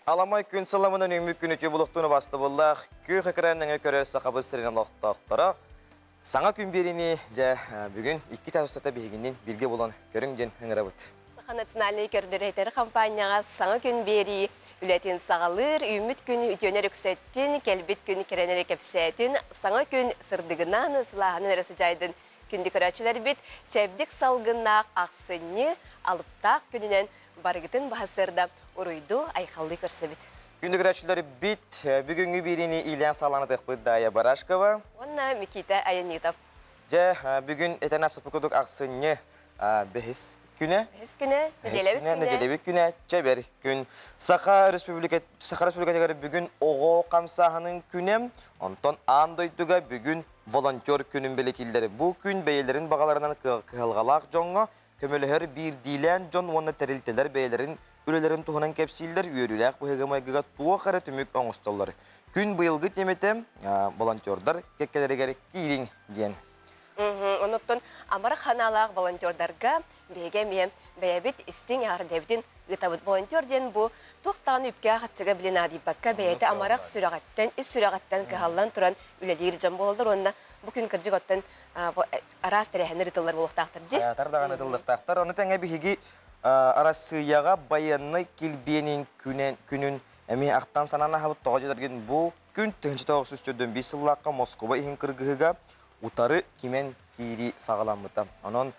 Аламай күн сыламынан үүммүт күн үтүө булуктууну бастыбыллаах күөх экран нөҥө көрөр сахабыт сирин олохтоохторо саҥа күн биэриини дьэ бүгүн икки чаас устата биһигиннин бииргэ булан көрүҥ диэн ыҥырабыт. Саха национальнай көрдөрөр хампаанньаҕа саҥа күн биэрии үлэтин саҕалыыр, үүммүт күн үтүөнэр үксэттин, кэлбит күн кэрэнэри кэпсээтин, саҥа күн сырдыгынан, сылааһынан эрэ сыдьаайдын күндү көрөөччүлэрбит чэбдик салгыннаах ахсынньы алыптаах күнүнэн барыгытын баһасыарда уруйду айхаллыы көрсөбүт. Күндү көрөөччүлэр бит бүгүҥҥү биэриини иилээн саҕалаан Дая Барашкова уонна Микита Аянитов. Дьэ, бүгүн этэн аспыт курдук ахсынньы бэһис күнэ. Бэһис күнэ, нэдиэлэбит күнэ. Нэдиэлэбит күнэ, чэбэр күн. Саха Республика Саха Республикатыгар бүгүн оҕо хамсааһынын күнэ, онтон аан дойдуга бүгүн волонтер күнүн бэлиэтииллэр. Бу күн бэйэлэрин баҕаларынан кыһалҕалаах дьоҥҥо көмөлөһөр биирдиилээн дьон уонна тэрилтэлэр бэйэлэрин үлэлэрин туһунан кэпсииллэр, үөрүүлээх быһыыга-майгыга туох эрэ түмүк оҥостоллор. Күн быйылгы тиэмэтэ волонтердар кэккэлэригэр киириҥ диэн. Онуттан амарах ханаалаах волонтердарга биһиги эмиэ бэйэбит истиҥ эҕэрдэбитин ыытабыт. Волонтер диэн бу туох даҕаны үпкэ-харчыга били наадыйбакка бэйэтэ амарах сүрэҕиттэн, ис сүрэҕиттэн кыһаллан туран үлэлиир дьон буолаллар уонна бу күн кырдьык оттон араас тэрээһиннэр ыытыллар буолуохтаахтар дии. Хайаатар даҕаны ытыллыахтаахтар. Ону тэҥэ биһиги Арассыыйаҕа байыаннай килбиэнин күнүн эмиэ ахтан санаан аһабыт. Тоҕо диэтэргин бу күн 1945 сыллаахха Москуба иһин кыргыһыыга утары кимэн киирии саҕаламмыта. Онон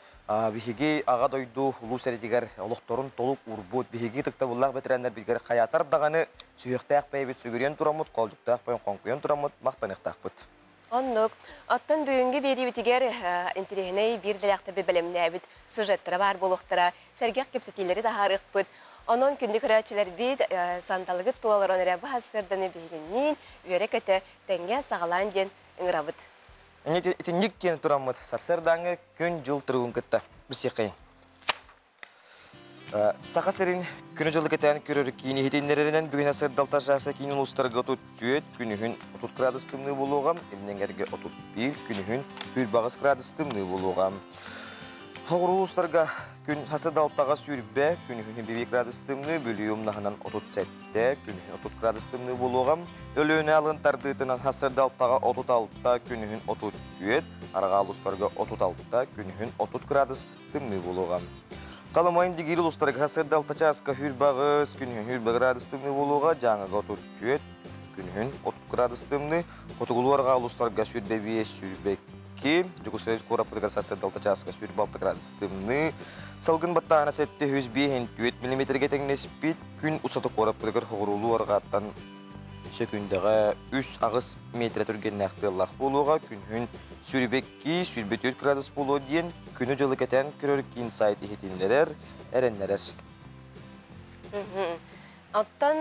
биһиги Аҕа дойду улуу сэриитигэр олохторун толук уурбут, биһиги ытыктабыллаах бэтэрээннэрбитигэр хайаатар даҕаны сүһүөхтээх бэйэбит сүгүрүйэн тураммыт, хоолдьуктаах бэйэн хоҥкуйан тураммыт махтаныахтаахпыт. Оннук. Оттон бүгүҥҥү биэриибитигэр интэриэһинэй биир дэлээхтэрби бэлэмнээбит сюжеттара баар буолуохтара, сэргэх кэпсэтиилэри таһаарыахпыт. Онон күндү көрөөччүлэрбит сандалыгыт тула олорон эрэ бу сарсыарданы биһигинниин үөрэ-көтө тэҥҥэ саҕалаан диэн ыҥырабыт. Итинник диэн тураммыт сарсыардааҥҥы күн-дьыл туругун кытта билсиэххэйиҥ. Саха сирин күнү-дьылы кэтээн көрөр киин иһитиннэрэринэн бүгүн сырдалта жаса киин улуустарга 34, күнүһүн 30 градус тымныы буолуоҕа, Илин-Эҥэргэ 31, күнүһүн 28 градус тымныы буолуоҕа. Соҕуруу улуустарга күн сырдалтаҕа сүүрбэ, күнүһүн 1 градус тымныы, Бүлүү умнаһынан 37, күнүһүн 30 градус тымныы буолуоҕа. Өлүөнэ алын тардыытынан сырдалтаҕа 36, күнүһүн 34, Арҕаа улуустарга 36, күнүһүн 30 градус тымныы буолуоҕа. Халымайын дигиир улуустарыгар сырдалта чааска 28, күнүһүн 20 градус тымныы буолуоҕа, Дьааҥыга 34, күнүһүн 30 градус тымныы, Хотугулуу арҕаа улуустарга 25, 22, Дьокуускай куораппытыгар сарсыардалта чааска 26 градус тымныы, салгын баттааһына 705 миллиметргэ тэҥнэспит, күн устата куораппытыгар хоҕуруулуу арҕааттан Сөкүүндэҕэ 3-8 метрэ түргэннээх тыаллаах буолуоҕа, күнүһүн 22, 24 градус буолуо диэн күнү-дьылы кэтээн көрөр киин сайт иһитиннэрэр, эрэннэрэр. Оттон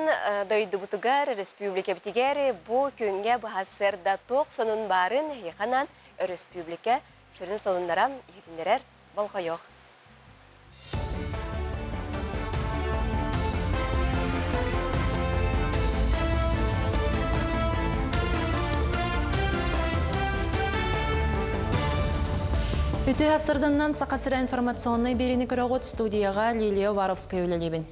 дойдубутугар, республикабытыгар бу күҥҥэ быһа сарсыарда туох сонун баарын эһиэхэ өрөспүүбүлүкэ сүрүн сонуннара иһитиннэрэр болҕойуох. Үтүө сарсыарданнан Саха сирэ информационнай биэриини көрөҕүт студияҕа Лилия Уваровская үлэлиибин.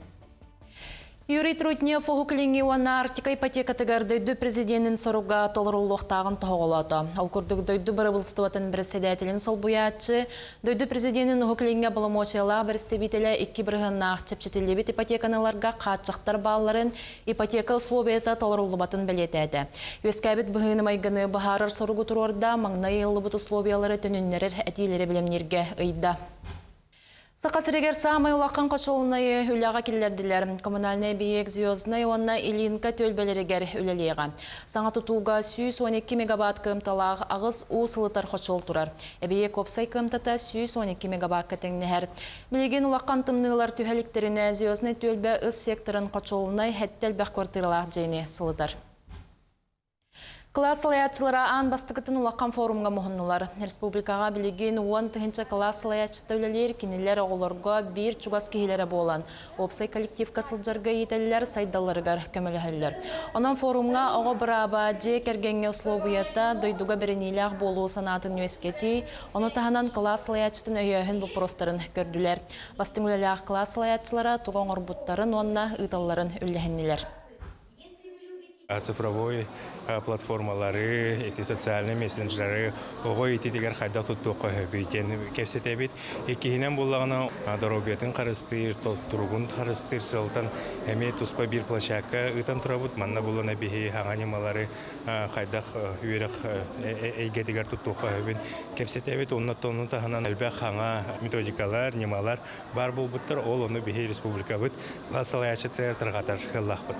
Юрий Трутнев Уһук Илиҥҥи уонна Арктика ипотекатыгар дойду президенин соруга толоруллуохтааҕын тоһоҕолоото. Ол курдук дойду бырабыылыстыбатын председателин солбуйааччы, дойду президенин Уһук Илиҥҥэ боломуочуйалаах бэрэстэбиитэлэ икки бырыһыаннаах чэпчэтиллибит ипотеканы ыларга хааччахтар баалларын, ипотека условията толоруллубатын бэлиэтээтэ. Үөскээбит быһыыны-майгыны быһаарар соругу туруорда, маҥнай ыйыллыбыт условиялары төнүннэрэр этиилэри бэлэмнииргэ ыйда. Саха сиригэр саамай улахан хочуолунайы үлэҕэ киллэрдилэр. Коммунальнай эбийиэк Звезднай уонна Ильинка түөлбэлэригэр үлэлиэҕэ. Саҥа тутууга 112 мегаватт кыамталаах аҕыс уу сылытар хочуол турар. Эбийиэк уопсай кыамтата 112 мегаватка тэҥнэһэр. Билигин улахан тымныылар түһэ иликтэринэ Звезднай түөлбэ ыс секторын хочуолунай сэттэ элбэх квартиралаах дьиэни сылытар. Кылаас салайааччылара аан бастакытын улахан форумҥа муһуннулар. Республикаҕа билигин 10 000 кылаас салайааччыта үлэлиир, кинилэр оҕолорго биир чугас киһилэрэ буолан, уопсай коллективка сылдьарга иитэллэр, сайдалларыгар көмөлөһөллөр. Онон форумҥа оҕо бырааба, дьиэ кэргэҥҥэ услуобуйата, дойдуга бэриниилээх буолуу санаатын үөскэтии, ону таһынан кылаас салайааччытын өйөөһүн боппуруостарын көрдүлэр. Бастыҥ үлэлээх кылаас салайааччылара тугу оҥорбуттарын уонна ыыталларын үллэһиннилэр. Цифровой платформалары, ити социальнай мессенджеры оҕо ититигэр хайдах туттуохха сөбүй диэн кэпсэтэбит. Иккиһинэн буоллаҕына, доруобуйатын харыстыыр, туругун харыстыыр сыалтан эмиэ туспа биир площадка ыытан турабыт. Манна булана биһи хаҥа ньымалары хайдах үөрэх эйгэтигэр туттуохха сөбүн кэпсэтэбит. Онно ону таһынан элбэх хаҥа методикалар, ньымалар баар буолбуттар. Ол ону биһи республикабыт салайааччытыгар тарҕатар кыаллаахпыт.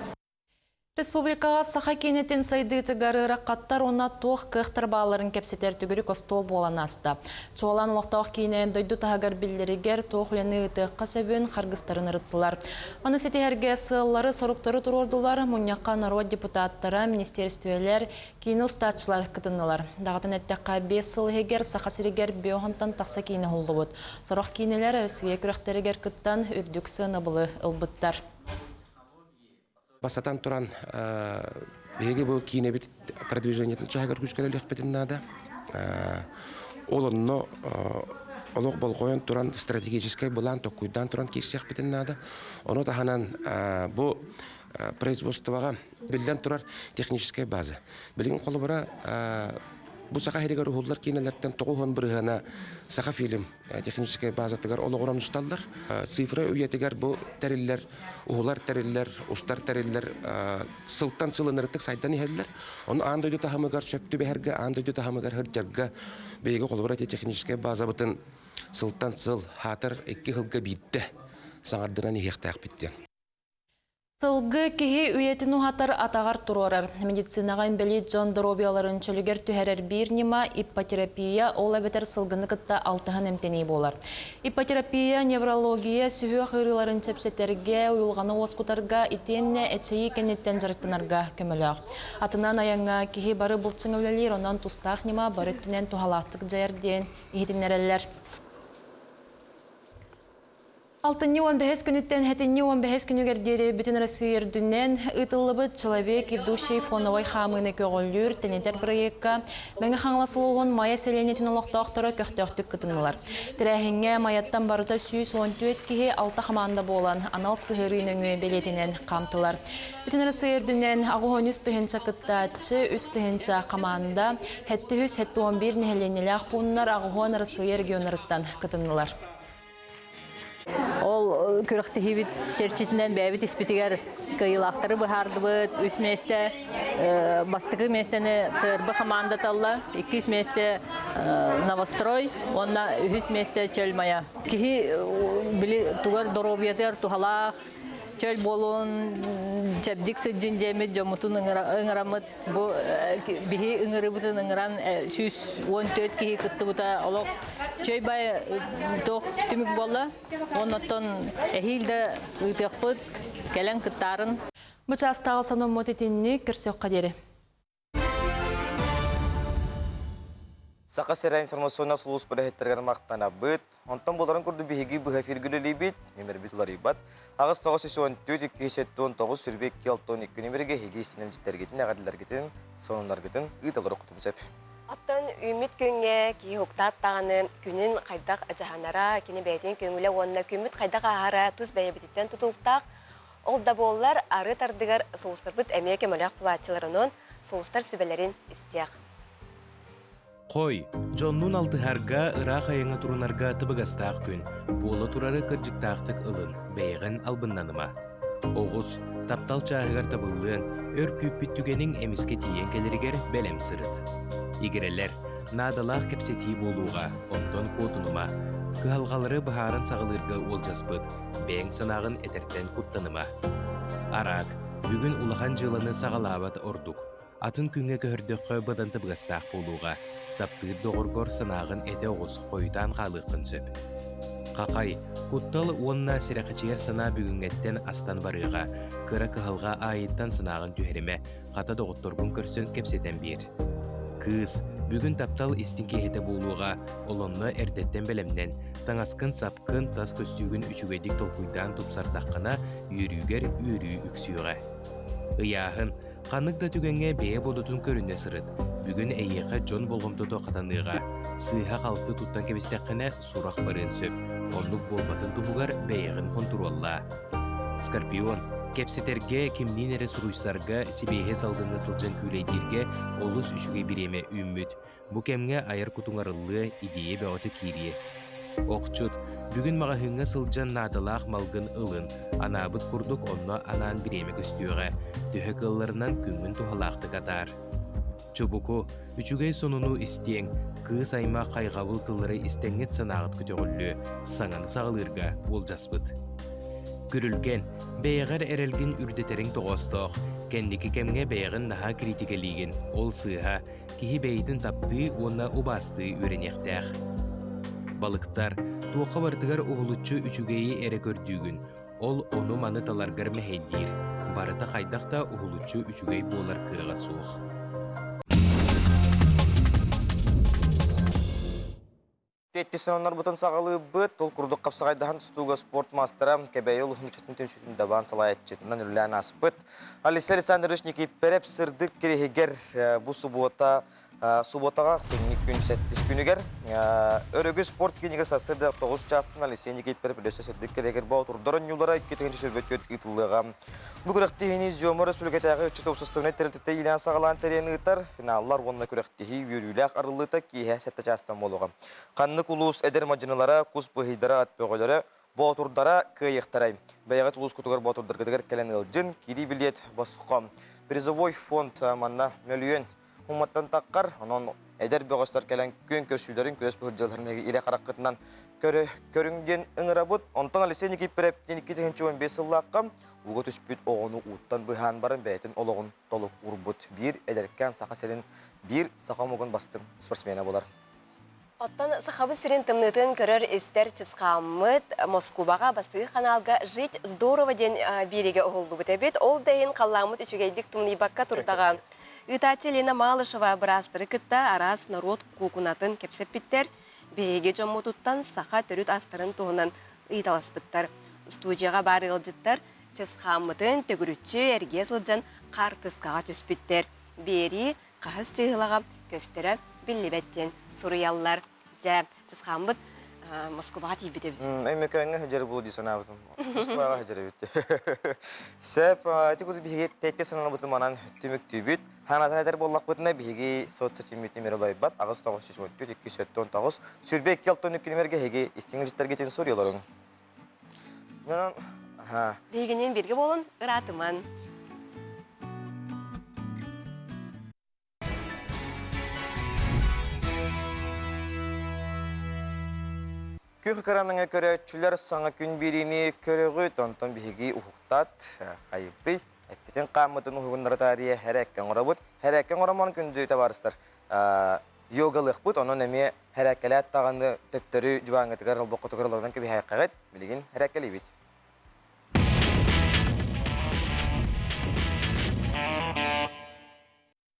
Республикаҕа саха киинэтин сайдыытыгар ыарахаттар уонна туох кыахтар баалларын кэпсэтэр төгүрүк остуол буолан ааста. Чуолаан олохтоох киинэ дойду таһыгар биллэригэр туох үлэни ыытыахха сөбүн харгыстарын ырыттылар. Маны ситиһэргэ сыаллары-соруктары туруордулар, мунньахха норуот депутаттара, министиэристибэлэр, киинэ устааччылар кытыннылар. Даҕатан эттэххэ, 5 сыл иһигэр Саха сиригэр биохонтон тахса киинэ уһуллубут. Сорох киинэлэр Россия күрэхтэригэр кыттан үрдүк сыанабылы ылбыттар. Бастатан туран, биһиги бу киинэбит продвижениетын чаһыгар күүскэ үлэлиэхпитин наада. Ол онно олох болҕойон туран стратегическай былаан токкуйдаан туран киирсиэхпитин наада. Ону таһынан бу производствоҕа биллэн турар техническэй база. Билигин холобура бу Саха сиригэр уһуллар киинэлэртэн 90 бырыһыана Сахафильм техническэй базатыгар олоҕуран усталлар. Цифра үйэтигэр бу тэриллэр, уһулар тэриллэр, устар тэриллэр сылтан сыл ынырытык сайдан иһэллэр. Ону аан дойду таһымыгар сөп түбэһэргэ, аан дойду таһымыгар сылдьарга биһиги холобура техническэй базабытын сылтан сыл хаатар икки сылга биирдэ саҥардынан иһиэхтээхпит диэн. Сылгы киһи үйэтин уһатар атаҕар туруорар. Медицинаҕа инбэлиит дьон доруобуйаларын чөлүгэр түһэрэр биир ньыма иппотерапия, ол эбэтэр сылгыны кытта алтыһан эмтэнии буолар. Иппотерапия неврология сүһүөх ыарыыларын чэпчэтэргэ, уйулҕаны уоскутарга итиэннэ эчэйии кэнниттэн дьарыктанарга көмөлөөх. Атынан айаҥҥа киһи бары былчыҥа үлэлиир, онон тустаах ньыма бары өттүнэн туһалаахтык дьайар диэн иһитиннэрэллэр. Алтынньы 15 күнүттэн сэтинньи 15 күнүгэр диэри Бүтүн Россия үрдүнэн ыытыллыбыт «Человек, идущий фоновой хаамыыны көҕүлүүр, тэнитэр бырайыакка Мэҥэ Хаҥалас улууһун Майа сэлиэнньэтин олохтоохторо көхтөөхтүк кытыннылар. Тэрээһиҥҥэ Майаттан барыта 114 киһи алта хамаанда буолан анал сыһыарыы нөҥүө бэлиэтинэн хаамтылар. Бүтүн Россия үрдүнэн 83 тыһыынча кыттааччы, 3 тыһыынча хамаанда, 771 нэһилиэнньэлээх пууннар 80 Россия регионнарыттан кытыннылар. Ол күрэхтэһиибит чэрчитинэн бэйэбит испитигэр кыайыылаахтары быһаардыбыт. Үс миэстэ бастакы миэстэни ЦРБ хамаандата ылла, иккис миэстэ Новострой уонна үһүс миэстэ Чөл Майа. Киһи били тугар доруобуйатыгар туһалаах, чөл буолуон, чэбдик сылдьын диэммит дьоммутун ыҥыраммыт Бу биһи ыҥырыбытын ыҥыран 114 киһи кыттыбыта олох чөй бай туох түмүк буолла. Оннуттан эһиил да ыытыахпыт, кэлэн кыттаарын. Бу чаастааҕы сонуммут итинник көрсүөххэ диэри. Саха сирэ информационнай сулууспа үлэһиттэригэр махтанабыт. Онтон буоларын курдук биһиги быһа эфиргэ үлэлиибит, нүмербит уларыйбат. 8 9 14 279 22 62 нүмергэ эһиги истинэн дьиттэргитин, эҕэрдэлэргитин, сонуннаргытын ыыталлар окутун сөп. Оттон үүммүт күҥҥэ киһи уктаат даҕаны күнүн хайдах дьаһанара, кини бэйэтин көҥүлэ уонна күммүт хайдах ааһара тус бэйэбититтэн тутулуктаах. Ол да буоллар, арыт ардыгар сулустарбыт эмиэ көмөлөөх булааччыларынан сулустар сүбэлэрин истиэх. Хой, дьоннуун алтыһарга, ыраах айаҥҥа турунарга табыгастаах күн. Буола турары кырдьыктаахтык ылын, бэйэҕин албыннаныма. Оҕус, таптал чааһыгар табыллыаҥ, өр күүппүт түгэниҥ эмискэ тиийэн кэлэригэр бэлэм сырыт. Игирэлэр, наадалаах кэпсэтии буолуоҕа, онтон куотунума. Кыһалҕалары быһааран саҕалыырга уолдьаспыт, бэйэҥ санааҕын этэртэн куттаныма. Араак, бүгүн улахан дьыаланы саҕалаабат ордук. Атын күҥҥэ көһөрдөххө быдан табыгастаах буолуоҕа. Таптыыр доҕоргор санааҕын этэ оҕус, хойутаан хаалыаххын сөп. Хахай, куттал уонна сэрэхэчийэр санаа бүгүҥҥэттэн астан барыаҕа. Кыра кыһалҕа аайыттан санааҕын түһэримэ, хата доҕотторгун көрсөн кэпсэтэн биэр. Кыыс, бүгүн таптал истиҥ киэһэтэ буолуоҕа, олонно эрдэттэн бэлэмнэн, таҥаскын-сапкын, тас көстүүгүн үчүгэйдик толкуйдаан тупсардаххына, үөрүүгэр үөрүү үксүөҕэ. Ыйааһын, Ханнык да түгэҥҥэ бэйэ бодотун көрүнэ сырыт. Бүгүн эйиэхэ дьон болҕомтото хатаныаҕа. Сыыһа-халты туттан кэбистэххинэ, сурах барыан сөп. Оннук буолбатын туһугар бэйэҕин хонтуруоллаа. Скорпион. Кэпсэтэргэ, кимниин эрэ суруйсарга, сибиэһэй салгыҥҥа сылдьан күүлэйдииргэ олус үчүгэй бириэмэ үүммүт. Бу кэмҥэ айар кутуҥ арыллыа, идиэйэ бөҕөтө киириэ. Охчут, бүгүн маҕаһыыҥҥа сылдьан наадалаах малгын ылын, анаабыт курдук онно анаан бириэмэ көстүөҕэ. Төһө кыалларынан күҥҥүн туһалаахтык атаар. Чубуку, үчүгэй сонуну истиэҥ, кыыс аймах хайҕабыл тыллары истэҥҥит санааҕыт көтөҕүллүө, саҥаны саҕалыырга уолдьаспыт. Күрүлгэн, бэйэҕэр эрэлгин үрдэтэриҥ тоҕоостоох, кэнники кэмҥэ бэйэҕин наһаа критикэлиигин, ол сыыһа, киһи бэйэтин таптыы уонна убаастыы үөрэниэхтээх. Балыктар, туохха барытыгар уһулуччу үчүгэйи эрэ көрдүүгүн, ол ону-маны таларгар мэһэйдиир, барыта хайдах да уһулуччу үчүгэй буолар кыаҕа суох. Тиэттис сонуннарбытын саҕалыыбыт. Тыл курдук хапсаҕайдаһан тустууга спорт маастара Кэбээйи улууһун ыччатын түмсүүтүн дабаан салайааччытынан үлэлээн ааспыт. Алексей Александрович Никифоров сырдык кириһигэр бу субуота субуотаҕа ахсынньы күн сэттис күнүгэр Өрөгү спорт киинигэр сарсыарда 9 чаастан Алексей Никифоров өссө сырдык кириһигэр боотурдар оонньуулара 2024 ыытыллыаҕа. Бу күрэхтэһиини Зёма Өрөспүүбүлүкэтээҕи ыччат уопсастыбаннай тэрилтэтэ иилээн-саҕалаан тэрийэн ыытар. Финаллар уонна күрэхтэһии үөрүүлээх арыллыыта киэһэ 7 чаастан буолуоҕа. Ханнык улуус эдэр мадьынылара, кус быһыйдара, ат бөҕөлөрө, боотурдара кыайыахтарай? Бэйэҕит улуускутугар боотурдаргытыгар кэлэн ыалдьын, киирии билиэт босхо. Призовой фонд манна мөлүйүөн Уматтан таххар, онон эдэр бөҕөстөр кэлэн күөн көрсүүлэрин, күрэс быһырдьаларын илэ хараххытынан көрүҥ диэн ыҥырабыт. Онтон Алексей Никифоров диэн 2015 сыллаахха ууга түспүт оҕону ууттан быһаан баран бэйэтин олоҕун толук уурбут биир эдэркээн Саха сирин биир саха омугун бастыҥ спортсмена буолар. Оттон Сахабыт сирин тымныытын көрөр-истэр чысхааммыт Москубаҕа бастакы ханаалга «Жить здорово» диэн биэриигэ уһуллубут эбит. Ол да иһин халлааммыт үчүгэйдик тымныйбакка турдаҕа. Ыытааччы Лена Малышева быраастары кытта араас норуот куукунатын кэпсэппиттэр, биһиги дьоммутуттан саха төрүт астарын туһунан ыйыталаспыттар. Студияҕа баар ыалдьыттар чысхааммытын төгүрүччү эргийэ сылдьан хаартыскаҕа түспүттэр. Биэрии хаһыс чыыһылаҕа көстөрө биллибэт диэн суруйаллар. Дьэ, чысхааммыт Москубаҕа тиийбит эбит. Өймөкөөҥҥө сылдьар буолуо дии санаабытым. Москваҕа сылдьар эбит. Сөп, ити курдук биһиги тэттэ санаабытым манан түмүктүүбүт. Хаанатан этэр буоллахпытына, биһиги соцсетиммит номер олорбат 8 914 219 22 6 нүмергэ эһиги истиҥ ыжыттаргытын суруйаларыҥ. Биһигинин бирге болун, ыраатыман. Күх экраныңа көрөөччүлэр саҥа күн биэриини көрөҕүт, онтон биһиги уһуктат, хайыптый, эппитин хааммытын уһугуннара таарыйа һэрээккэ оҥоробут. Һэрээккэ оҥоромон күндү табаарыстар, йогалыахпыт, онон эмиэ һэрээккэлээт даҕаны төптөрү дьыбааҥҥытыгар, олбоххутугар олорунан кэбиһээххэҕит, билигин һэрээккэлиибит.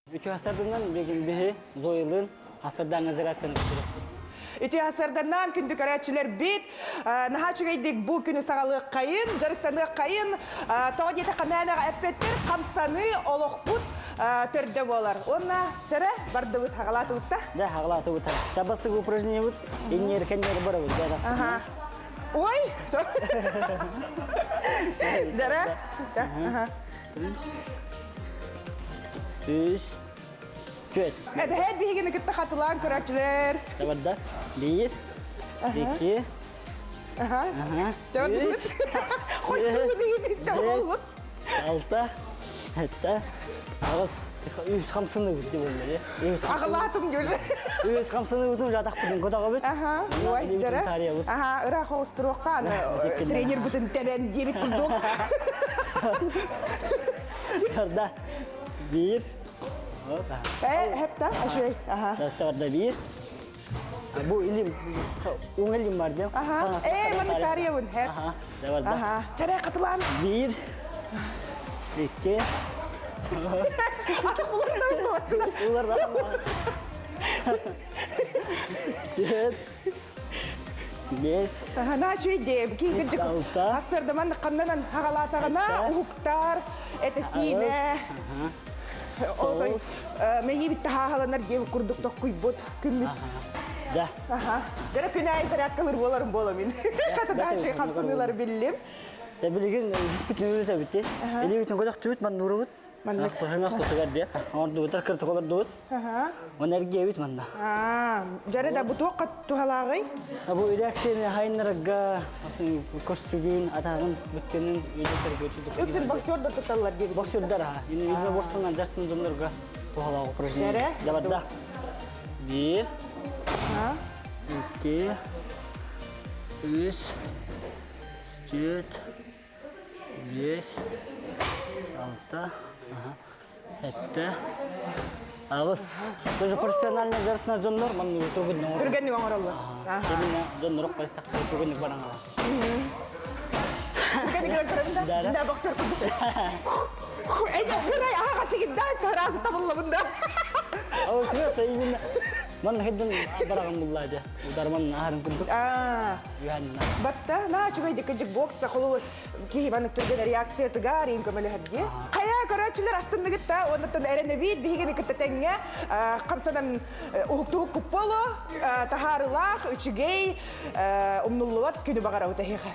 Үтүө асарданан билигин биһи Зоилыын асардаҥҥа зарядканы бүтүрүөхпүт. Үтүө асарданан күндү көрөөччүлэрбит наһаа үчүгэйдик бу күнү саҕалыаххайын, дьарыктаныаххайын. Тоҕо диэтэххэ мээнэҕэ эппэттэр, хамсаныы олохпут төрдө буолар. Уонна чэрэ бардыбыт, хаҕалаатыбыт да? Да, хаҕалаатыбыт. Табастык упражнениебыт инньэр кэннэр барабыт. Ага. Ой! Дара? Ага. Үс, түөрт. Эбэһээт биһигини кытта хатылаан көрөөччүлэр. Табарда. Биир, икки, Төрдүбүт. Хойдуу Алта, сэттэ, аҕыс. Үс хамсыныбыт деп оллар. Аҕылаатым уже. Үс хамсыныбытын жатақпытын көтөҕөбүт. Аха, ой, дьара. Аха, ыраах оҕустуруохха аны тренер бутун тэбэн диэбит курдук. Сарда биир. Э, хепта, ашуй. Аха. Сарда биир. Бу илим, уҥа илим бар диэн. Аха. Э, маннык таарыйабын, хеп. Аха, давай. Аха. Чарай катылаан. Биир, икки. Атах улардар Улардар. Төрт, бес. Таһана үчүгэй киһи Ассырдаман ханнанан хагалаатаҕына уһуктар, этэ-сиинэ. Отой мэйиибит таһааһаланар диэн курдук токкуйбут күммүт. Билигин диспит үлэтэбит. Илиибитин көтөхтүбүт, маннуурубут. Маннык. Кыһыҥа кутугар диэ. Оҥордубутар кыртык олордубут. Оны эргиэбит манна. Дьары да бу туохха туһалааҕый? Бу реакцияны хайыннарарга көстүгүн, атаҕын бүттүнүн үлэтэргэ Үксүн боксердар тутталлар диэбит. Боксердар аха. Инна боксунан жастын дьоннорго туһалаах упражнение. Дьэрэ. Дабарда. Биир. Икки. Үс. Төрт. Биэс. Алта. Сэттэ. Аҕыс. Тоже профессиональный дьарыктанар дьоннор манныгы түргэнник оҥороллор. Түргэнник оҥороллор. Именно дьоннор хайсахса түргэнник баран аҕа. Түргэнник гынан көрөбүн да. Дьиндэ боксер курдук. Эйэ, хырай аһаҕа сигинда, таразы табыллабын да. Ол сүрэ именно Манна хедден бараҕын буллаа дьэ. Ударман аһарын курдук. Үһәнна. Батта, на чугай дик бокса холу киһи маннык түргэн реакциятыгар иин көмөлөһөрдиэ. Хайа көрөөччүлэр астынныгыт та, оннуттан эрэнэбит биһигини кытта тэҥҥэ хамсанан уһуктуһук купполо, таһаарылаах, үчүгэй, умнуллубат күнү баҕарабыт эһиэхэ.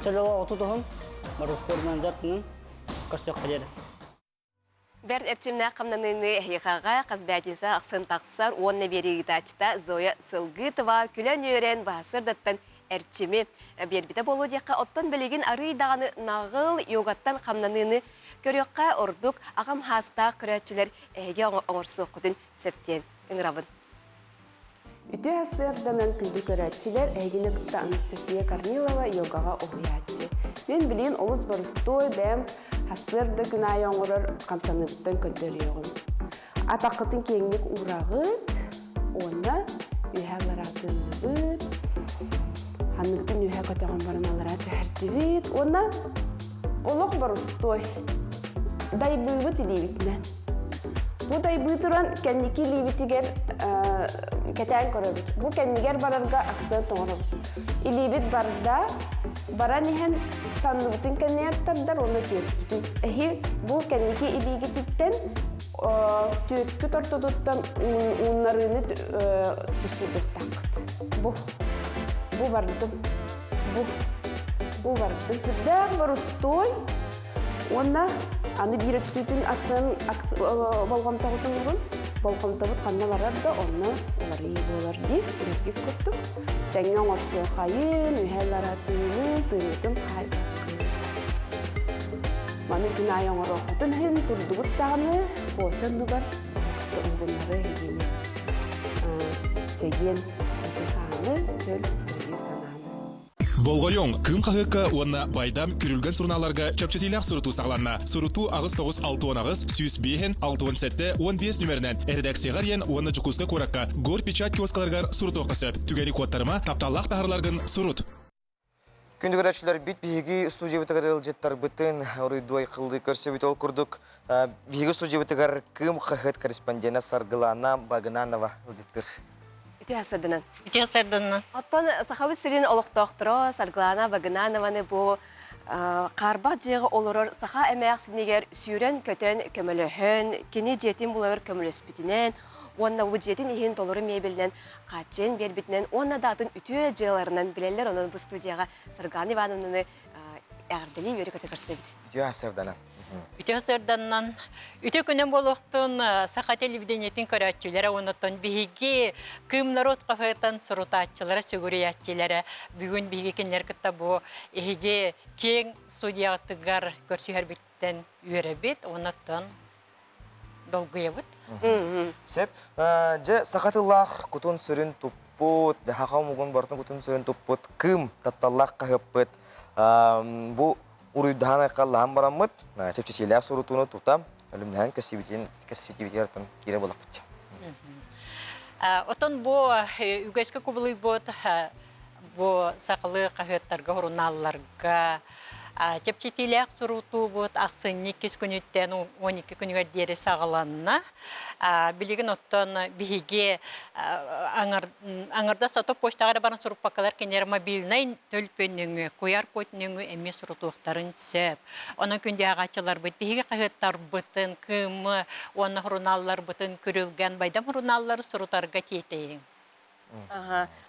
Чөлөҕө отутуһун, барыспорунан дьартынан көрсөххө диэри. Бэрт эрчимнээх хамнаныыны эһиэхэҕэ хас бээтинсэ ахсын тахсар уонна биэрии ыытааччыта Зоя Сылгытова күлэн-үөрэн баһасырдаттан эрчими биэрбитэ буолуо диэххэ, оттон билигин арыый даҕаны наҕыл йогаттан хамнаныыны көрүөххэ ордук аҕам хаастаах көрөөччүлэр эһиги оҥорсуоххутун сөп диэн ыҥырабын. Үтүө сарсыарданан күндү көрөөччүлэр, эһигини кытта Анастасия Корнилова йогаҕа уһуйааччы. Мин билигин олус борустуой бэйэм сарсыарда күн аайы оҥорор хамсаныыбыттан көрдөрүөҕүм. Атаххытын киэҥник уураҕыт уонна үөһэ аллараа тыынныбыт. Ханныктын үөһэ көтөҕөн баран аллараа түһэрдибит уонна олох борустуой. Дайбыыбыт илиибитинэн. Бу дайбыы туран кэнники илиибитигэр кэтээн көрөбүт. Бу кэннигэр барарга акцент оҥоробут. Илиибит барда, баран иһэн санныбытын кэннигэр тардар уонна түөспүтүн. Эһи бу кэнники илиигититтэн түөскүт ортотуттан ууннарыыны түстүрдүөхтааххыт. Бу. Бу бардым. Бу. Бу бардым. Сүрдээх борустуой Уонна аны биир өттүтүн атын болҕомтоҕутун уурун, болҕомтобут ханна барар да онно уларыйыы буолар дии, үрдүк курдук. Тэҥҥэ оҥорсуохайын, үһэ ларатыынын, тыынытын хаайбаккын. Маны күн аайы оҥоруоххутун иһин турдубут даҕаны, кофе оннугар уһугуннары эһигини чэгиэн эти-хааны, чөл өйү-санааны. Болҕойуҥ, Кыым хаһыакка уонна Байдам күрүлгэн сурунааларга чэпчэтиилээх сурутуу саҕаланна. Сурутуу 89 68 105 67 15 нүмеринэн эрэдээксийэҕэ эрийэн уонна Дьокуускай куоракка Горпечать киоскаларыгар сурутуохха сөп. Түгэни куоттарыма, тапталлаах таһарыларгын сурут. Күндү көрөөччүлэрбит биһиги студиябытыгар ыалдьыттарбытын уруйдуу айхаллыы көрсөбүт. Ол курдук биһиги студиябытыгар Кыым хаһыат корреспондена Саргылана Багынанова ыалдьыттыыр. Үтүө сарданан. Үтүө сарданан. Оттон Сахабыт сирин олохтоохторо Саргылана Багынанованы бу хаарбах дьиэҕэ олорор саха эмээхсинигэр сүүрэн-көтөн көмөлөһөн, кини дьиэтин буларыгар көмөлөспүтүнэн уонна бу дьиэтин иһин толору мебелинэн хааччыйан биэрбитинэн уонна да атын үтүө дьыаларынан билэллэр. Онон бу студияҕа Саргылана Ивановнаны эҕэрдэлии үөрэ-көтө көрсөбүт. Үтүө сарданан. Үтүө сырданнан, үтүө күнүн буолуохтун саха телевидениетин көрөөччүлэрэ уоннаттан биһиги Кыым народ кафетан сурутааччылара, сүгүрүйээччилэрэ бүгүн биһиги кинилэр кытта бу эһиги киэҥ студиятыгар көрсүһэрбиттэн үөрэбит уоннаттан долгуйабыт. Сөп. Дьэ, саха тыллаах кутун сүрүн туппут, саха омугун барытын кутун сүрүн туппут Кыым тапталлаах хаһыаппыт бу уруйдаһан айхаллаһан бараммыт, чэпчэтиилээх сурутууну тута өлүмнэһэн көссүбүтүн көссүтүбүтүгэр оттон киирэ буоллахпыт. Отон бу үгэскэ кубулуйбут бу сахалыы хаһыаттарга, сурунаалларга чэпчэтиилээх сурутуубут ахсынньы иккис күнүттэн 12 күнүгэр диэри саҕаланна. Билигин оттон биһиги аҥардас ото почтаҕа эрэ баран суруппаккалар кинилэр мобильнай төлөпүөннүҥү, QR-код нөҥүө эмиэ сурутуохтарын сөп. Онон күндү ааҕааччыларбыт биһиги хаһыаттарбытын, Кыымы уонна сурунаалларбытын Күрүлгэн, Байдам сурунааллары сурутарга тиэтэйиҥ.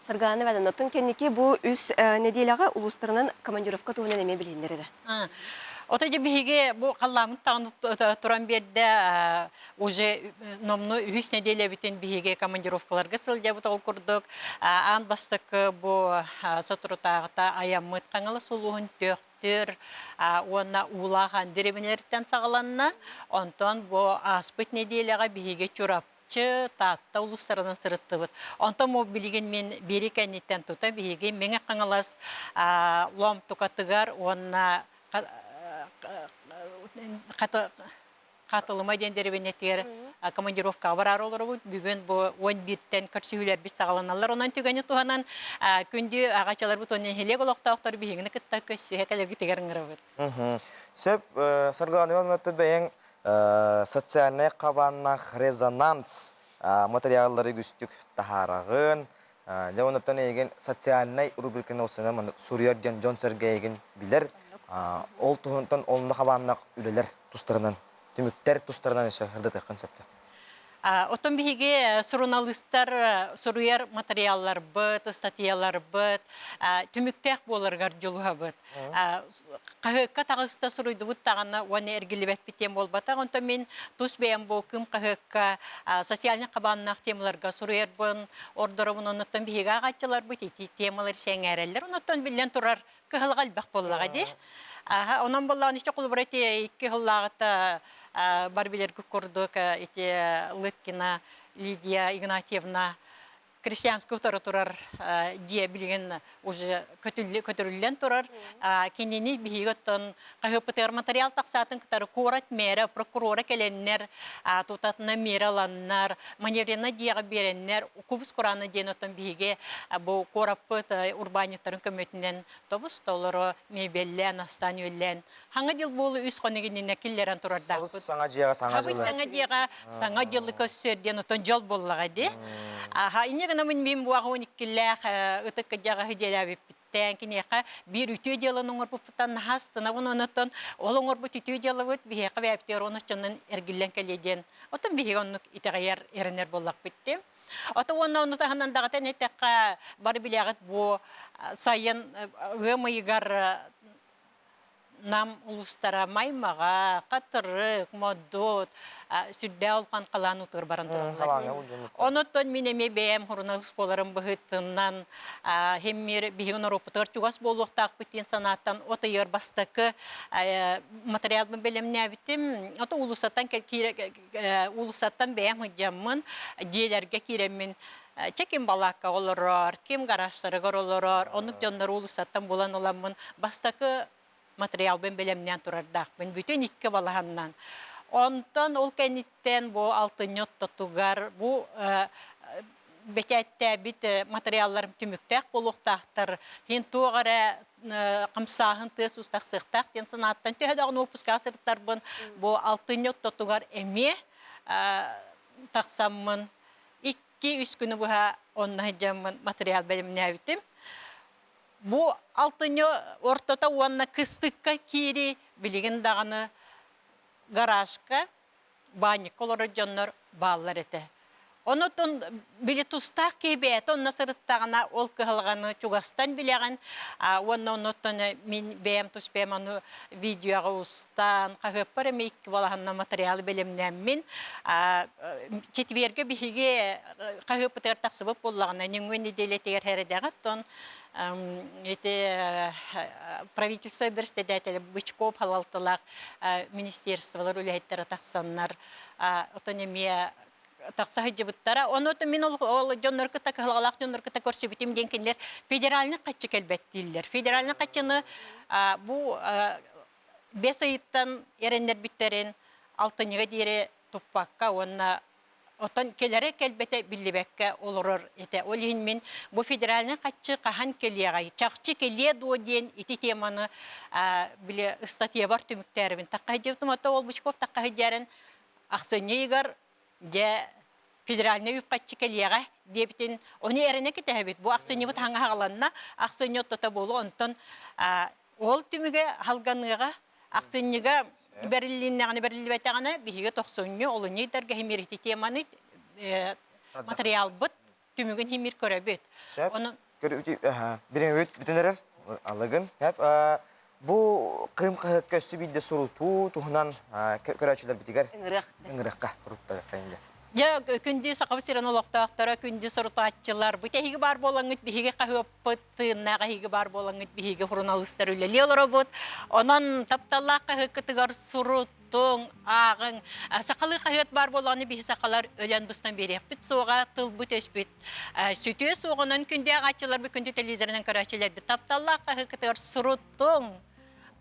Саргылаана Ивановна, оттон кэнники бу үс нэдиэлэҕэ улуустарынан командировка туһунан эмиэ билиһиннэр эрэ. Ото дьэ биһиги бу халлааммыт даҕаны туран биэрдэ уже номнуо үһүс нэдиэлэбитин биһиги командировкаларга сылдьабыт ол курдук аан бастакы бу соторутааҕыта айаммыт Хаҥалас улууһун Төхтүр уонна Уулаах дэриэбинэлэриттэн саҕаланна. Онтон бу ааспыт нэдиэлэҕэ биһиги Чурапчы Чурапчы, Таатта улуустарынан сырыттыбыт. Онтон бу билигин мин биэри кэнниттэн тута биһиги Мэҥэ Хаҥалас Лоомтукатыгар уонна Хатылыма диэн дэриэбинэтигэр командировкаҕа бараары олоробут. Бүгүн бу 11-тэн көрсүһүүлэрбит саҕаланаллар. Онон түгэни туһанан күндү аҕачаларбыт уонна нэһилиэк олохтоохтору биһигини кытта көрсүһэ кэлэргитигэр ыҥырабыт. Сөп, Саргылана Ивановна, бэйэҥ социальнай хабааннаах резонанс материаллары үгүстүк таһаараҕын. Дьэ, онуттан эйигин социальнай рубриканы осынан суруйар диэн дьон-сэргэ эйигин билэр. Ол туһунтан онно хабааннаах үлэлэр тустарынан, түмүктэр тустарынан өссө сырдатыаххын сөптө. Оттон биһиги суруналыыстар суруйар материалларбыт, ыстатыйаларбыт түмүктээх буоларыгар дьулуһабыт. Хаһыакка таҕыста суруйдубут даҕаны уонна эргиллибэппит диэн буолбатах. Онтон мин тус бэйэм бу Кыым хаһыакка социальнай хабааннаах темаларга суруйарбын ордоробун. Оннуттан биһиги ааҕааччыларбыт ити темалары сэҥээрэллэр. Оннуттан биллэн турар кыһалҕа элбэх буоллаҕа дии. Аха, онон буоллаҕына ити холобура ити икки сыллааҕыта бар билэргит курдук ити Лыткина Лидия Игнатьевна крестьянскай утары турар дьиэ билигин уже көтүрүллэн турар. Кинини биһиги оттон хаһыаппытыгар материал тахсаатын кытары куорат мэрэ, прокурора кэлэннэр, тутатына миэрэ ыланнар, маневреннай дьиэҕэ биэрэннэр, кубус кураана диэн оттон биһиги бу куораппыт урбаанньыттарын көмөтүнэн тобус толору мебеллээн, астаан-үөллээн Хаҥа дьыл буолу үс хонук иннинэ киллэрэн турардаахпыт. Саҥа дьиэҕэ саҥа дьылы. Саҥа дьиэҕэ саҥа дьылы көрсөр диэн отон дьол буоллаҕа дии. Аха, инньэ гынаммын мин буаҕа он иккилээх ытык кырдьаҕаһы дьиэлээбиппиттэн киниэхэ биир үтүө дьыаланы оҥорбуппуттан наһаа астынабын онон ол оҥорбут үтүө дьыалабыт биһиэхэ бэйэбитигэр он оччонон эргиллэн кэлиэ диэн оттон биһиги оннук итэҕэйэр эрэнэр буоллахпыт дии. Ото уонна ону таһынан даҕатан эттэххэ бары билэҕит бу сайын ыам ыйыгар Нам улуустара Маймаҕа, Хатырык, Модут сүрдээх улахан халаан уутугар баран тураллар. Онон мин эмиэ бэйэм суруналыыс буоларым быһыытынан химмир биһиги норуоппутугар чугас буолуохтаахпыт диэн санааттан от ыйыгар бастакы материалбын бэлэмнээбитим. Ото уулуссаттан уулуссаттан бэйэм сылдьаммын дьиэлэргэ киирэммин Чэ ким балааккаҕа олорор, ким гаражтарыгар олорор, оннук дьоннору уулуссаттан булан ыламмын бастакы материалбын бэлэмнээн турардаахпын бүтүн икки балаһаннан. Онтон ол кэнниттэн бу алтынньы ортотугар бу бэчээттээбит материалларым түмүктээх буолуохтаахтар. Иһин туох эрэ хамсааһын тыас уус тахсыахтаах диэн санааттан төһө даҕаны уоппускаҕа сырыттарбын бу алтынньы ортотугар эмиэ тахсаммын Икки-үс күнү быһа онно сылдьаммын материал бэлэмнээбитим. Бу алтынньы ортото уонна кыстыкка киири билигин даҕаны гаражка, баанньыкка олорор дьоннор бааллар этэ. Онотон били тустаах киһи бэйэтэ онно сырыттаҕына ол кыһалҕаны чугастан билэҕин уонна оннуттан мин бэйэм тус бэйэм ону видеоҕа устан хаһыаппар эмиэ икки балаһанна материалы бэлэмнээммин четвергэ биһиги хаһыаппытыгар тахсыбыт буоллаҕына нөҥүө нэдиэлэтигэр сэрэдэҕит оттон ити правительство председателэ Бычков халалталаах министерстволар үлэһиттэрэ тахсаннар оттон эмиэ тахса сылдьыбыттара. Ону мин ол дьоннору кытта кыһалҕалаах дьоннору кытта көрсүбүтүм диэн кинилэр федеральный хаччы кэлбэт дииллэр. Федеральный хаччыны бу бэс ыйыттан эрэннэрбиттэрин алтынньыга диэри туппакка уонна оттон кэлэрэ кэлбэтэ биллибэккэ олорор этэ. Ол иһин мин бу федеральный хаччы хаһан кэлиэҕэй, чахчы кэлиэ дуо диэн ити теманы били ыстатыйабар түмүктээрибин таххаһыдьыбытым. Оттон ол Бычков таххаһыдьарын ахсынньы ыйыгар дьэ федеральнай үп-харчы кэлиэҕэ диэбитин ону эрэнэ кэтэһэбит. Бу ахсынньыбыт хаҥа хаҕаланна, ахсынньы ортото буолуо. Онтон ол түмүгэ халганыаҕа ахсынньыга бэриллиннэҕинэ бэриллибэтэҕинэ биһиги тохсунньу, олунньу ыйдарга химиэрити теманы материалбыт. түмүгүн химир көрөбүт. Онон Бириҥэбит бүтэн эрэр алыгын. Бу кыым хаһыакка өссө биирдэ сурутуу туһунан көрөөччүлэрбитигэр ыҥырыах ыҥырыахха руттарыахха инде. Дьэ, күндү Сахабыт сирин олохтоохторо, күндү сурутааччылар, бу эһиги баар буолаҥҥыт биһиги хаһыаппыт тыыннаах эһиги баар буолаҥҥыт биһиги суруналыыстар үлэлии олоробут. Онон тапталлаах хаһыаккытыгар суруттуҥ, ааҕыҥ. Сахалыы хаһыат баар буоллаҕына биһи сахалар өлөн-быстан биэриэхпит суоҕа, тылбыт-өспүт сүтүө суоҕунан күндү ааҕааччыларбыт, күндү телевизорынан көрөөччүлэрбит тапталлаах хаһыаккытыгар суруттуҥ,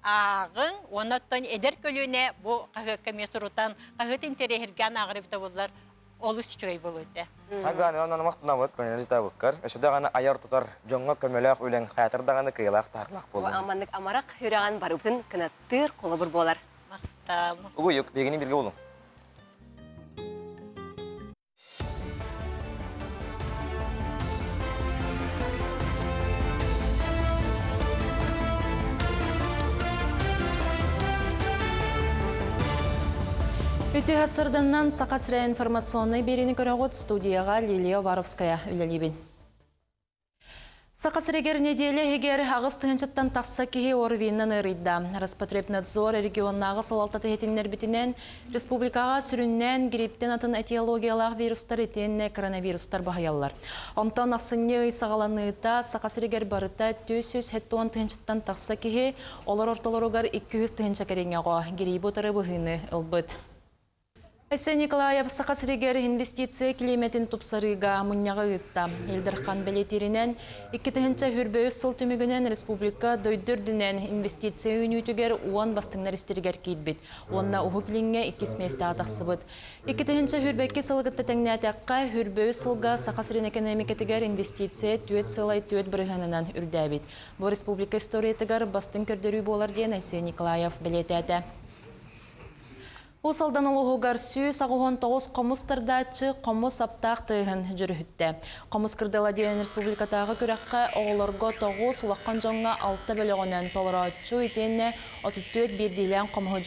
ааҕыҥ уонна оттон эдэр көлүөнэ бу хаһыакка эмиэ сурутан хаһыат интэриэһиргээн ааҕар эбитэ буоллар олус үчүгэй буолуо этэ. Аганы онон махтанабыт Көнөлүс Өссө даҕаны айар-тутар дьоҥҥо көмөлөөх үлэҥ хаятар даҕаны кыайылаах таһарлаах буоллун. Аманнык амарах үрэҕин барыбытын кынаттыыр холобур буолар. Махтал. Угуйук, биһигини бирге болуҥ. Үтүө сырдыннан Саха сирэ информационнай биэриини көрөҕүт студияҕа Лилия Уваровская үлэлиибин. Саха сиригэр нэдиэлэ иһигэр 8 тыһыынчаттан тахса киһи ОРВИ-нан ыарыйда. Роспотребнадзор регионнааҕы салалтата иһитиннэрбитинэн, республикаҕа сүрүннээн грипптэн атын этиологиялаах вирустар итиэннэ коронавирустар баһыйаллар. Онтон ахсынньы ый саҕаланыыта Саха сиригэр барыта 470 тыһыынчаттан тахса киһи, олор ортолоругар 200 тыһыынча кэриҥэ оҕо грибы утары быһыыны ылбыт. Айсен Николаев Саха сиригэр инвестиция килиимэтин тупсарыыга мунньаҕы ыытта. Ил Дархан бэлиэтииринэн, 2023 сыл түмүгүнэн республика дойду үрдүнэн инвестиция үүнүүтүгэр 10 бастыҥнар истэригэр киирбит уонна Уһук Илиҥҥэ иккис миэстэҕэ тахсыбыт. 2022 сылы кытта тэҥнээтэххэ, 23 сылга Саха сирин экэниэмикэтигэр инвестиция 4,4 бырыһыанынан үрдээбит. Бу республика историятыгар бастыҥ көрдөрүү буолар диэн Айсен Николаев бэлиэтээтэ. Уус Алдан улууһугар 189 хомус тардааччы хомус аптаах тыаһын дьүрүһүттэ. Хомус кырдала диэн республикатааҕы күрэххэ оҕолорго тоҕус, улахан дьоҥҥо алта бөлөҕүнэн толорооччу итиэннэ 34 биирдиилээн хомуһу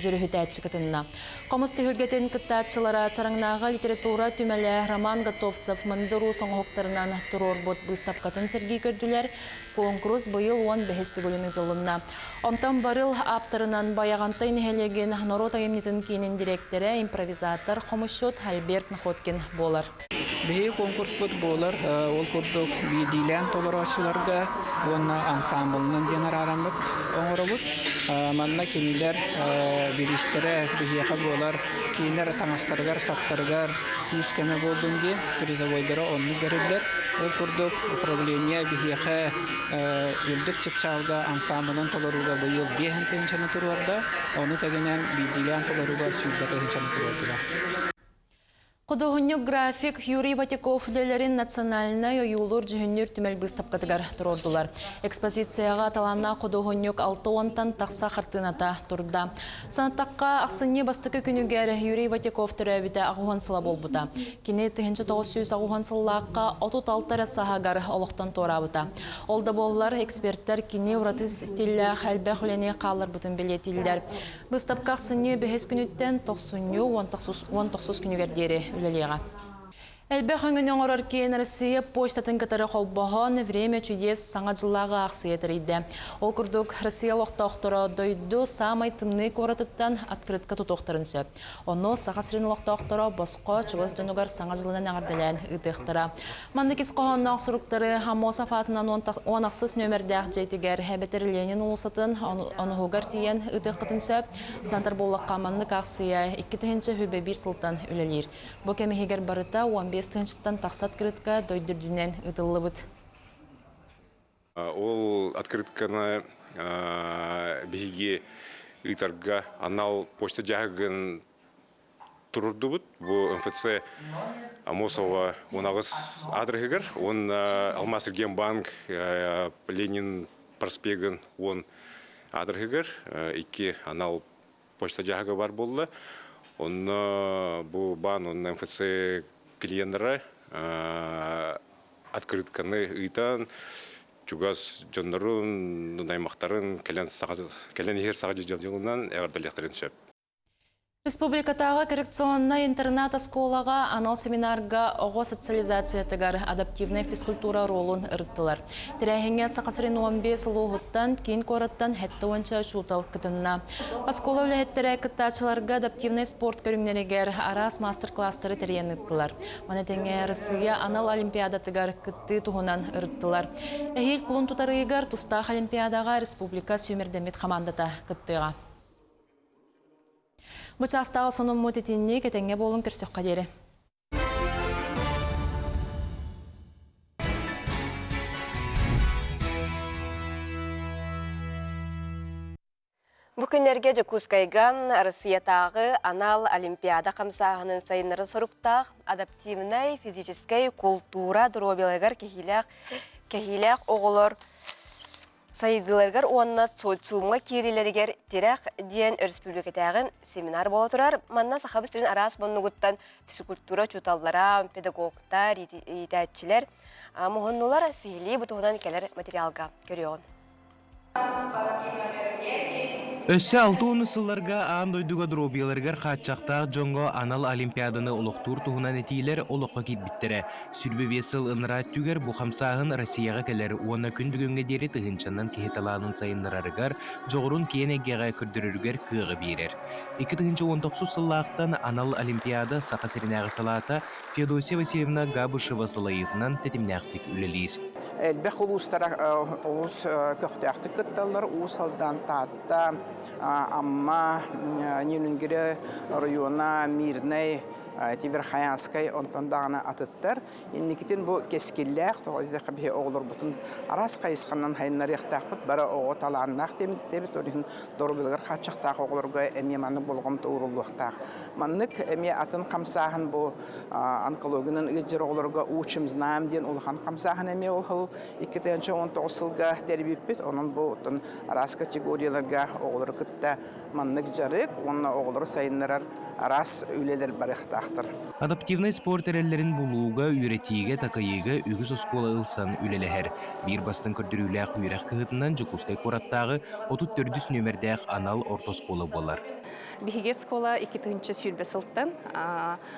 дьүрүһүтээччи кытынна. Хомус түһүлгэтин кыттааччылара Чараҥнааҕы литература түмэлэ Роман Готовцев мындыр уус оҥоһуктарынан туруорбут быыстапкатын сэргии көрдүлэр. Куонкурус быйыл уон бэһис төгүлүн ыытылынна. Онтон барыл ааптарынан Байаҕантай нэһилиэгин норуот айымньытын киинин дириэктэрэ, импровизатор, хомусчут Альберт Находкин буолар. Биһиги конкурспут буолар ол курдук биирдиилээн толорооччуларга уонна ансаамбылынан диэн араараммыт оҥоробут. Манна кинилэр бириистэрэ биһиэхэ буолар кинилэр таҥастарыгар, саптарыгар күүс-көмө буоллун диэн призовойдара оннук бэриллэр. Ол курдук управление биһиэхэ үрдүк чыпчаалга ансаамбылын толорууга быйыл биэһин тыһыынчаны туруорда, ону тэҥинэн биирдиилээн толорууга 20 тыһыынчаны туруордулар. Худуоһунньук график Юрий Ватяков үлэлэрин национальнай ойуулуур-дьүһүннүүр түмэл быыстапкатыгар туруордулар. Экспозицияҕа талааннаах худуоһунньук 60-тан тахса хартыыната турда. Санаттахха, ахсынньы бастакы күнүгэр Юрий Ватяков төрөөбүтэ 80 сыла буолбута. Кини 1980 сыллаахха 36 эрэ сааһыгар олохтон туораабыта. Ол да буоллар, эксперттэр кини ураты стиллээх элбэх үлэни хаалларбытын бэлиэтииллэр. Быыстапка ахсынньы бэһис күнүттэн тохсунньу уон тохсус күнүгэр диэри үлэлиэҕэ. Элбэх өҥөнү оҥорор киэн Россия почтатын кытары холбоһон «Время чудес» саҥа дьыллааҕы аахсыйа тэрийдэ. Ол курдук, Россия олохтоохторо дойду саамай тымныы куоратыттан открытка тутуохтарын сөп. Ону Саха сирин олохтоохторо босхо чугас дьонугар Саҥа дьылынан эҕэрдэлээн ыытыахтара. Маннык ис хоһоонноох суруктары Аммосов аатынан уон ахсыс нүөмэрдээх дьиэтигэр эбэтэр Ленин уулуссатын онуһугар тиийэн ыытыаххытын сөп. Санатар буоллахха, маннык аахсыйа 2021 сылтан үлэлиир. Бу кэм иһигэр барыта 15 тыһыынчаттан тахса открытка дойду үрдүнэн ыытыллыбыт. Ол открытканы биһиги ыытарга анал почта дьаһыгын турурдубут. Бу МФЦ Амосова 18 адрыһыгар уонна Алмаз Гембанк Ленин проспегын 10 адрыһыгар икки анал почта дьаһыга бар буолла. Онно бу баан уонна МФЦ клиеннара открытканы ыытан чугас дьоннорун, аймахтарын кэлэн, кэлэн иһэр саҕа дьылынан эҕэрдэлиэхтэрин сөп. Республикатааҕы коррекционнай интернат-оскуолаҕа анал семинарга оҕо социализациятыгар адаптивнай физкультура оруолун ырыттылар. Тэрээһиҥҥэ Саха сирин 15 улууһуттан, киин куораттан 70 учуутал кытынна. Оскуола үлэһиттэрэ кыттааччыларга адаптивнай спорт көрүҥнэригэр араас маастар-класстары тэрийэн ыыттылар. Маны тэҥэ Россия анал олимпиадатыгар кыттыы туһунан ырыттылар. Эһиил кулун тутар ыйыгар тустаах олимпиадаҕа республика сүүмэрдэммит хамаандата кыттыаҕа. Бу чаастааҕы сонуммут итинник этэҥҥэ буолун көрсөххө диэри. Бу күннэргэ Дьокуускайга Россиятааҕы анал Олимпиада хамсааһынын сайыннары соруктаах адаптивнай физическэй култуура доруобуйаларыгар кэһиилээх кэһиилээх оҕолор сайдыыларыгар уонна социумҥа киириилэригэр тирэх диэн өрөспүүбүлүкэтээҕи семинар буола турар. Манна Сахабыт сирин араас муннугуттан физкультура учууталлара, педагогтар, иитээччилэр муһуннулар. Сиһилии бу туһунан кэлэр материалга көрүөҕүн. Өссө 60 сылларга аан дойдуга доруобуйаларыгар хааччахтаах дьоҥҥо анал олимпиаданы олохтуур туһунан этиилэр олоххо киирбиттэрэ. 25 сыл ынараа өттүгэр бу хамсааһын Россияҕа кэлэр уонна күн бүгүҥҥэ диэри тыһыынчанан киһи талаанын сайыннарарыгар, дьоҕурун киэн эйгэҕэ көрдөрөрүгэр кыаҕы биэрэр. 2019 сыллаахтан анал Олимпиада Саха сиринээҕи салаата Феодосия Васильевна Габышева салайыытынан тэтимнээхтик үлэлиир. Элбэх улуустара олус көхтөөхтүк кытталлар. Уус Алдан, Таатта, Амма, Нелюнгири оройуона, Мирнэй, Тимирхаянскай онтон даҕаны атыттар. Инникитин бу кэскиллээх, тоҕо диэтэххэ биһи оҕолорбутун араас хайысханан хайыннарыахтаахпыт, бары оҕо талааннаах диэбит, ол иһин доруобуйаларыгар хааччахтаах оҕолорго эмиэ маннык болҕомто ууруллуохтаах. Маннык эмиэ атын хамсааһын бу онкологиянан ыалдьар оҕолорго учим знаем диэн улахан хамсааһын эмиэ ол 2019 сылга тэрийбиппит. Онон бу араас категорияларга оҕолору кытта Маннык дьарык уонна оҕолору сайыннарар араас үлэлэр барыахтаахтар. Адаптивнай спорт эрэллэрин булууга, үөрэтиигэ, такайыыга үгүс оскуола ылсан үлэлэһэр. Биир бастыҥ көрдөрүүлээх үөрэх кыһытынан Дьокуускай куораттааҕы 34 нүөмэрдээх анал орто оскуола буолар. Биһиги оскуола 2020 сылтан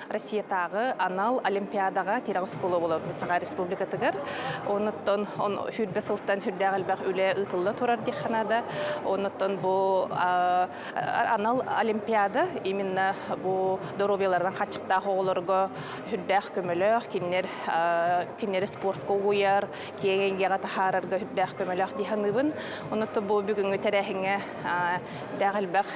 Россиятааҕы анал олимпиадаҕа тирэх оскуола буолар Саха Республикатыгар. Онуттан хүрбэ сылтан хүрдээх элбэх үлэ ыытылла турар диэххэ наада. Онуттан бу анал олимпиада именно бу доруобуйаларынан хаччыктаах оҕолорго хүрдээх көмөлөөх, кинилэр кинилэри спортка угуйар, киэҥ эйгэҕэ таһаарарга хүрдээх көмөлөөх дии саныыбын. Онуттан бу бүгүҥҥү тэрээһиҥҥэ дээх элбэх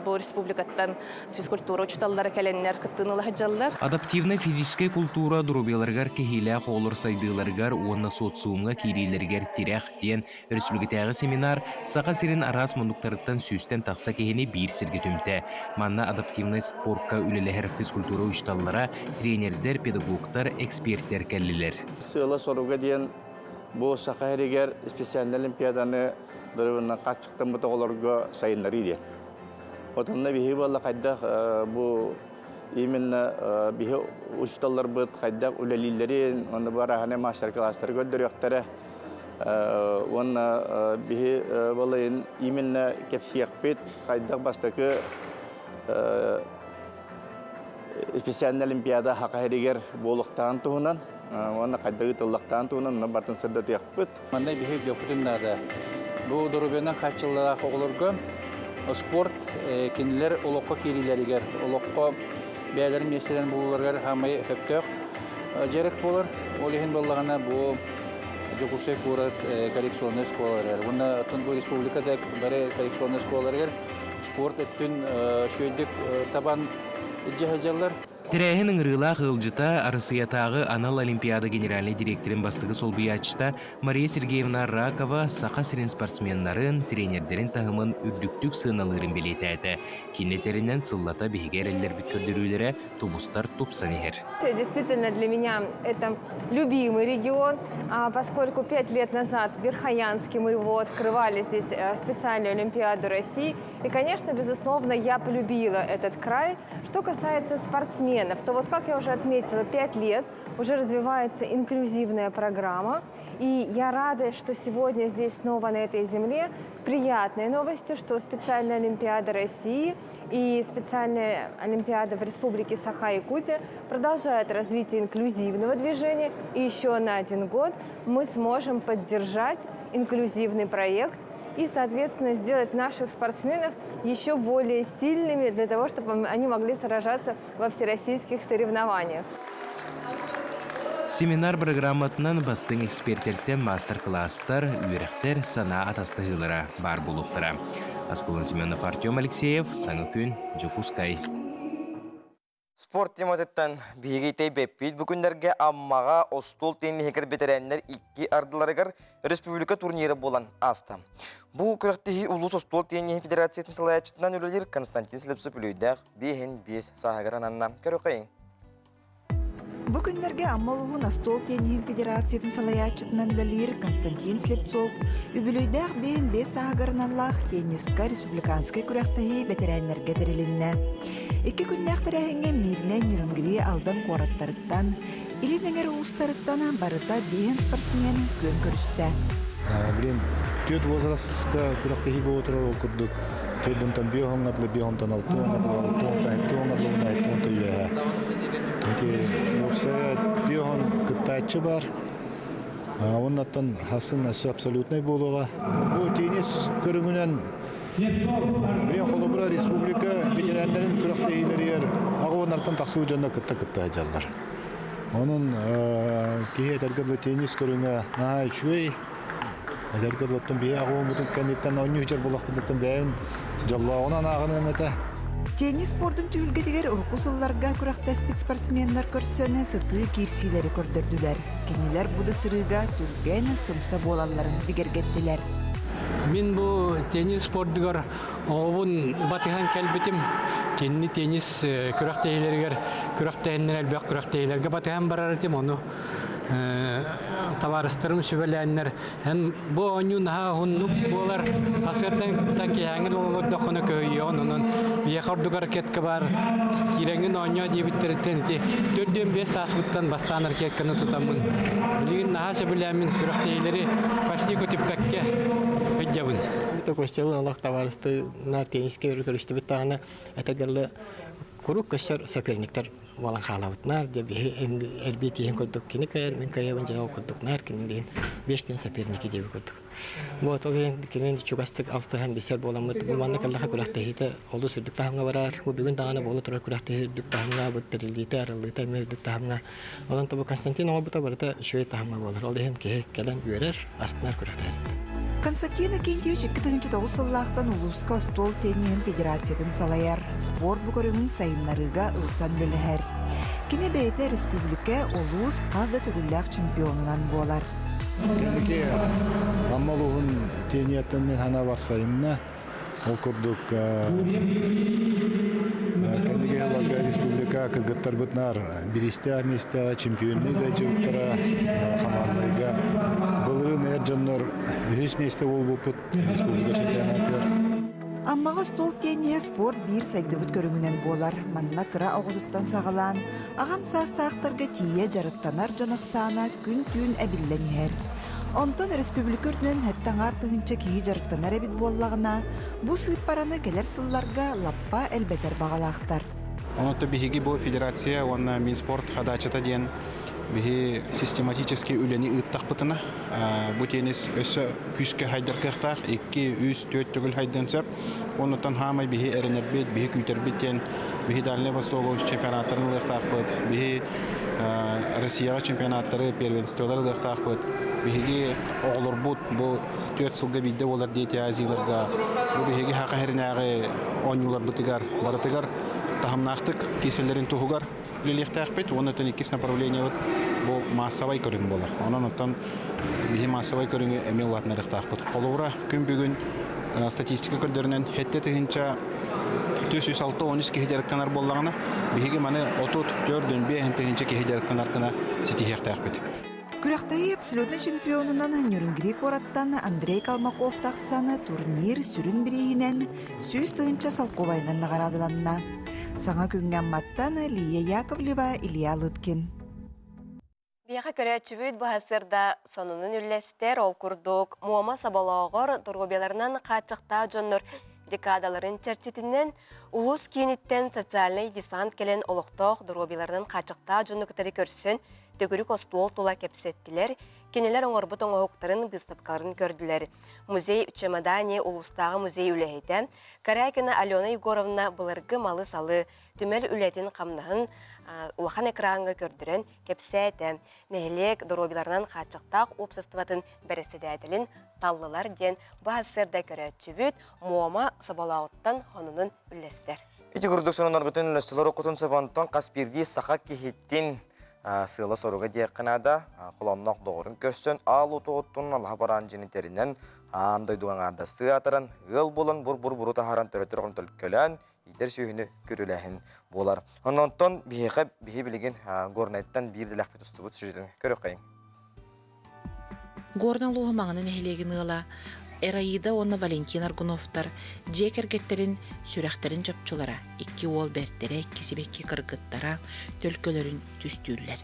бу республикаттан физкультура учууталлара кэлэннэр кыттыыны ыла сылдьаллар. Адаптивнай физическэй култуура доруобуйаларыгар кэһиилээх оҕолор сайдыыларыгар уонна социумҥа киириилэригэр тирэх диэн өрөспүүбүлүкэтээҕи семинар Саха сирин араас муннуктарыттан сүүстэн тахса киһини биир сиргэ түмтэ. Манна адаптивнай спорка үлэлэһэр физкультура учууталлара, тренердэр, педагогтар, экспертэр кэллилэр. Сыала-соруга диэн бу Саха сиригэр специальнай олимпиаданы доруобуйанан хааччахтаммыт оҕолорго сайыннарыы диэн. Отонно биһи буолла хайдах бу именно биһи учууталларбыт хайдах үлэлииллэрин, уонна бу арааһынай мастер-класстары көрдөрүөхтэрэ. Уонна биһи буолла именно кэпсиэхпит хайдах бастакы специальный олимпиада Саха сиригэр буолуохтааҕын туһунан уонна хайдах ыытыллахтааҕын туһунан онно барытын сырдатыахпыт. Манна биһиги өйдүөхпүтүн наада. Бу доруобуйанан хааччыллаах оҕолорго спорт кинилэр олоххо киириилэригэр, олоххо бэйэлэрин миэстэлэрин булууларыгар саамай сөптөөх дьарык буолар. Ол иһин буоллаҕына бу Дьокуускай куорат коррекционнай школаларыгар уонна оттон бу республика да бары коррекционнай школаларыгар спорт өттүн үчүгэйдик табан илдьэ сылдьаллар. Тэрээһин ыҥырыылаах ыалдьыта Арассыыйатааҕы анал олимпиада генеральнай дириэктэрин бастакы солбуйааччыта Мария Сергеевна Ракова Саха сирин спортсменнарын, тренердэрин таһымын үрдүктүк сыаналыырын бэлиэтээтэ. Кини этэринэн, сыллата биһиги эрэллэрбит көрдөрүүлэрэ тубустар тупсан иһэр. Действительно, для меня это любимый регион, поскольку 5 лет назад в Верхоянске мы его открывали здесь специальную Олимпиаду России. И, конечно, безусловно, я полюбила этот край. Что касается спортсменов, то вот, как я уже отметила, 5 лет уже развивается инклюзивная программа. И я рада, что сегодня здесь снова на этой земле с приятной новостью, что специальная Олимпиада России и специальная Олимпиада в Республике Саха-Якутия продолжает развитие инклюзивного движения. И еще на один год мы сможем поддержать инклюзивный проект и, соответственно, сделать наших спортсменов еще более сильными для того, чтобы они могли сражаться во всероссийских соревнованиях. Семинар программатынан бастыҥ экспертэртэн маастар-кылаастар, үөрэхтэр, санаа атастаһыылара баар буолуохтара. Аскалон Семенов, Артем Алексеев, Саҥа күн, Дьокуускай. Спорт тематыттан биһиги тэйбэппит бу күннэргэ Аммаҕа остуол тенниһигэр бэтэрээннэр икки ардыларыгар республика турнира буолан ааста. Бу күрэхтэһии улуус остуол тенниһин федерациятын салайааччытынан үлэлиир Константин Слепцов үбүлүөйдээх 5 сааһыгар ананна. Көрүөххэйиҥ. Бу күннэргэ Амма улууһун остуол тенниһин федерациятын салайааччытынан үлэлиир Константин Слепцов үбүлүөйдээх 55 сааһыгар аналлаах тенниска республиканскай күрэхтэһии бэтэрээннэргэ тэрилиннэ. Икки күннээх тэрээһиҥҥэ Мирнэй, Нерюнгри, Алдан куораттарыттан, Илин эҥэр улуустарыттан барыта биэһин спортсмен күөн көрүстэ. Блин, түөрт возрастка күрэхтэһии буола турар ол курдук төрдүнтэн биэ оҥҥатлы биэ онтон алты оҥҥатлы алты онтон сэттэ оҥҥатлы уонна сэттэ онтон үөһэ. Ити уопсайа биэ он кыттааччы бар. Оннаттан хасын өссө абсолютнай буолуоҕа. Бу теннис көрүҥүнэн Билин холобура республика ветераннарын күрэхтэһиилэригэр аҕа тахсыбыт дьонно кытта кытта сылдьаллар. Онон киһи этэргэ дылы теннис көрүҥэ наһаа үчүгэй. Этэргэ дылы оттон биһи аҕа кэнниттэн оонньуу сылдьар буоллахпытыттан бэйэм дьоллооҕунан ааҕыныам этэ. Теннис спордун түһүлгэтигэр урукку сылларга күрэхтэспит спортсменнар көрсөн сытыы киирсиилэри көрдөрдүлэр. Кинилэр бу да сырыыга түргэн, сымса буолалларын бигэргэттилэр. Мин бу теннис спордугар оҕобун батыһан кэлбитим. Кинини теннис күрэхтэһиилэригэр күрэхтэһиннэр элбэх күрэхтэһиилэргэ батыһан барар этим. Ону табаарыстарым сүбэлээннэр эн бу оонньуу наһаа уһуннук буолар хасыаттан киһээҥҥин олордоххуна көһүйүөҕүн онон биһиэхэ ордук ракетка баар киирэҥҥин оонньоо диэбиттэриттэн ити 4-5 сааспыттан бастаан ракетканы тутаммын билигин наһаа сөбүлээммин күрэхтэһиилэри почти көтүппэккэ сылдьабын. Костялы олох табаарысты на тенниске көрүстүбүт даҕаны этэргэллэ куруук көстөр соперниктар буолан хаалабыт наар дьэ биһи эрбии тииһин курдук кини кыайар мин кыайабын дьэ ол курдук наар кини диэн биэс соперники диэби курдук вот ол иһин кини чугастык алтыһан билсэр буоламмыт бу манна кэллэхэ күрэхтэһиитэ олус үрдүк таһымҥа барар бу бүгүн даҕаны буола турар күрэхтэһии үрдүк таһымҥа бу тэриллиитэ арыллыыта эмиэ үрдүк таһымҥа онон бу Константин оҥорбута барыта үчүгэй таһымҥа буолар ол иһин киһи кэлэн үөрэр астынар күрэхтэһэр Константин Акинтьевич 2009 сыллаахтан улууска остуол тенниһин федерациятын салайар, спорт бу көрүҥүн сайыннарыыга ылсан үлэлэһэр. Кини бэйэтэ республика, улуус хас да төгүллээх чемпионунан буолар. Кэнники Амма улууһун тенниһиттэн мин санаабар сайынна. Ол курдук кэнники сылларга республика кыргыттарбытынаар бириистээх миэстэҕэ чемпионныы да дьыбыттара хамаандайга былырыын эр дьоннор үһүс миэстэ буолбуппут республика чемпионатыгар. Аммаҕа остуол тенниһэ спорт биир сайдыбыт көрүҥүнэн буолар. Манна кыра оҕотуттан саҕалаан аҕам саастаахтарга тиийэ дьарыктанар дьон ахсаана күн-түүн эбиллэн иһэр. Онтон өрөспүүбүлүкэ үрдүнэн сэттэ аҥаар тыһыынча киһи дьарыктанар эбит буоллаҕына, бу сыыппараны кэлэр сылларга лаппа элбэтэр баҕалаахтар. Онон биһиги бу федерация уонна Минспорт хадаачата диэн биһи систематически үлэни ыыттахпытына, бу теннис өссө күүскэ хайдар кыахтаах, 2, 3, 4 төгүл хайдан сөп. Оннуттан хаамай биһи эрэнэрбит, биһи күүтэрбит диэн биһи Дальнай Востогу чемпионаттарын ылыахтаахпыт, биһи Россияҕа чемпионаттары, первенстволары ылыахтаахпыт. Биһиги оҕолорбут бу түөрт сылга биирдэ буолар Дети Азияларга, бу биһиги Саха сиринээҕи оонньууларбытыгар барытыгар таһымнаахтык киирсэллэрин туһугар үлэлиэхтээхпит. Уонна оттон иккис направлениебыт бу маассабай көрүҥ буолар. Онон оттон биһи маассабай көрүҥү эмиэ улаатынарыахтаахпыт. Холобура, күн бүгүн статистика көрдөрүнэн 7 463 киһи дьарыктанар буоллаҕына, биһиги маны 34 5 тыһыынча киһи дьарыктанар гына ситиһиэхтээхпит. Күрэхтэһии абсолютнай чемпионунан Нюрнгри куораттан Андрей Калмаков тахсан турнир сүрүн бирииһинэн 100 000 солкуобайынан наҕараадаланна. Саҥа күҥҥэ Амматтан Лия Яковлева, Илья Лыткин. Биһиэхэ көрөөччүбүт быһасырда сонунун үллэстэр, ол курдук Муома соболооҕор доруобуйаларынан хааччахтаах дьоннор декадаларын чэрчитинэн улуус кииниттэн социальнай десант кэлэн олохтоох доруобуйаларынан хааччахтаах дьону кытары көрсөн төгүрүк остуол тула кэпсэттилэр, кинилэр оҥорбут оҥоһуктарын быыстапкаларын көрдүлэр. Музей чемодане улуустааҕы музей үлэһитэ Корякина Алена Егоровна былыргы малы-салы, түмэл үлэтин-хамнаһын улахан экраҥҥа көрдөрөн кэпсээтэ. Нэһилиэк доруобуйаларынан хааччахтаах уопсастыбатын бэрэссэдээтэлин таллылар диэн бу сарсыарда көрөөччүбүт Муома Соболооҕуттан сонунун үллэстэр. Ити курдук сонуннарбытын үллэстэлэр окутун собонтон хас биирдии саха киһитин сыала-соруга диэххэ наада. Холоонноох доҕорун көрсөн, аал уоту оттун алаһа бараан дьиэни тэринэн, аан дойдуга аҥаардастыы аатыран, ыал буолан бур-бур-буру таһааран төрөтөр оҕону төлкөлөөн, иитэр сүөһүнү көрүлээһин буолар. Онтон биһиэхэ биһи билигин Горнайтан биир дэлэхпит устубут сюжетын көрүөххэйиҥ. Горнай улууһа Маҥаны нэһилиэгин ыала Эраида уонна Валентин Аргуновтар дьиэ кэргэттэрин сүрэхтэрин чопчулара, икки уол бэртэрэ, икки сибэкки кыргыттара төлкөлөрүн түстүүллэр.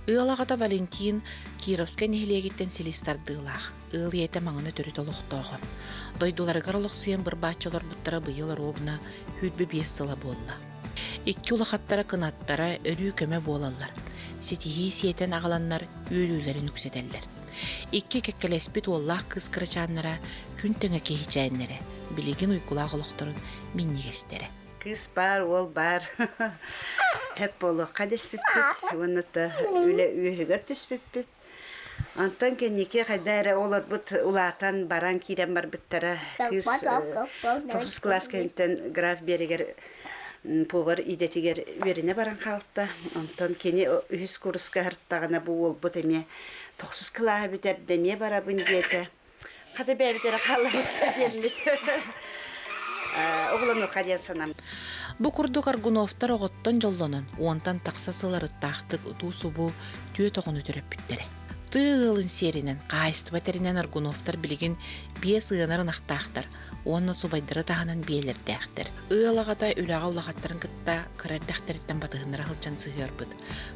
Ыал аҕата Валентин Кировскай нэһилиэгиттэн силис тардыылаах, ыал ийэтэ Маҥаны төрүт олохтооҕо. Дойдуларыгар олохсуйан бырбааччы олорбуттара быйыл оруобуна 25 сыла буолла. Икки улахаттара кынаттара өрүү көмө буолаллар, ситиһии сиэтэн аҕаланнар үөрүүлэрин үксэтэллэр. Икки кэккэлэспит уоллаах кыыс кырачааннара күн тэҥэ киһичээннэрэ, билигин уйгулаах олохторун минньигэстэрэ. Кыыс баар, уол баар. Хэп буолуохха дэспиппит уонна да үлэ үөһүгэр түспүппүт. Онтон кэнники хайда эрэ олорбут улаатан баран киирэн барбыттара. Кыыс тохсус кылаас кэнниттэн граф биэригэр повар идэтигэр үөрэнэ баран хаалта. Онтон кини үһүс курска аһартаҕына бу уолбут эмиэ тохсус кылааһы бүтэрдэ эмиэ барабын диэтэ. Хата бэйэбит эрэ хааллабыт диэммит. Оҕолонуохха диэн санам. Бу курдук Аргуновтар оҕоттон дьоллонон, уонтан тахса сыл арыттаахтык утуу-субуу түөрт оҕону төрөппүттэрэ. Тыа ыалын сиэринэн, хаһаайыстыба тэринэн Аргуновтар билигин биэс ыанар ынахтаахтар уонна субайдары таһынан биэлэрдээхтэр. Ыал аҕата үлэҕэ улахаттарын кытта кыра эрдэхтэриттэн батыһыннара сылдьан сыһыарбыт.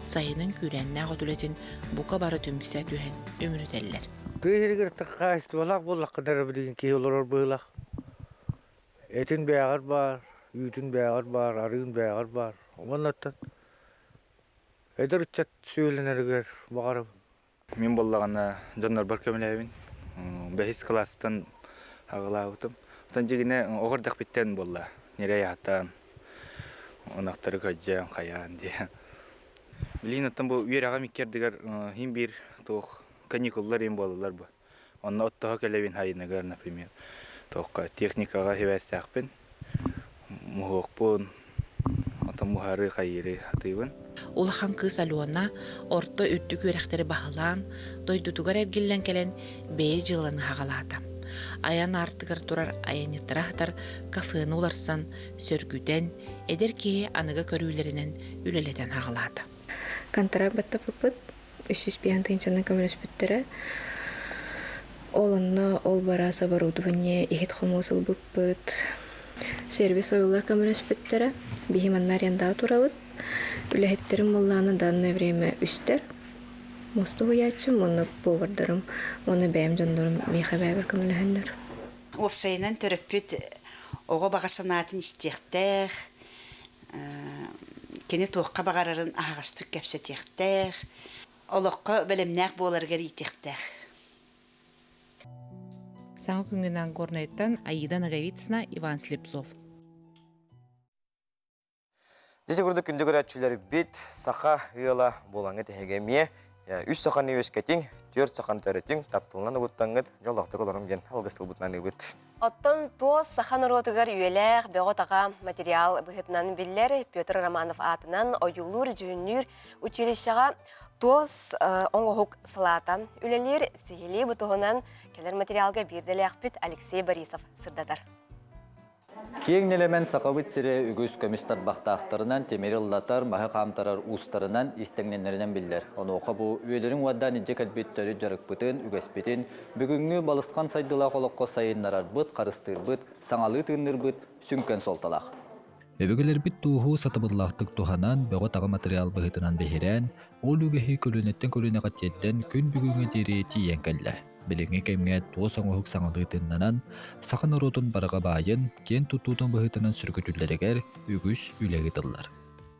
Сайынын күүрээннээх от үлэтин бука бары түмсэ түһэн үмүрүтэллэр. Тыа сиригэр хаһаайыстыбалаах буоллаххына эрэ билигин киһи олорор быһыылаах. Этин бээҕэр баар, үүтүн бээҕэр баар, арыын бээҕэр баар. Уоннаттан эдэр ыччат сүөлэнэригэр баҕарабын. Мин буоллаҕына дьоннорбор көмөлөһөбүн. Бэһис кылаастан аҕылаабытым. Оттон дьигинэ оҕо эрдэхпиттэн буолла. Ньирэй аһатан, ынахтары көрдьөөн, хайаан диэн. Билигин оттон бу үөрэҕим икки ардыгар иһин биир туох каникуллар иһин буолаллар бу. Онно оттоһо кэлэбин хайыныгар, например, туохха техникаҕа сибээстээхпин, муһуохпун, отон муһары хайыыры сатыыбын. Улахан кыыс Алена орто үрдүк үөрэхтэри баһылаан, дойдутугар эргиллэн кэлэн бэйэ дьыаланы аҕалаата. Айан аартыгар турар айанньыттара аһатар кафены уларсан, сөргүтэн, эдэр киһи аныгы көрүүлэринэн үлэлэтэн аҕалаата. Контракт баттаппыппыт, 305 тыһыынчанан көмөлөспүттэрэ. Ол онно ол бараас оборудование иһит-хомуос ылбыппыт. Сервис ойуулар көмөлөспүттэрэ. Биһи манна арендаҕа турабыт. Үлэһиттэрим буоллаҕына данное время үстэр. Муоста уһуйааччым уонна повардарым уонна бэйэм дьоннорум миэхэ бэйэбэр көмөлөһөннөр. Уопсайынан төрөппүт оҕо баҕа санаатын истиэхтээх, кини туохха баҕарарын аһаҕастык кэпсэтиэхтээх, олоххо бэлэмнээх буоларыгар иитиэхтээх. Саҥа күҥҥүнэн Горнайтан Аида Ноговицына, Иван Слепцов. Дьэ курдук күндү көрөөччүлэрбит саха ыала буолаҥҥыт эһиги эмиэ үс саханы үөскэтиҥ, түөрт саханы төрөтүҥ, тапталынан угуттаҥҥыт, дьоллоохтук олоруҥ диэн алгыс тылбытынан аныыбыт. Оттон туос саха норуотугар үйэлээх, бөҕө-таҕа материал быһыытынан биллэр Петр Романов аатынан ойуулуур-дьүһүннүүр училищеҕа туос оҥоһук салаата үлэлиир. Сиһилии бу туһунан кэлэр материалга биирдэлээхпит Алексей Борисов сырдатар. Киэҥ нэлэмэн Сахабыт сирэ үгүс көмүс тарбахтаахтарынан, тимири ыллатар, маһы хаамтарар уустарынан, истэҥнэннэринэн биллэр. Онуоха бу үөлэрин уордаан илдьэ кэлбит төрүт дьарыкпытын, үгэспитин бүгүҥҥү балысхан сайдыылаах олоххо сайыннарарбыт, харыстыырбыт, саҥалыы тыынныырбыт сүҥкэн суолталаах. Өбүгэлэрбит тууһу сатабыллаахтык туһанан, бөҕө-таҕа матырыйаал быһыытынан биһирээн, ол үгэһи көлүөнэттэн көлүөнэҕэ тиэрдэн күн бүгүҥҥэ диэри тиийэн кэллэ. Билиҥҥи кэмҥэ туос оҥоһук саҥалыы тыыннанан, саха норуотун барҕа баайын, киэн туттуутун быһыытынан сүргүтүллэригэр үгүс үлэ ыытыллар.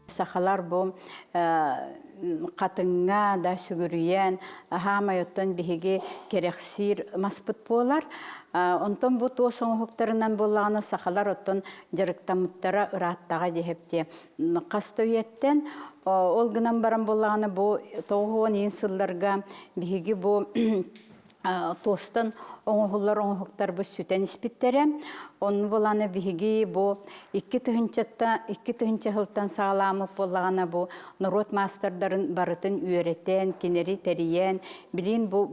Сахалар бу хатыҥҥа да сүгүрүйэн, аһаамай оттон биһиги кэрэхсиир маспыт буолар. Онтон бу туос оҥоһуктарынан буоллаҕына сахалар оттон дьарыктаммыттара ырааттаҕа диэһэптиэ хас да үйэттэн. Ол гынан баран буоллаҕына бу 90 иин сылларга биһиги бу туостан оҥоһуллар оҥоһуктарбыт сүтэн испиттэрэ. Онну буланы биһиги бу 2000-та 2000 сылтан саҕаламмыт буоллаҕына бу норуот маастардарын барытын үөрэтэн, кинери тэрийэн, билин бу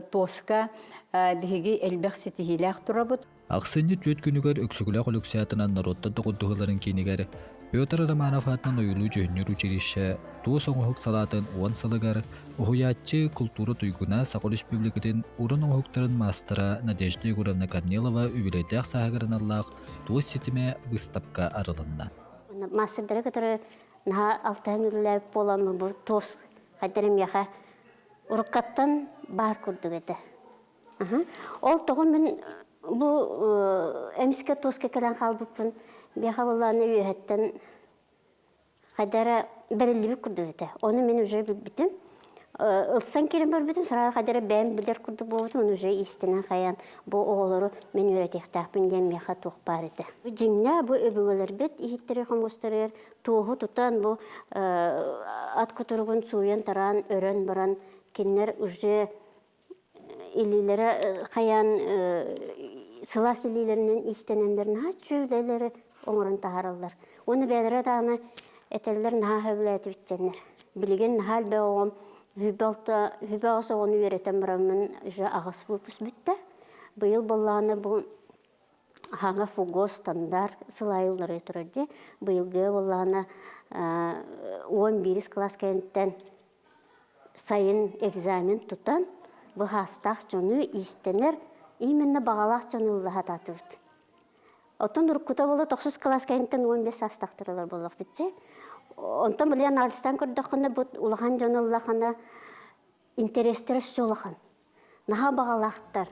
туоска биһиги элбэх ситиһиилээх турабыт. Ахсынньы түөрт күнүгэр Өксөкүлээх Өлөксөй аатынан норуоттар доҕордоһууларын киинигэр Петр Романов аатынан ойуулуу-дьүһүннүүр училище туос оҥоһук салаатын уон сылыгар уһуйааччы, култуура туйгуна, Саха Өрөспүүбүлүкэтин уран оҥоһуктарын маастара Надежда Егоровна Корнилова үбүлүөйдээх сааһыгар аналлаах туос ситимэ быыстапка арылынна. Маастардары кытары наһаа алтыһан үлэлээбит буоламмын бу туос хайдах эрэ миэхэ уруккаттан баар курдук этэ. Ол тоҕо мин бу эмискэ туоска кэлэн хаалбыппын биэхэ буоллаҕына үөһэттэн хайда эрэ бэриллибит курдук этэ. Ону мин уже билбитим. Ылсан киирэн барбытым, сразу хайда эрэ бэйэм билэр курдук буолбутум, ону уже иистэнэн хайан бу оҕолору мин үөрэтиэхтээхпин диэн миэхэ туох баар этэ. Дьиҥнээх бу өбүгэлэрбит иһиттэрэ хомустарыгар туоһу тутан бу ат кутуругун сууйан-тараан өрөн баран кинилэр уже илиилэрэ хайаан сылаас илиилэринэн иистэнэллэр наһаа үчүгэйлэри оҥорон таһаараллар. Уонна бэйэлэрэ даҕаны этэллэр наһаа сөбүлээтибит диэннэр. Билигин наһаа элбэх оҕом хүбэ аҕыс оҕону үөрэтэн бараммын уже аҕыс выпуск бүттэ. Быйыл буоллаҕына бу хаҥа ФУГО стандарт сылайыллары турар дии. Быйылгы буоллаҕына 11 класс кэнниттэн сайын экзамен тутан, быһаастаах дьону иистэнэр, именно баҕалаах дьону ыллаһатаатыбыт. Оттон уруккута буола тохсус кылаас кэнниттэн 15 саастаахтар буоллахпыт дии. Онтон били анализтаан көрдөххүнэ, бу улахан дьон ыллахына интэриэстэрэ өссө улахан. Наһаа баҕалаахтар.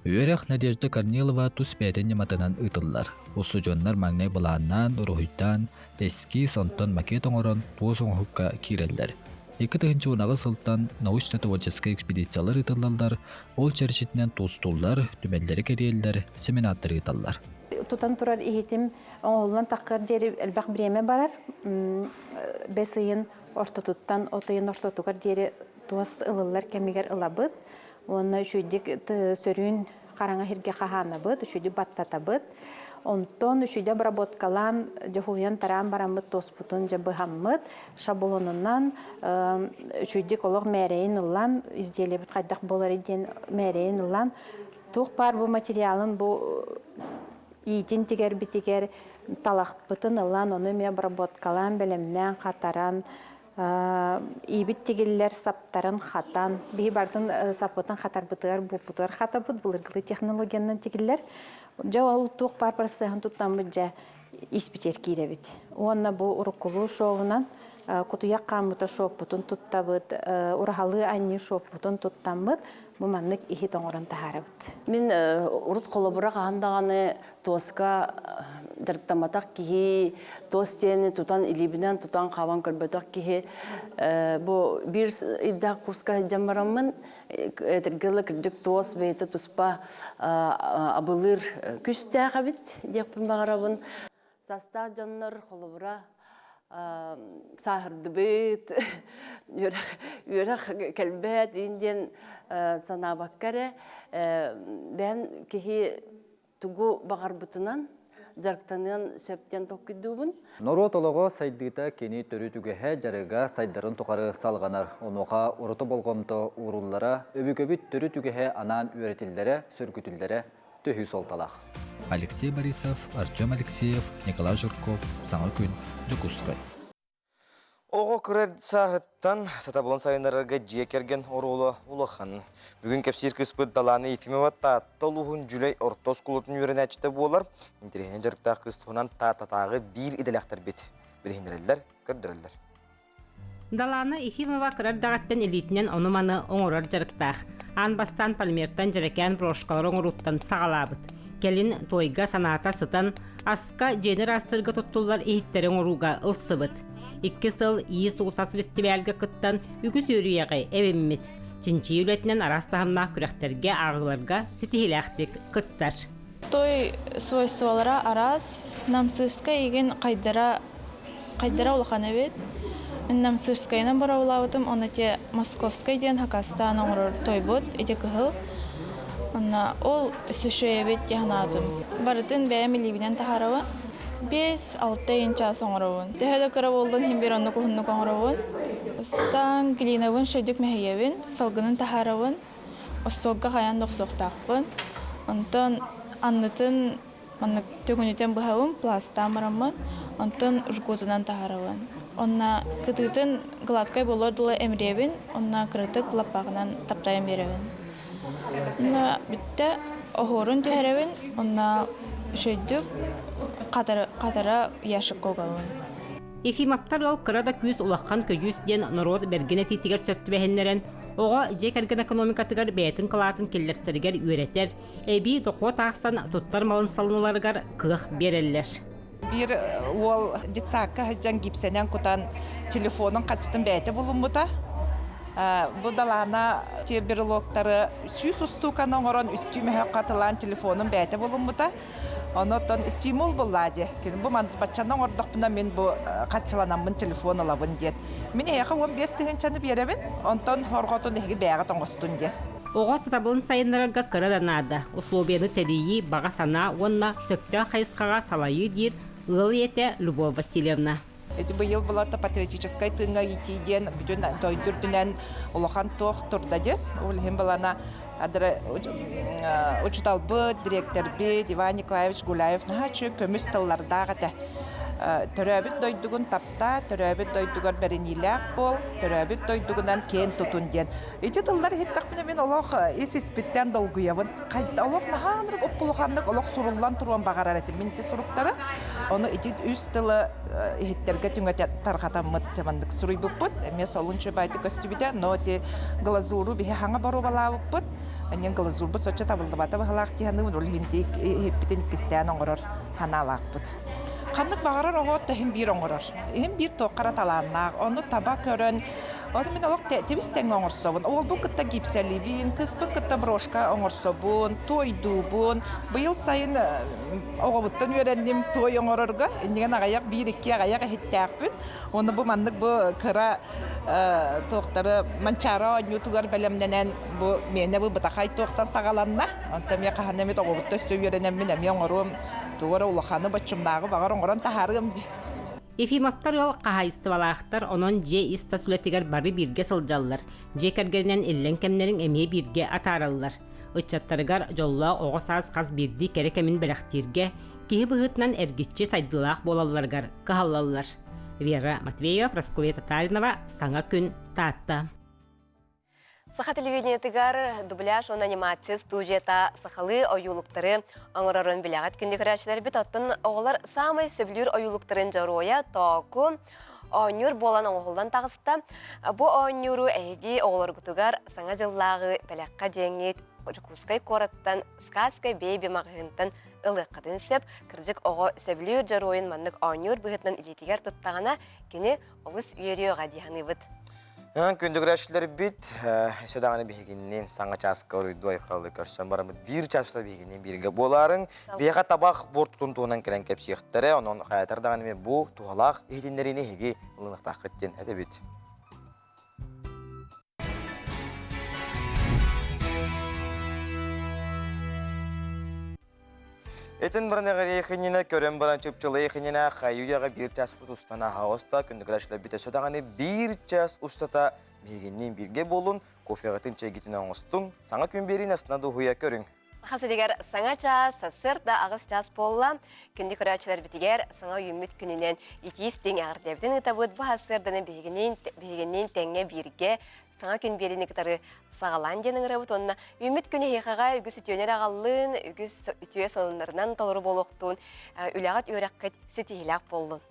Үөрэх Надежда Корнилова тус бэйэтин ньыматынан ыытыллар. Устудьуоннар маҥнай былааннаан, уруһуйдаан, эскиз, онтон макет оҥорон туос оҥоһукка киирэллэр. 2010 сылтан научно-творческай экспедициялар ыытыллаллар, ол чэрчитинэн туостууллар, түмэллэри кэрийэллэр, семинардары ыыталлар. Тутан турар иһитим оҥоһуллан таххар диэри элбэх бириэмэ барар. Бэс ыйын ортотуттан от ыйын ортотугар диэри туос ылыллар кэмигэр ылабыт уонна үчүгэйдик сөрүүн хараҥа сиргэ хаһаанабыт, үчүгэйдик баттатабыт. Онтон үчүгэй обработкалаан, дьоһуйан тараан бараммыт туоспутун дьэ быһаммыт, шаблонунан үчүгэйдик олох мээрэйин ылан, изделиебит хайдах буоларый диэн мээрэйин ылан, туох баар бу материалын бу иитин тигэрбитигэр талахпытын ылан, ону эмиэ обработкалаан, бэлэмнээн, хатаран, иибит тигиллэр саптарын хатан, биһи барытын саппытын хатарбытыгар, бууппутугар хатабыт, былыргылыы технологиянан тигиллэр. Дьэ ол туох баар процеһын туттаммыт дьэ испитигэр киирэбит. Уонна бу уруккулуу шоунан кутуйах хааммыта шоппутун туттабыт, ураһалыы анньыы шоппутун туттаммыт, бу маннык иһит оҥорон таһаарабыт. Мин урут холобура хаһан даҕаны туоска дьарыктамматах киһи, туос диэни тутан илиибинэн тутан хабан көрбөтөх киһи бу биир ыйдаах курска сылдьан бараммын этэргэ дылы кырдьык туос бэйэтэ туспа абылыыр күстээх эбит диэхпин баҕарабын. Састаах дьоннор холобура сааһырдыбыт, үөрэх кэлбэт диэн санаабакка эрэ бэйэм киһи тугу баҕарбытынан дьарыктаныан сөп диэн толкуйдуубун. Норуот олоҕо сайдыыта кини төрүт үгэһэ, дьарыга сайдарын тухары салҕанар. Онуоха ураты болҕомто ууруллара, өбүгэбит төрүт үгэһэ анаан үөрэтиллэрэ, сөргүтүллэрэ төһүү суолталаах. Алексей Борисов, Артем Алексеев, Николай Жирков, Саҥа күн, Дьокуускай. Оҕо кыра сааһыттан сатабылын сайыннарарга дьиэ кэргэн оруола улахан. Бүгүн кэпсиир кыыспыт Далаана Ефимова Таатта улууһун Дьүлэй орто оскуолатын үөрэнээччитэ буолар. Интэриэһинэй дьарыктаах кыыс туһунан Тааттатааҕы биир идэлээхтэрбит билиһиннэрэллэр, көрдөрөллөр. Далаана Ефимова кыра эрдэҕиттэн илиитинэн ону-маны оҥорор дьарыктаах. Аан бастаан полимертан дьэрэкээн брошкалары оҥорууттан саҕалаабыт. Кэлин туойга санаата сытан, аска дьиэни ыраастыырга туттуллар иһиттэри оҥорууга ылсыбыт. Икки сыл иис-уус фестивальга кыттан үгүс үөрүйэҕи эбиммит. Чинчийии үлэтинэн араас таһымнаах күрэхтэргэ, ааҕыыларга ситиһиилээхтик кыттар. Той свойстволара араас. Намсыырскай игин хайдара хайдара улахан эбит. Мин Намсыырскайынан боруобалаабытым, ону те Московскай диэн хакастаан оҥорор тойбут, ити кыһыл. Онно ол өссө эбит дии санаатым. Барытын бэйэм илиибинэн таһаарабын. 5-6 ыйын чаас оҥоробун. Төһө да кыра буоллун иһин биир оннук уһуннук оҥоробун. Бастаан глинабын шөйдүк мэһийэбин, салгынын таһаарабын. Остуолга хайаан да охсуохтаахпын. Онтон аннытын маннык төҥүнүтэн быһабын, пластаан бараммын, онтон жгутунан таһаарабын. Онно кытыытын гладкай буолуор дылы эмириэбин, онно кыратык лаппаахынан таптайан биэрэбин. Онно бүттэ, оһуорун түһэрэбин, онно үчүгэйдик хатара, хатара ящикка угабын. Ефимовтар ыал кыра да күүс улахан көдьүүс диэн норуот бэргэн этиитигэр сөп түбэһиннэрэн, оҕо дьиэ кэргэн экономикатыгар бэйэтин кылаатын киллэрсэригэр үөрэтэр, эбии дохуот аахсан туттар малын салыналарыгар кыах биэрэллэр. Биир уол детсадка сылдьан гипсэнэн кутан телефонун хаччытын бэйэтэ булуммута. Бу далаана брелоктары 100 устууканы оҥорон үстүү мөһөх хатылаан телефонун бэйэтэ булуммута. Онон стимул буллаа дии. Бу баччаны оҥордохпуна мин бу хаччыланаммын телефон ылабын диэн. Мин эһиэхэ 15 тыһыынчаны биэрэбин, онтон хорҕотун эһиги бэйэҕит оҥостун диэн. Оҕо сатабылын сайыннарарга кыра да наада. Условияны тэрийии, баҕа санаа уонна сөптөөх хайысхаҕа салайыы диир ыал ийэтэ Любовь Васильевна. Эти быйыл булата патриотическай тыыҥҥа иитии диэн бүтүн дойду үрдүнэн улахан туох турда ди. Ол иһин балана адра учуталбыт, дириэктэрбит Иван Николаевич Гуляев наһаа үчүгэй көмүс тыллардаах этэ. Төрөөбүт дойдугун таптаа, төрөөбүт дойдугар бэриниилээх буол, төрөөбүт дойдугунан киэн тутун диэн. Ити тыллар иһиттэхпинэ мин олох ис-испиттэн долгуйабын. Олох наһаа ынырык уппулуханнык олох суруллан туруон баҕарар этим мин ити суруктары. Ону ити үс тылы иһиттэргэ түҥэтэ тарҕатаммыт маннык суруйбуппут. Эмиэ солун чубайты көстүбүтэ, но ити глазуру биһи хаҥа боруобалаабыппыт. Анньан глазурбут соччо табыллыбата быһалаах дии саныыбын, ол иһин иһиппитин иккистээн оҥорор санаалаахпыт. Ханнык баҕарар оҕо иһин биир оҥорор. Иһин биир туохха эрэ талааннаах. Ону таба көрөн, Ону мин олох тибис тэҥҥэ оҥорсобун. Уолбун кытта гипсэлиибин, кыыспын кытта брошка оҥорсобун, туойдуубун. Быйыл сайын оҕобуттан үөрэнним туой оҥорорго. Иннигэн аҕыйах биир-икки аҕыйах иһиттээхпин. Уонна бу маннык бу кыра туохтары Манчаары оонньуутугар бэлэмнэнэн бу миэнэ бу бытахай туохтан саҕаланна. Онтон эмиэ хаһан эмит оҕобуттан өссө үөрэнэммин эмиэ оҥоруом, тугу эрэ улаханы боччумнааҕы баҕар оҥорон таһаарыам дии. Ефимовтар ыал хаһаайыстыбалаахтар, онон дьиэ ис-тас үлэтигэр бары бииргэ сылдьаллар, дьиэ кэргэнинэн иллэҥ кэмнэрин эмиэ бииргэ атаараллар. Ыччаттарыгар дьоллоох оҕо саас хас биирдии кэрэ кэмин бэлэхтииргэ, киһи быһыытынан эргиччи сайдыылаах буолалларыгар кыһаллаллар. Вера Матвеева, Прасковья Татаринова, Саҥа күн, Таатта. Саха телевидениетыгар дубляж уонна анимация студията сахалыы ойуулуктары оҥорорун билэҕит күндү көрөөччүлэрбит. Оттон оҕолор саамай сөбүлүүр ойуулуктарын дьоруойа Тооку оонньуур буолан оҥоһуллан таҕыста. Бу оонньууру эһиги оҕолоргутугар Саҥа дьыллааҕы бэлэххэ диэҥҥит Дьокуускай куораттан Сказка Бэйби маҕаһыынтан ылыаххытын сөп. Кырдьык оҕо сөбүлүүр дьоруойун маннык оонньуур быһыытынан илиитигэр туттаҕына, кини олус үөрүөҕэ дии саныыбыт. Күндүгүрээччилэрбит, өссө даҕаны биһигинниин саҥа чааска уруйдуу айхалы көрсөн бараммыт биир чааста биһигинниин бииргэ буолаарыҥ. Биһиэхэ табах буортутун туһунан кэлэн кэпсиэхтэрэ, онон хайатар даҕаны бу туһалаах иһитиннэриини эһиги ылыныахтааххыт диэн этэбит. Этин баран эҕириэхининэ, көрөн баран чыпчылыйыхининэ, хайы-үйэҕэ биир чааспыт устан аһаҕаста, күндүгүрээччилэрбит өссө даҕаны биир чаас устата биһигинниин бииргэ буолун, кофеҕытын чэйгитин оҥостуҥ, саҥа күн биэриин астына дуоһуйа көрүҥ. Саха сиригэр саҥа чаас, сарсыарда аҕыс чаас буолла. Күндү көрөөччүлэрбитигэр саҥа үүммүт күнүнэн итии истиҥ эҕэрдэбитин ыытабыт. Бу сарсыарданы биһигиниин биһигинниин тэҥҥэ бииргэ саҥа күн биэриини кытары саҕалаан диэн ыҥырабыт уонна үүммүт күн эһиэхэҕэ үгүс үтүөнү эрэ аҕаллын, үгүс үтүө сонуннарынан толору буолуохтун, үлэҕит үөрэххит ситиһиилээх буоллун.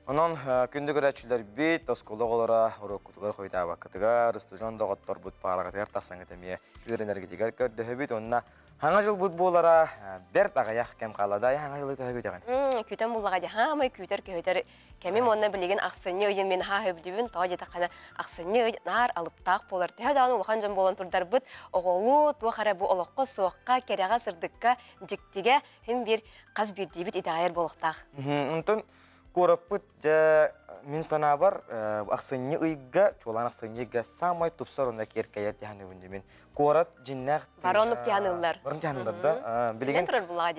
Онон күндү көрөөччүлэрбит, оскуола оҕолоро уруоккутугар хойутаабаккытыгар, устудьуон доҕотторбут паараҕытыгар тахсаҥҥыт эмиэ үөрэнэргитигэр көрдөһөбүт уонна хаҥа дьылбыт буолара бэрт аҕыйах кэм хаалла да хаҥа дьылы төһө күүтэҕин? Күүтэн буллаҕа дии хаамай күүтэр көһүтэр кэмим уонна билигин ахсынньы ыйын мин хаһа өбүлүүбүн тоҕо диэтэххинэ ахсынньы ый наар алыптаах буолар төһө даҕаны улахан дьон буолан турдарбыт оҕолуу туох эрэ бу олоххо суохха кэрэҕэ сырдыкка дьиктигэ Һин биир хас биирдиибит итэҕэйэр буолуохтаах. Онтон куораппыт дьэ мин санаабар ахсынньы ыйга, чуолаан ахсынньы ыйга саамай тупсар уонна киэркэйэр тиһаныыбын дии мин. Куорат дьиннээх Баронук тиһаныллар. Барон тиһаныллар да. Билигин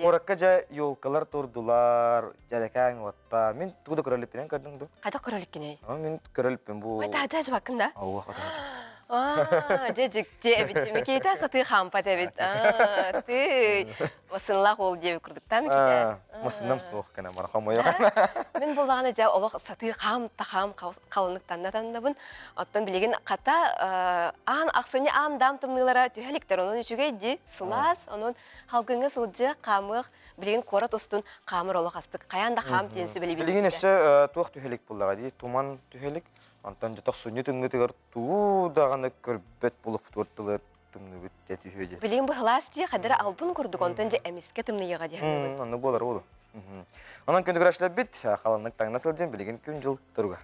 куоракка дьэ елкалар турдулар, дьэрэкээн уотта. Мин тугу да көрөлүппүнэн көрдүҥ ду? Хайдах көрөлүккүнэй? Мин көрөлүппүн бу. Ой, таһдьа жыбаккын да? Ауа, таһдьа. Аа, дьэ дьикти эбит. Микита сатыы хаампат эбит. Аа, тый. Масынлаах уол диэбит курдуктаам китэ. Масынам суох кэнэ мара хомойо. Мин буллаҕына дьэ олох сатыы хаам тахаам халынык танна таннабын. Оттон билигин хата аан ахсынньы аам даам тымныылара түһэ иликтэр. Онон үчүгэй дии, сылаас, онон халгыҥҥа сылдьыах, хаамыах, билигин куорат устун хаамыр олох астык. Хайаан да хаам диэн сүбэлиибин. Билигин өссө туох түһэ илик буллаҕа дии, туман түһэ илик. Онтон дьэ тохсунньу тымныытыгар тугу даҕаны көрбөт булуппутугар тылы тымныыбыт дьэ түһүө дии. Билигин быһылаас дии хадара албын курдук онтон дьэ эмискэ тымныйыаҕа дии саныыбын. Оннук буолар уолу. Онон күндүгүрәшлэрбит халаннык таҥна сылдьын билигин күн-дьыл туруга.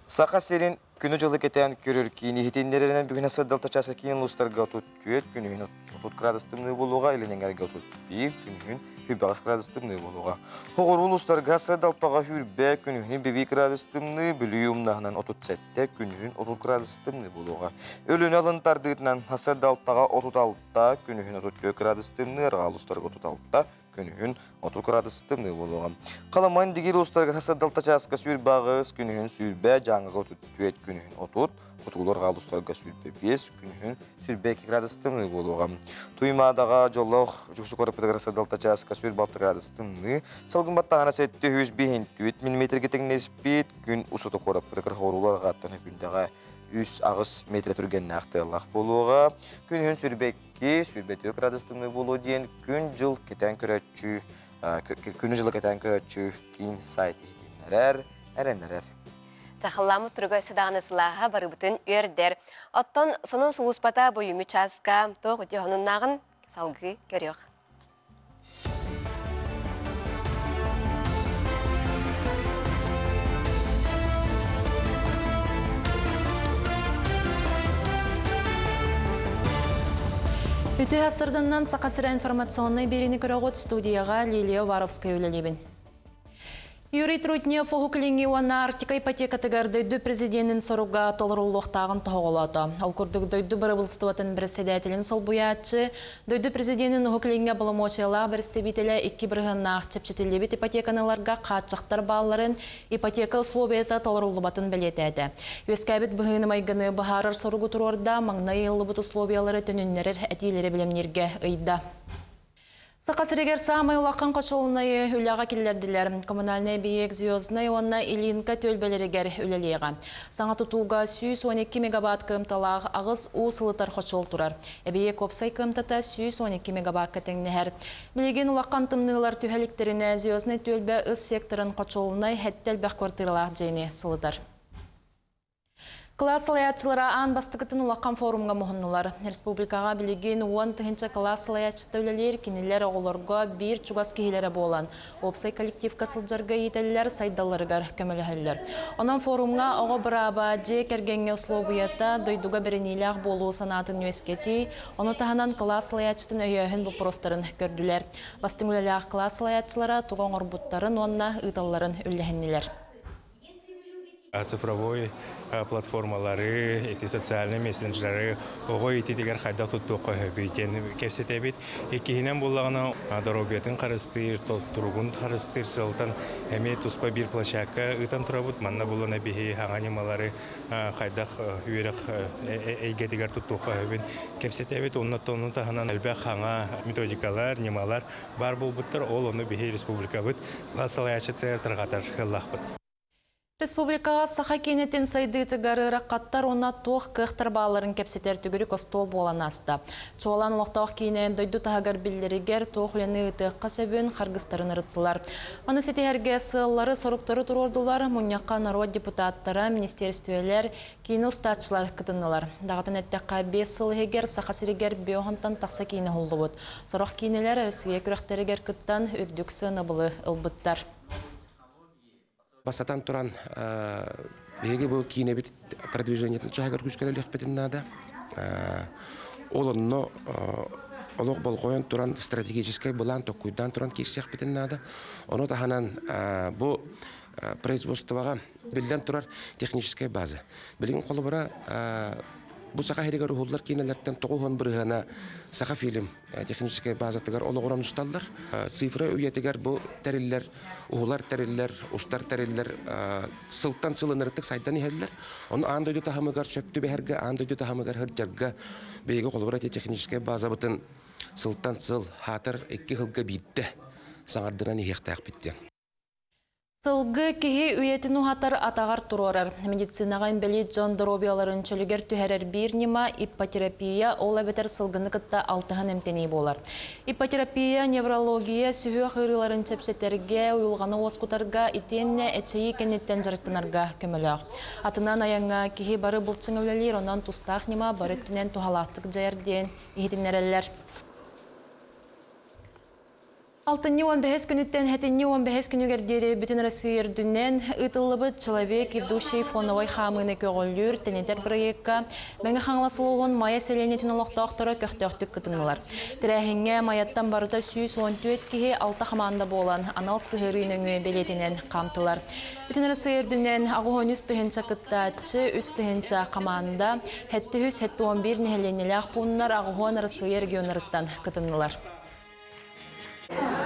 Саха сирин күнү-дьылы кэтээн көрөр киин иһитиннэрэринэн бүгүн сырдалта часа киин улуустарга 34, күнүһүн 30 градус тымныы буолуоҕа, илин эҥэргэ 31, күнүһүн 28 градус тымныы буолуоҕа. Хоҕуруу улуустарга сырдалтаҕа сүүрбэ, күнүһүн 1 градус тымныы, Бүлүү умнаһынан 37, күнүһүн 30 градус тымныы буолуоҕа. Өлүнэ алын тардыытынан сырдалтаҕа 36, күнүһүн 34 градус тымныы, арҕаа улуустарга 36, күнүһүн 30 градус тымныы буолуоҕа. Халаман дигир улуустарыгар сырдалта чааска 28, күнүһүн 20, Дьааҥыга 34, күнүһүн 30, Хотугулар улуустарга 25, күнүһүн 22 градус тымныы буолуоҕа. Туймаадаҕа дьоллоох Дьуксу куораппытыгар сырдалта чааска 26 градус тымныы, салгын баттаҕына 705 миллиметргэ тэҥнэспит, күн устата куораппытыгар хоруулар аҕаттан күндэҕэ 3-8 метр түргэннээх тыаллаах буолуоҕа. Күнүһүн 22, 24 градус тымныы буолуо диэн күн-дьыл кэтээн көрөөччү күнү-дьылы кэтээн көрөөччү киин сайт иһитиннэрэр, эрэннэрэр. Чахылламмыт туруга өссө даҕаны сылааһа барыбытын үөрдэр. Оттон сонун сулууспата бойуму чааска туох үтүө сонуннааҕын салгыы көрүөх. Үтүө сырдыннан Саха сирэ информационнай биэриини көрөҕүт студияҕа Лилия Уваровская үлэлиибин. Юрий Трутнев Уһук Илиҥҥи уонна Арктика ипотекатыгар дойду президенин соруга толоруллуохтааҕын тоһоҕолоото. Ол курдук дойду бырабыылыстыбатын бэрэссэдээтэлин солбуйааччы, дойду президенин Уһук Илиҥҥэ боломуочуйалаах бэрэстэбиитэлэ икки бырыһыаннаах чэпчэтиллибит ипотеканы ыларга хааччахтар баалларын, ипотека условията толоруллубатын бэлиэтээтэ. Үөскээбит быһыыны-майгыны быһаарар соругу туруорда, маҥнай ыйыллыбыт условиялары төнүннэрэр этиилэри бэлэмнииргэ ыйда. Саха сиригэр саамай улахан хочуолунайы үлэҕэ киллэрдилэр. Коммунальнай эбийиэк Звезднай уонна Ильинка түөлбэлэригэр үлэлиэҕэ. Саҥа тутууга 112 мегаватт кыамталаах аҕыс уу сылытар хочуол турар. Эбийиэк уопсай кыамтата 112 мегаватка тэҥнэһэр. Билигин улахан тымныылар түһэ иликтэринэ Звезднай түөлбэ ыс секторын хочуолунай сэттэ элбэх квартиралаах дьиэни сылытар. Кылаас салайааччылара аан бастакытын улахан форумҥа муһуннулар. Республикаҕа билигин 10 000 кылаас салайааччыта үлэлиир, кинилэр оҕолорго биир чугас киһилэрэ буолан, уопсай коллективка сылдьарга иитэллэр, сайдалларыгар көмөлөһөллөр. Онон форумҥа оҕо бырааба, дьиэ кэргэҥҥэ услуобуйата, дойдуга бэриниилээх буолуу санаатын үөскэтии, ону таһынан кылаас салайааччытын өйөөһүн боппуруостарын көрдүлэр. Бастыҥ үлэлээх кылаас салайааччылара тугу оҥорбуттарын уонна ыыталларын үллэһиннилэр. Цифровой платформалары, ити социальный мессенджеры оҕо ититигэр хайдах туттуохха сөбүй диэн кэпсэтэбит. Иккиһинэн буоллаҕына, доруобуйатын харыстыыр, туругун харыстыыр сыалтан эмиэ туспа биир площадка ыытан турабыт. Манна булана биһи хаҥа ньымалары хайдах үөрэх эйгэтигэр туттуохха сөбүн кэпсэтэбит. Онно ону таһынан элбэх хаҥа методикалар, ньымалар баар буолбуттар. Ол ону биһи республикабыт салайааччытыгар тарҕатар ыаллаахпыт. Республикаҕа саха киинэтин сайдыытыгар ыарахаттар уонна туох кыахтар баалларын кэпсэтэр төгүрүк остуол буолан ааста. Чуолаан олохтоох киинэ дойду таһыгар биллэригэр туох үлэни ыытыахха сөбүн харгыстарын ырыттылар. Маны ситиһэргэ сыаллары-соруктары туруордулар, мунньахха норуот депутаттара, министиэристибэлэр, киинэ устааччылар кытыннылар. Даҕатан эттэххэ, 5 сыл иһигэр Саха сиригэр биохонтон тахса киинэ уһуллубут. Сорох киинэлэр Россия күрэхтэригэр кыттан үрдүк сыанабылы ылбыттар. Бастатан туран, биһиги бу киинэбит продвижениетын чаһыгар күүскэлэлиэхпитин наада. Ол онно олох болҕойон туран стратегическай былаан токкуйдаан туран киирсиэхпитин наада. Ону таһынан бу производствоҕа биллэн турар техническэй база. Билигин холобура бу саха сиригэр уһуллар киинэлэртэн 90 бырыһыана Сахафильм техническэй базатыгар олоҕуран усталлар. Цифра үйэтигэр бу тэриллэр, уһулар тэриллэр, устар тэриллэр сылтан сыл ынырытык сайдан иһэллэр. Ону аан дойду таһымыгар сөп түбэһэргэ, аан дойду таһымыгар сылдьарга биһиги холобура техническэй базабытын сылтан сыл хаатар икки сылга биирдэ саҥардынан иһиэхтээхпит диэн. Сылгы киһи үйэтин уһатар атаҕар туруорар. Медицинаҕа инбэлиит дьон доруобуйаларын чөлүгэр түһэрэр биир ньыма иппотерапия, ол эбэтэр сылгыны кытта алтыһан эмтэнии буолар. Иппотерапия неврология сүһүөх ыарыыларын чэпчэтэргэ, уйулҕаны уоскутарга итиэннэ эчэйии кэнниттэн дьарыктанарга көмөлөөх. Атынан айаҥҥа киһи бары былчыҥ үлэлиир, онон тустаах ньыма бары өттүнэн туһалаахтык дьайар диэн иһитиннэрэллэр. Алтынньы 15 күнүттэн сэтинньи 15 күнүгэр диэри Бүтүн Россия үрдүнэн ыытыллыбыт «Человек, идущий фоновой хаамыыны көҕүлүүр, тэнитэр бырайыакка Мэҥэ Хаҥалас улууһун Майа сэлиэнньэтин олохтоохторо көхтөөхтүк кытыннылар. Тэрээһиҥҥэ Майаттан барыта 114 киһи алта хамаанда буолан анал сыһыарыы нөҥүө бэлиэтинэн хаамтылар. Бүтүн Россия үрдүнэн 83 тыһыынча кыттааччы, 3 тыһыынча хамаанда, 771 нэһилиэнньэлээх пууннар 80 Россия регионнарыттан кытыннылар.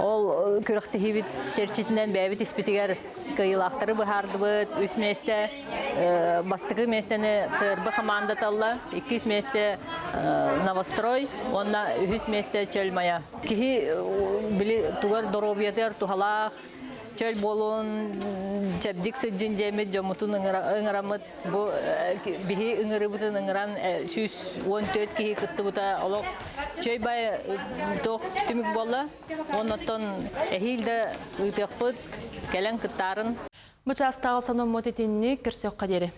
Ол күрэхтэһиибит чэрчитинэн бэйэбит испитигэр кыайыылаахтары быһаардыбыт. Үс миэстэ бастакы миэстэни ЦРБ хамаандата ылла, иккис миэстэ Новострой уонна үһүс миэстэ Чөл Майа. Киһи били тугар доруобуйатыгар туһалаах, чөл буолуон, чэбдик сылдьын диэммит дьоммутун ыҥыраммыт Бу биһи ыҥырыбытын ыҥыран 114 киһи кыттыбыта олох чөй бай туох түмүк буолла. Оннуттан эһиил да ыытыахпыт, кэлэн кыттаарын. Бу чаастааҕы сонуммут итинник көрсүөххэ диэри.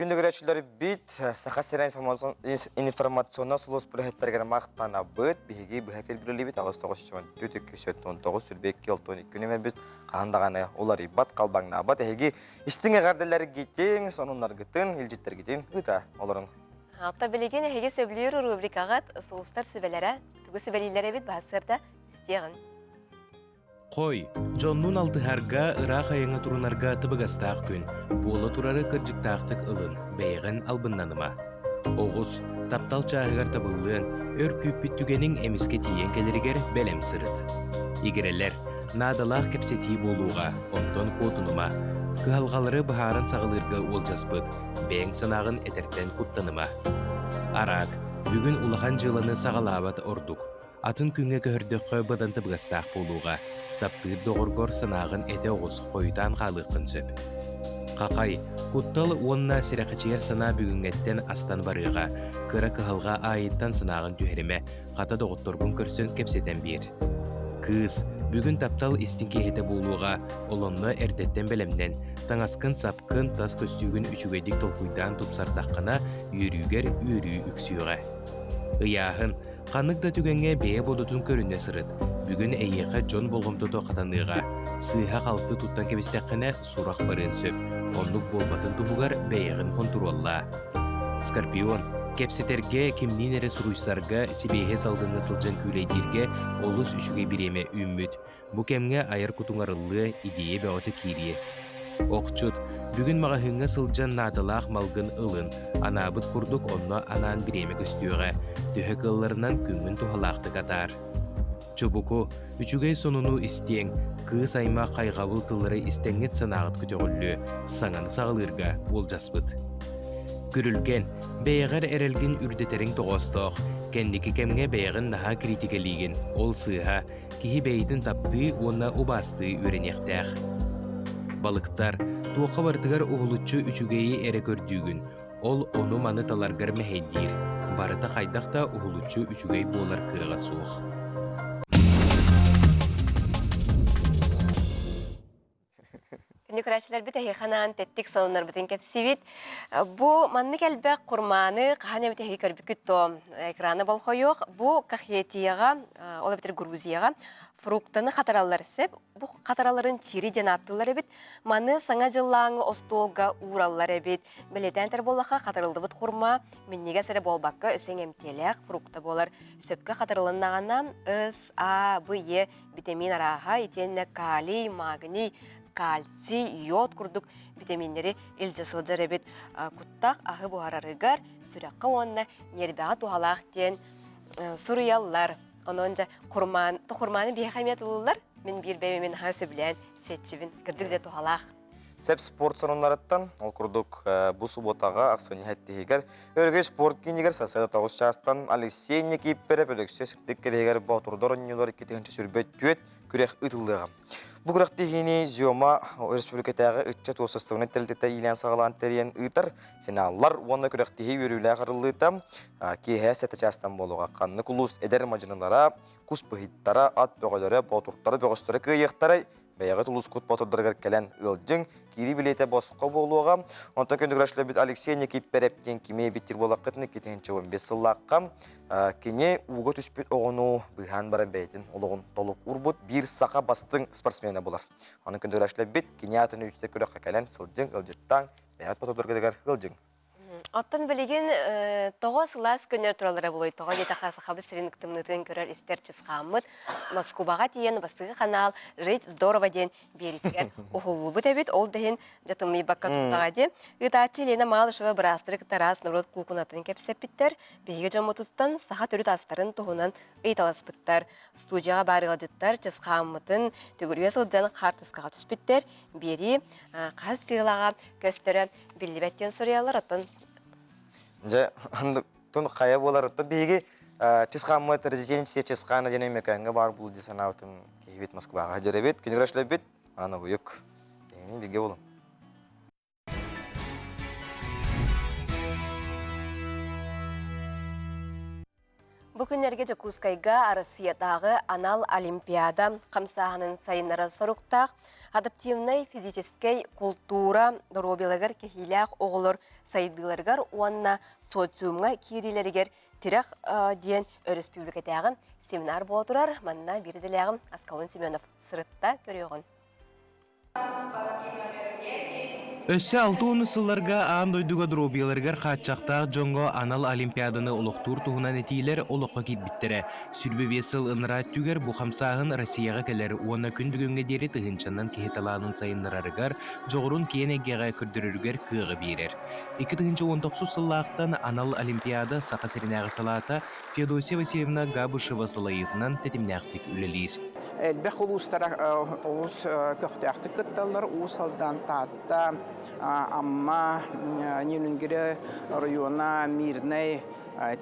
Күндү көрөөччүлэрбит, Саха сирэ информационнай сулууспа үлэһиттэригэр махтанабыт. Биһиги быһа эфиргилибит 89 219 22 62 нүмербит хаһан даҕаны уларыйбат, халбаҥнаабат. Эһиги истиҥ эҕэрдэлэргитин, сонуннаргытын, илдьиттэргитин ыыта олоруҥ. Алта билигин эһиги сөбүлүүр рубрикаҕыт сулустар сүбэлэрэ, тугу сүбэлииллэр эбит баһасыарда истиэҕин. Хой, дьоннуун алтыһарга, ыраах айаҥҥа турунарга табыгастаах күн. Буола турары кырдьыктаахтык ылын, бэйэҕин албыннаныма. Оҕус, таптал чааһыгар табыллыаҥ, өр күүппүт түгэниҥ эмискэ тиийэн кэлэригэр бэлэм сырыт. Игирэлэр, наадалаах кэпсэтии буолуоҕа, онтон куотунума. Кыһалҕалары быһааран саҕалыырга уолдьаспыт, бэйэҥ санааҕын этэртэн куттаныма. Араак, бүгүн улахан дьыаланы саҕалаабат ордук. Атын күҥҥэ көһөрдөххө быдан табыгастаах буолуоҕа. Таптыыр доҕоргор санааҕын этэ оҕус, хойутаан хаалыаххын сөп. Хахай, куттал уонна сэрэхэчийэр санаа бүгүҥҥэттэн астан барыаҕа. Кыра кыһалҕа аайыттан санааҕын түһэримэ, хата доҕотторгун көрсөн кэпсэтэн биэр. Кыыс, бүгүн таптал истиҥ киһитэ буолуоҕа, ол онно эрдэттэн бэлэмнэн, таҥаскын-сапкын, тас көстүүгүн үчүгэйдик толкуйдаан тупсардаххына, үөрүүгэр үөрүү үксүөҕэ. Ыйааһын, Ханнык да түгэҥҥэ бэйэ бодотун көрүнэ сырыт. Бүгүн эйиэхэ дьон болҕомтото хатаныаҕа. Сыыһа-халты туттан кэбистэххинэ, сурах барыан сөп. Оннук буолбатын туһугар бэйэҕин хонтуруоллаа. Скорпион. Кэпсэтэргэ, кимниин эрэ суруйсарга, сибиэһэй салгыҥҥа сылдьан күүлэйдииргэ олус үчүгэй бириэмэ үүммүт. Бу кэмҥэ айар кутуҥ арыллыа, идиэйэ бөҕөтө киириэ. Охчут, бүгүн маҕаһыыҥҥа сылдьан наадалаах малгын ылын, анаабыт курдук онно анаан бириэмэ көстүөҕэ. Төһө кыалларынан күҥҥүн туһалаахтык атаар. Чубуку, үчүгэй сонуну истиэҥ, кыыс аймах хайҕабыл тыллары истэҥҥит санааҕыт көтөҕүллүө, саҥаны саҕалыырга уолдьаспыт. Күрүлгэн, бэйэҕэр эрэлгин үрдэтэриҥ тоҕоостоох. Кэнники кэмҥэ бэйэҕин наһаа критикэлиигин, ол сыыһа, киһи бэйэтин таптыы уонна убаастыы үөрэниэхтээх. Балыктар, туохха барытыгар уһулуччу үчүгэйи эрэ көрдүүгүн, ол ону-маны таларгар мэһэйдиир, барыта хайдах да уһулуччу үчүгэй буолар кыаҕа суох. Күндү көрөөччүлэрбит эһиэхэ анаан тэттик сонуннарбытын кэпсиибит. Бу маннык элбэх курмааны хаһан эмит эһиги көрбүккүт то экраны болхойуох. Бу Кахетияҕа, ол эбэтэр Грузияҕа фруктаны хатараллар сөп. Бу хатараларын чири диэн ааттыыллар эбит. Маны саҥа дьыллааҥы остуолга уураллар эбит. Бэлиэтээн этэр буоллахха, хатарыллыбыт хурма минньигэс эрэ буолбакка, өссө иҥэмтиэлээх фрукта буолар. Сөпкө хатарылыннаҕына С, А, Б, Е битэмиин арааһа итиэннэ калий, магний, кальций, йод курдук битэмииннэри илдьэ сылдьар эбит. Куттах аһы буһарарыгар сүрэххэ уонна ньиэрбэҕэ туһалаах диэн суруйаллар. Онон дьэ хурмаан, хурмааны биһиэхэ эмиэ тылыллар. Мин биир бэйэм мин аһа сөбүлээн сиэччибин. Кырдьык дьэ туһалаах. Сеп спорт сонуннарыттан, ол курдук бу субуотаҕа ахсынньы хэттиһигэр Өрөгөй спорт киинигэр сарсыарда 9 чаастан Алексей Никииппэрэп Өлөксөй сырдык кэлиһигэр Боотурдар оонньуулар 2024 күрэх ыытыллыаҕа. Бу күрэхтэһиини Зёма өрөспүүбүлүкэтээҕи ыччат уопсастыбаннай тэрилтэтэ иилээн-саҕалаан тэрийэн ыытар финаллар уонна күрэхтэһии үөрүүлээх арыллыыта киэһэ 7 чаастан буолуоҕа. Ханнык улуус эдэр мадьынылара, кус быһыттара, ат бөҕөлөрө, боотуртара, бөҕөстөрө кыайыахтарай Бэйэҕит улуускут боотурдарыгар кэлэн ыалдьыҥ, киирии билиэтэ босхо буолуоҕа. Онтон күндүгүрашыларбыт Алексей Никипперэп диэн кими эбиттир буолаххытын 2015 сыллаахха кини ууга түспүт оҕону быыһаан баран бэйэтин олоҕун толук уурбут биир саха бастыҥ спортсмена буолар. Онон күндүгүрашыларбыт кини аатын үтүтэ күрэххэ кэлэн сылдьыҥ, ыалдьыттааҥ, бэйэҕит боотурдаргытыгар ыалдьыҥ. Оттон билигин тоҕо сылаас күннэр тураллара буолуой? Тоҕо диэтэххэ, Сахабыт сирин тымныытын көрөр-истэр чысхааммыт Москубаҕа тиийэн бастакы ханаал «Жить здорово» диэн биэриитигэр уһуллубут эбит. Ол да иһин дьэ тымныйбакка турдаҕа дии. Ыытааччы Елена Малышева быраастары кытта араас норуот куукунатын кэпсэппиттэр. Биһиги дьоммутуттан саха төрүт астарын туһунан ыйыталаспыттар. Студияҕа баар ыалдьыттар чысхааммытын төгүрүйэ сылдьан хаартыскаҕа түспүттэр. Биэрии хас дьыалаҕа көстөрө биллибэт диэн суруйаллар, оттон Дьэ, онтон хайа буолар, оттон биһиги Чысхааммыт резиденция Чысхаана диэн Өймөкөөҥҥө баар буолуо дии санаабытым киһибит Москваҕа сылдьар эбит, күнүгэр эшлэбит, анан обуйук. Эйини бигэ болун. Бу күннэргэ Дьокуускайга Арассыыйатааҕы анал олимпиада хамсааһынын сайыннарар соруктаах адаптивнай физическэй култуура доруобуйаларыгар кэһиилээх оҕолор сайдыыларыгар уонна социумҥа киириилэригэр тирэх диэн өрөспүүбүлүкэтээҕи семинар буола турар. Манна биир идэлээҕим Аскалон Семенов сырытта көрүөҕүн. Өссө 60 сылларга аан дойдуга доруобуйаларыгар хааччахтаах дьоҥҥо анал олимпиаданы олохтуур туһунан этиилэр олоххо киирбиттэрэ. 25 сыл ынараа өттүгэр бу хамсааһын Россияҕа кэлэр уонна күн бүгүҥҥэ диэри тыһыынчаннан киһи талаанын сайыннарарыгар, дьоҕурун киэн эйгэҕэ көрдөрөрүгэр кыаҕы биэрэр. 2019 сыллаахтан анал олимпиада Саха сиринээҕи салаата Феодосия Васильевна Габышева салайыытынан тэтимнээхтик үлэлиир. Элбэх улуустара олус көхтөөхтүк кытталлар. Уус Алдан, Таатта, Амма, Нелюнгири оройуона, Мирнэй,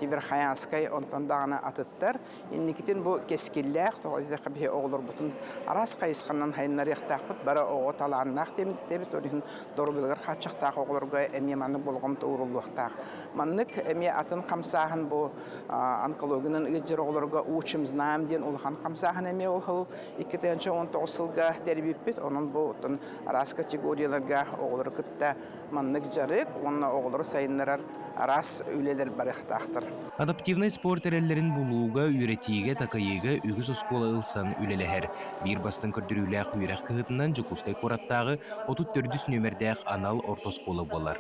Верхоянскай, онтон даҕаны атыттар. Инникитин бу кэскиллээх, тоҕо диэтэххэ биһи оҕолорбутун араас хайысханан хайыннарыахтаахпыт. Бары оҕо талааннаах диэммит этэбит, ол иһин доруобуйаларыгар хааччахтаах оҕолорго эмиэ маннык болҕомто ууруллуохтаах. Маннык эмиэ атын хамсааһын бу онкологиянан ыалдьар оҕолорго учим знаем диэн улахан хамсааһын эмиэ ол сыл 2019 сылга тэрийбиппит. Онон бу оттон араас категорияларга оҕолору кытта маннык дьарык уонна оҕолору сайыннарар араас үлэлэр барыахтаахтар. Адаптивнай спорт эрэллэрин булууга, үөрэтиигэ, такайыыга үгүс оскуола ылсан үлэлэһэр. Биир бастыҥ көрдөрүүлээх үөрэх кыһытынан Дьокуускай куораттааҕы 34 нүөмэрдээх анал орто оскуола буолар.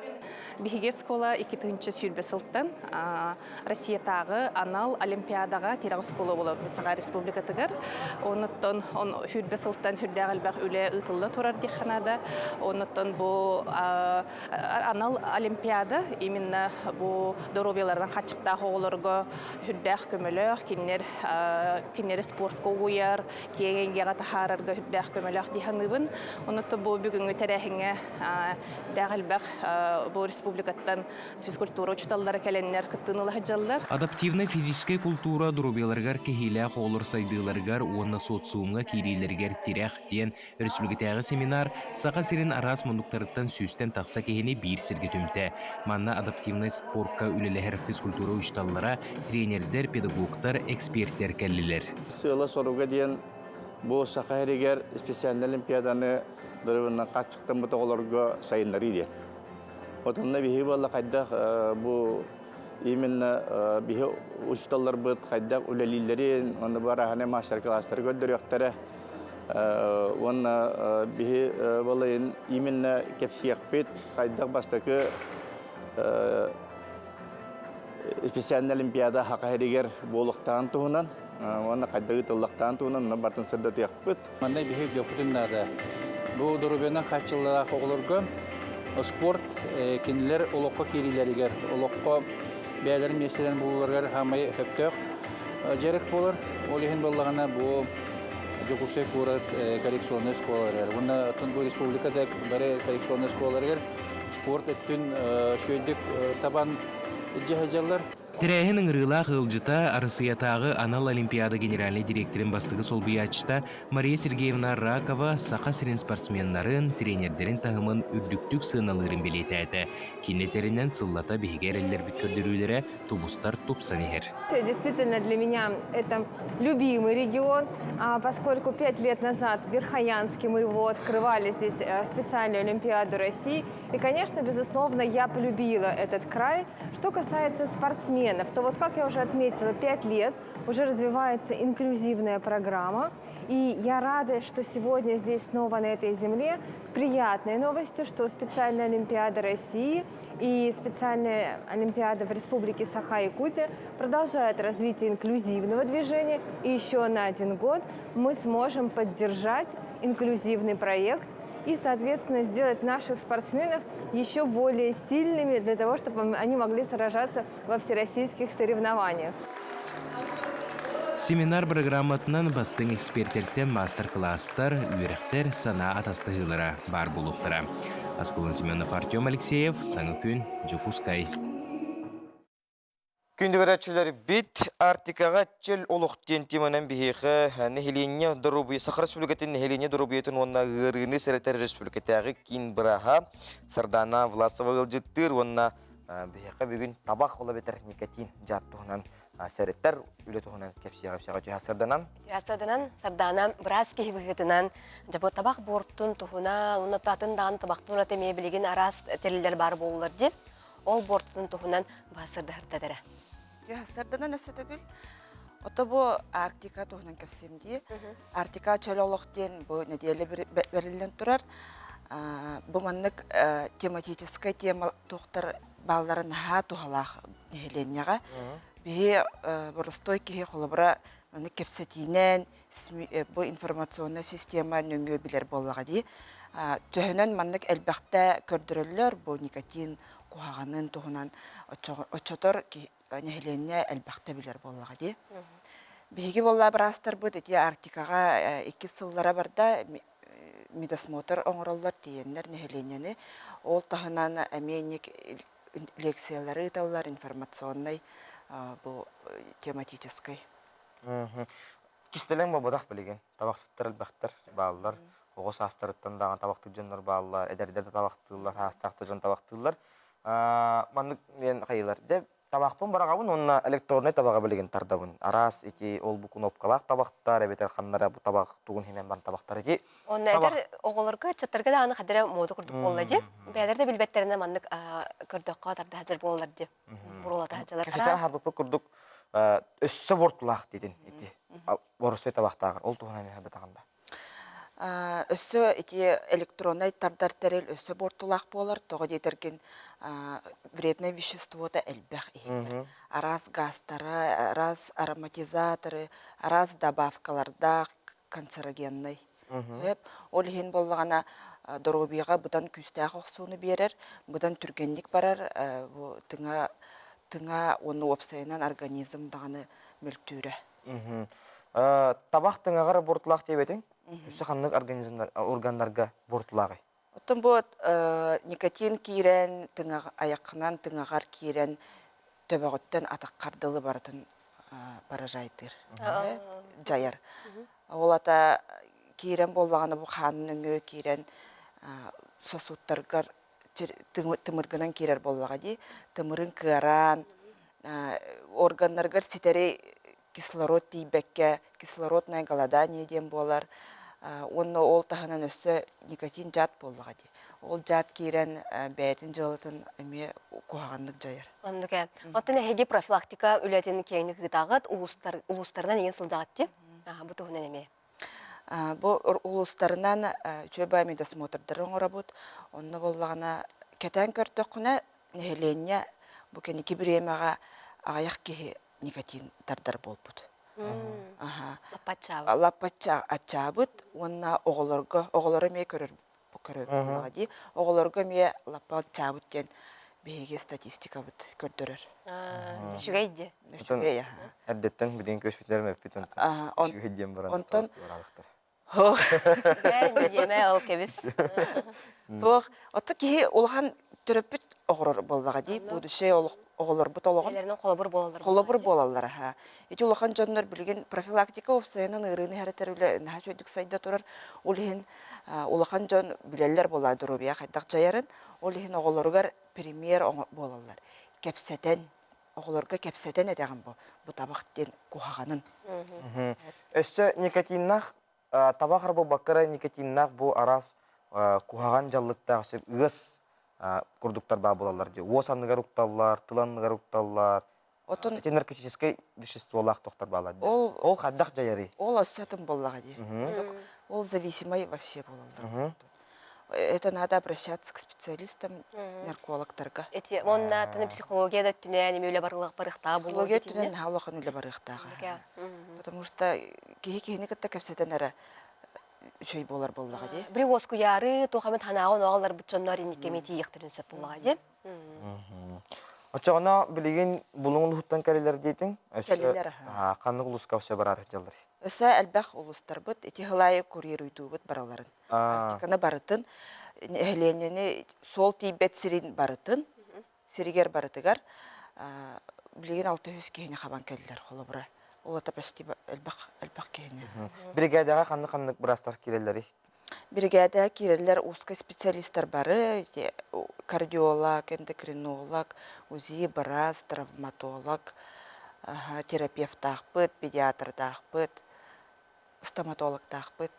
Биһиги оскуола 2020 сылтан Россиятааҕы анал олимпиадаҕа тирэх оскуола буолабыт Саха Республикатыгар. Онуттан хүрбэ сылтан хүрдээх элбэх үлэ ыытылла турар диэххэ наада. Онуттан бу анал олимпиада именно бу доруобуйаларынан хаччыктаах оҕолорго хүрдээх көмөлөөх, кинилэр кинилэри спортка угуйар, киэҥ эйгэҕэ таһаарарга үрдээх көмөлөөх дии саныыбын. Онуттан бу бүгүҥҥү тэрээһиҥҥэ дээх элбэх бу республикаттан физкультура учууталлара кэлэннэр кыттыыны ыла сылдьаллар. Адаптивнай физическэй култуура доруобуйаларыгар кэһиилээх оҕолор сайдыыларыгар уонна социумҥа киириилэригэр тирэх диэн Өрөспүүбүлүкэтээҕи семинар Саха сирин араас муннуктарыттан сүүстэн тахса киһини биир сиргэ түмтэ. Манна адаптивнай спорка үлэлэһэр физкультура учууталлара, тренердэр, педагогтар, экспертэр кэллилэр. Сыала-соруга диэн бу Саха сиригэр специальнай олимпиаданы доруобунан хааччахтаммыт оҕолорго сайыннарыы диэн. Отонно биһиги буолла хайдах бу именно биһи учууталларбыт хайдах үлэлииллэрин, онно бараһаны мастер-класстары көрдөрүөхтэрэ. Уонна биһи балайын именно кэпсиэхпит хайдах бастакы специальный олимпиада Саха сиригэр буолуохтааҕын туһунан уонна хайдах ыытыллахтааҕын туһунан онно барытын сырдатыахпыт. Манна биһи өйдүөхпүтүн наада. Бу доруобуйанан хааччыллаах оҕолорго спорт кинилэр олоххо киириилэригэр, олоххо бэйэлэрин миэстэлэрин булууларыгар хаамай сөптөөх дьарык буолар. Ол иһин буоллаҕына бу Дьокуускай куорат коррекционнай школаларыгар уонна оттон бу республика да бары коррекционнай школаларыгар спорт өттүн үчүгэйдик табан илдьэ сылдьаллар. Тэрээһин ыҥырыылаах ыалдьыта Арассыыйатааҕы анал олимпиада генеральнай дириэктэрин бастакы солбуйааччыта Мария Сергеевна Ракова Саха сирин спортсменнарын, тренердэрин таһымын үрдүктүк сыаналыырын бэлиэтээтэ. Кини этэринэн, сыллата биһиги эрэллэрбит көрдөрүүлэрэ тубустар тупсан иһэр. Действительно, для меня это любимый регион, поскольку 5 лет назад в Верхоянске мы его открывали здесь специальную Олимпиаду России. И, конечно, безусловно, я полюбила этот край. Что касается спортсменов, то вот, как я уже отметила, 5 лет уже развивается инклюзивная программа. И я рада, что сегодня здесь снова на этой земле с приятной новостью, что специальная Олимпиада России и специальная Олимпиада в Республике Саха-Якутия продолжает развитие инклюзивного движения. И еще на один год мы сможем поддержать инклюзивный проект и, соответственно, сделать наших спортсменов еще более сильными для того, чтобы они могли сражаться во всероссийских соревнованиях. Семинар программатынан бастыҥ экспертэртэн мастер-класстар, үөрэхтэр, санаа атастаһыылара баар буолуохтара. Аскалон Семенов, Артем Алексеев, Саҥа күн, Дьокуускай. Күндү көрөөччүлэрбит, Арктикаҕа чөл олох диэн теманан биһиэхэ нэһилиэнньэ доруобуйа Саха Республикатын нэһилиэнньэ доруобуйатын уонна ыарыыны сэрэтэр республикатааҕы киин бырааһа Сардана Власова ыалдьыттыыр уонна биһиэхэ бүгүн табах ол эбэтэр никотин дьаат туһунан сэрэтэр үлэ туһунан кэпсиэҕэ түһэ Сарданан. Сарданан Сардана быраас киһи быһыытынан дьэ табах буортун туһунан уонна атын даҕаны табахтын ураты эмиэ билигин араас тэриллэр баар буоллар дии. Ол буортун туһунан баасырдаһырдадара. Сарданан өссө төгүл Ото бу Арктика туһунан кэпсиим дии. Арктика чөл олох диэн бу нэдиэлэ бэриллэн турар. Бу маннык тематическай тема туохтар бааллара наһаа туһалаах нэһилиэнньэҕэ. Биһи боростуой киһи холобура маннык кэпсэтиинэн бу информационнай система нөҥүө билэр буоллаҕа дии. Төһөнөн маннык элбэхтэ көрдөрөллөр бу никотин куһаҕанын туһунан оччотор нэһилиэнньэ элбэхтэ билэр буоллаҕа дии. Биһиги буолла быраастарбыт ити Арктикаҕа иккис сыллара барда медосмотр оҥороллор тиийэннэр нэһилиэнньэни. Ол таһынан эмиэ инник лекциялары ыыталлар информационнай бу тематическай. Кистэлэҥ буолбатах билигин. Табахсыттар элбэхтэр бааллар. Оҕо саастарыттан даҕаны табахтыыр дьоннор бааллар, эдэрдэр да табахтыыллар, саастаах да дьон табахтыыллар. Маннык диэн хайыылар. Дьэ, табахпын быраҕабын уонна электроннай табаҕы билигин тардабын. Араас ити ол-бу кнопкалаах табахтар эбэтэр ханнара бу табах тугун иһинэн баран табахтар ити. Онно эдэр оҕолорго, ыччаттарга даҕаны хадара муода курдук буолла дии. Бэйэлэрэ да билбэттэринэ маннык көрдөххө тарда сылдьар буолалар дии. Буруолата сылдьаллар. Кэпсэтэн аһарбыппыт курдук өссө буортулаах диэтин ити боростуой табахтааҕар. Ол туһунан эһэ да. Өссө ити электроннай тардар тэрил өссө буортулаах буолар, тоҕо диэтэргин вредное веществота элбэх иһигэр. Араас газтара, араас ароматизаторы, араас добавкалардаах канцерогеннай. Ол иһин буоллаҕына доруобуйаҕа быдан күүстээх охсууну биэрэр, быдан түргэнник барар, бу тыҥа тыҥа уонна уопсайынан организм даҕаны мөлтүүрэ. Табах тыҥаҕар буортулаах диэбэтиҥ? Өссө ханнык организмнар, органнарга буортулааҕый? Оттон бу никотин киирэн, тыҥаҕ, айаххынан тыҥаҕар киирэн, төбөҕүттэн атаххар дылы барытын поражайтыыр, дьайар. Ол ата киирэн буоллаҕына бу хаанын өҥүө киирэн сосудтаргар тымыргынан киирэр буоллаҕа дии. Тымырын кыараан, органнаргар ситэри кислород тиийбэккэ, кислородное голодание диэн буолар. Уонна ол таһынан өссө никотин дьаат буоллаҕа дии. Ол дьаат киирэн бэйэтин дьыалатын эмиэ куһаҕаннык дьайар. Оннук ээ. Оттон эһиги профилактика үлэтин киэҥник ыытаҕыт, улуустар, улуустарынан иҥин сылдьаҕыт дии? Бу туһунан эмиэ. Бу улуустарынан үчүгэй медосмотрдары оҥоробут. Онно буоллаҕына кэтээн көрдөххүнэ, нэһилиэнньэ бу кэнники бириэмэҕэ аҕыйах киһи никотин тардар буолбут. Лаппаччаабыт. Лаппачча аччаабыт уонна оҕолорго, оҕолору эмиэ көрөр көрөр буоллаҕа дии. Оҕолорго эмиэ лаппа аччаабыт диэн биһиги статистикабыт көрдөрөр. Үчүгэй дии. Үчүгэй аха. Эрдэттэн билигин көспүтүлэр мөппүт онтон. Үчүгэй диэн баран. Онтон Диэмэ ол кэбис. Туох, отто киһи улахан төрөппүт оҕорор буоллаҕа дии, будущее оҕолорбут олоҕун. Холобур буолаллар. Холобур буолаллар аха. Ити улахан дьоннор билигин профилактика уопсайынан ыарыыны иһэрэтэр үлэ наһаа үчүгэйдик сайда турар. Ол иһин улахан дьон билэллэр буолаа доруобуйа хайдах дьайарын. Ол иһин оҕолоругар премьер буолаллар. Кэпсэтэн, оҕолорго кэпсэтэн этэҕин бу, бу табах диэн куһаҕанын. Өссө никотиннаах табах арбалбакка эрэ никотиннаах бу араас куһаҕан дьаллыктаах сөп ыас курдуктар баар буолаллар дии. Уос анныгар укталлар, тыл анныгар укталлар. Отон Ити наркотическай веществолаах тохтор баалар дии. Ол ол хайдах дьайарый? Ол өссө атын буоллаҕа дии. Ол зависимай вообще буолаллар. Это надо обращаться к специалистам, наркологтарга. Эти онна таны психология да өттүнэн эми үлэ барыахтаах буолуо Психология өттүнэн наһаа улахан үлэ барыахтаах. Потому что киһи киһини кытта кэпсэтэн эрэ үчүгэй буолар буоллаҕа дии. Били уоскуйаары туох эмит санааҕын оҕолорбут дьоннор инниккэ тиийиэхтэрин сөп буоллаҕа дии. Оччоҕуна билигин булуҥ улууһуттан кэлэлэр диэтиҥ. Кэлэлэр аха. Ханнык улууска өссө барар дьаллар? Өссө элбэх улуустарбыт ити хылайы курьеруйдуубут бараларын. Арктиканы барытын, нэһилиэнньэни суол тиийбэт сирин барытын, сиригэр барытыгар билигин 600 киһини хабан кэллэр холобура. Ол это почти элбэх элбэх киһини. Биригээдэҕэ ханнык-ханнык быраастар киирэллэрий? Биригээдэҕэ киирэллэр узкай специалистар бары, кардиолог, эндокринолог, УЗИ-быраас, травматолог, терапевтаахпыт, педиатрдаахпыт, стоматологтаахпыт.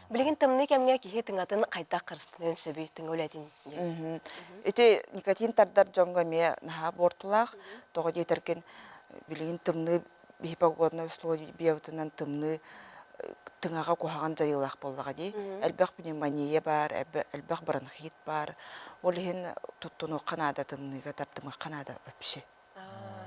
Билигин тымныы кэмҥэ киһи тыҥатын хайдах харыстаныан сөбүй тыҥа үлэтин диэн. Ити никотин тардар дьоҥҥо эмиэ наһаа буортулаах. Тоҕо диэтэргин билигин тымныы биһи погоднай условиябытынан тымныы тыҥаҕа куһаҕан дьайыылаах буоллаҕа дии. Элбэх пневмония баар, элбэх бронхит баар. Ол иһин туттунуохха наада тымныыга, тардымыахха наада вообще.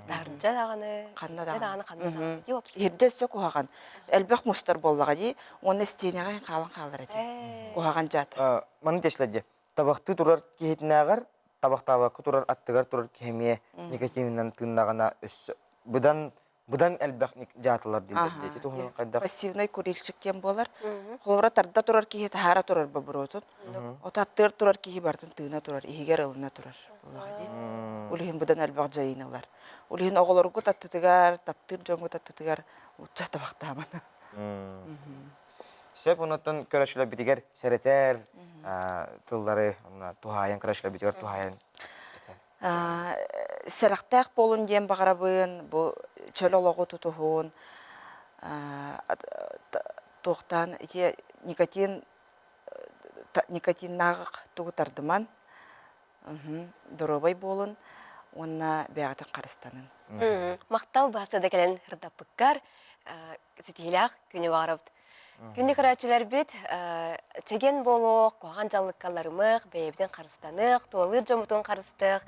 Таһырдьа даҕаны, ханна даҕаны, ханна даҕаны дии уопсай. Иһирдьэ өссө куһаҕан. Элбэх мустар буоллаҕа дии. Уонна истиэнэҕэ хаалан хаалар этэ. Куһаҕан дьаата. Маны тешлэрде. Табахтыы турар киһитинээҕэр табахтаабакка турар аттыгар турар киһи эмиэ никотинынан тыыннаҕына өссө быдан быдан элбэх дьаатылар дииллэр дии. Туһунан хайдах? Пассивный курильщик диэн буолар. Холобура тарда турар киһи таһаара турар бобуруотун. Ото аттыгар турар киһи барытын тыына турар, иһигэр ылына турар буоллаҕа дии. Ол иһин быдан элбэх дьайыыны ылар. Ол иһин оҕолоргут аттытыгар, таптыыр дьоҥҥут аттытыгар лучше табахтааман. Сөп онуттан көрөөччүлэрбитигэр сэрэтэр тыллары туһаайан көрөөччүлэрбитигэр туһаайан Сэрэхтээх буолун диэн баҕарабын, бу чөл олоҕу тутуһун, туохтаан ити никотин никотиннаах тугу тардыман, доруобай буолун уонна бэйэҕитин харыстанын. Махтал бааса да кэлэн ырдаппыккар ситиһиилээх күнү баҕарабыт. Күндү көрөөччүлэрбит, чэгиэн буолуох, куһаҕан дьаллыккаларымых, бэйэбитин харыстаныах, туолыыр дьоммутун харыстыах,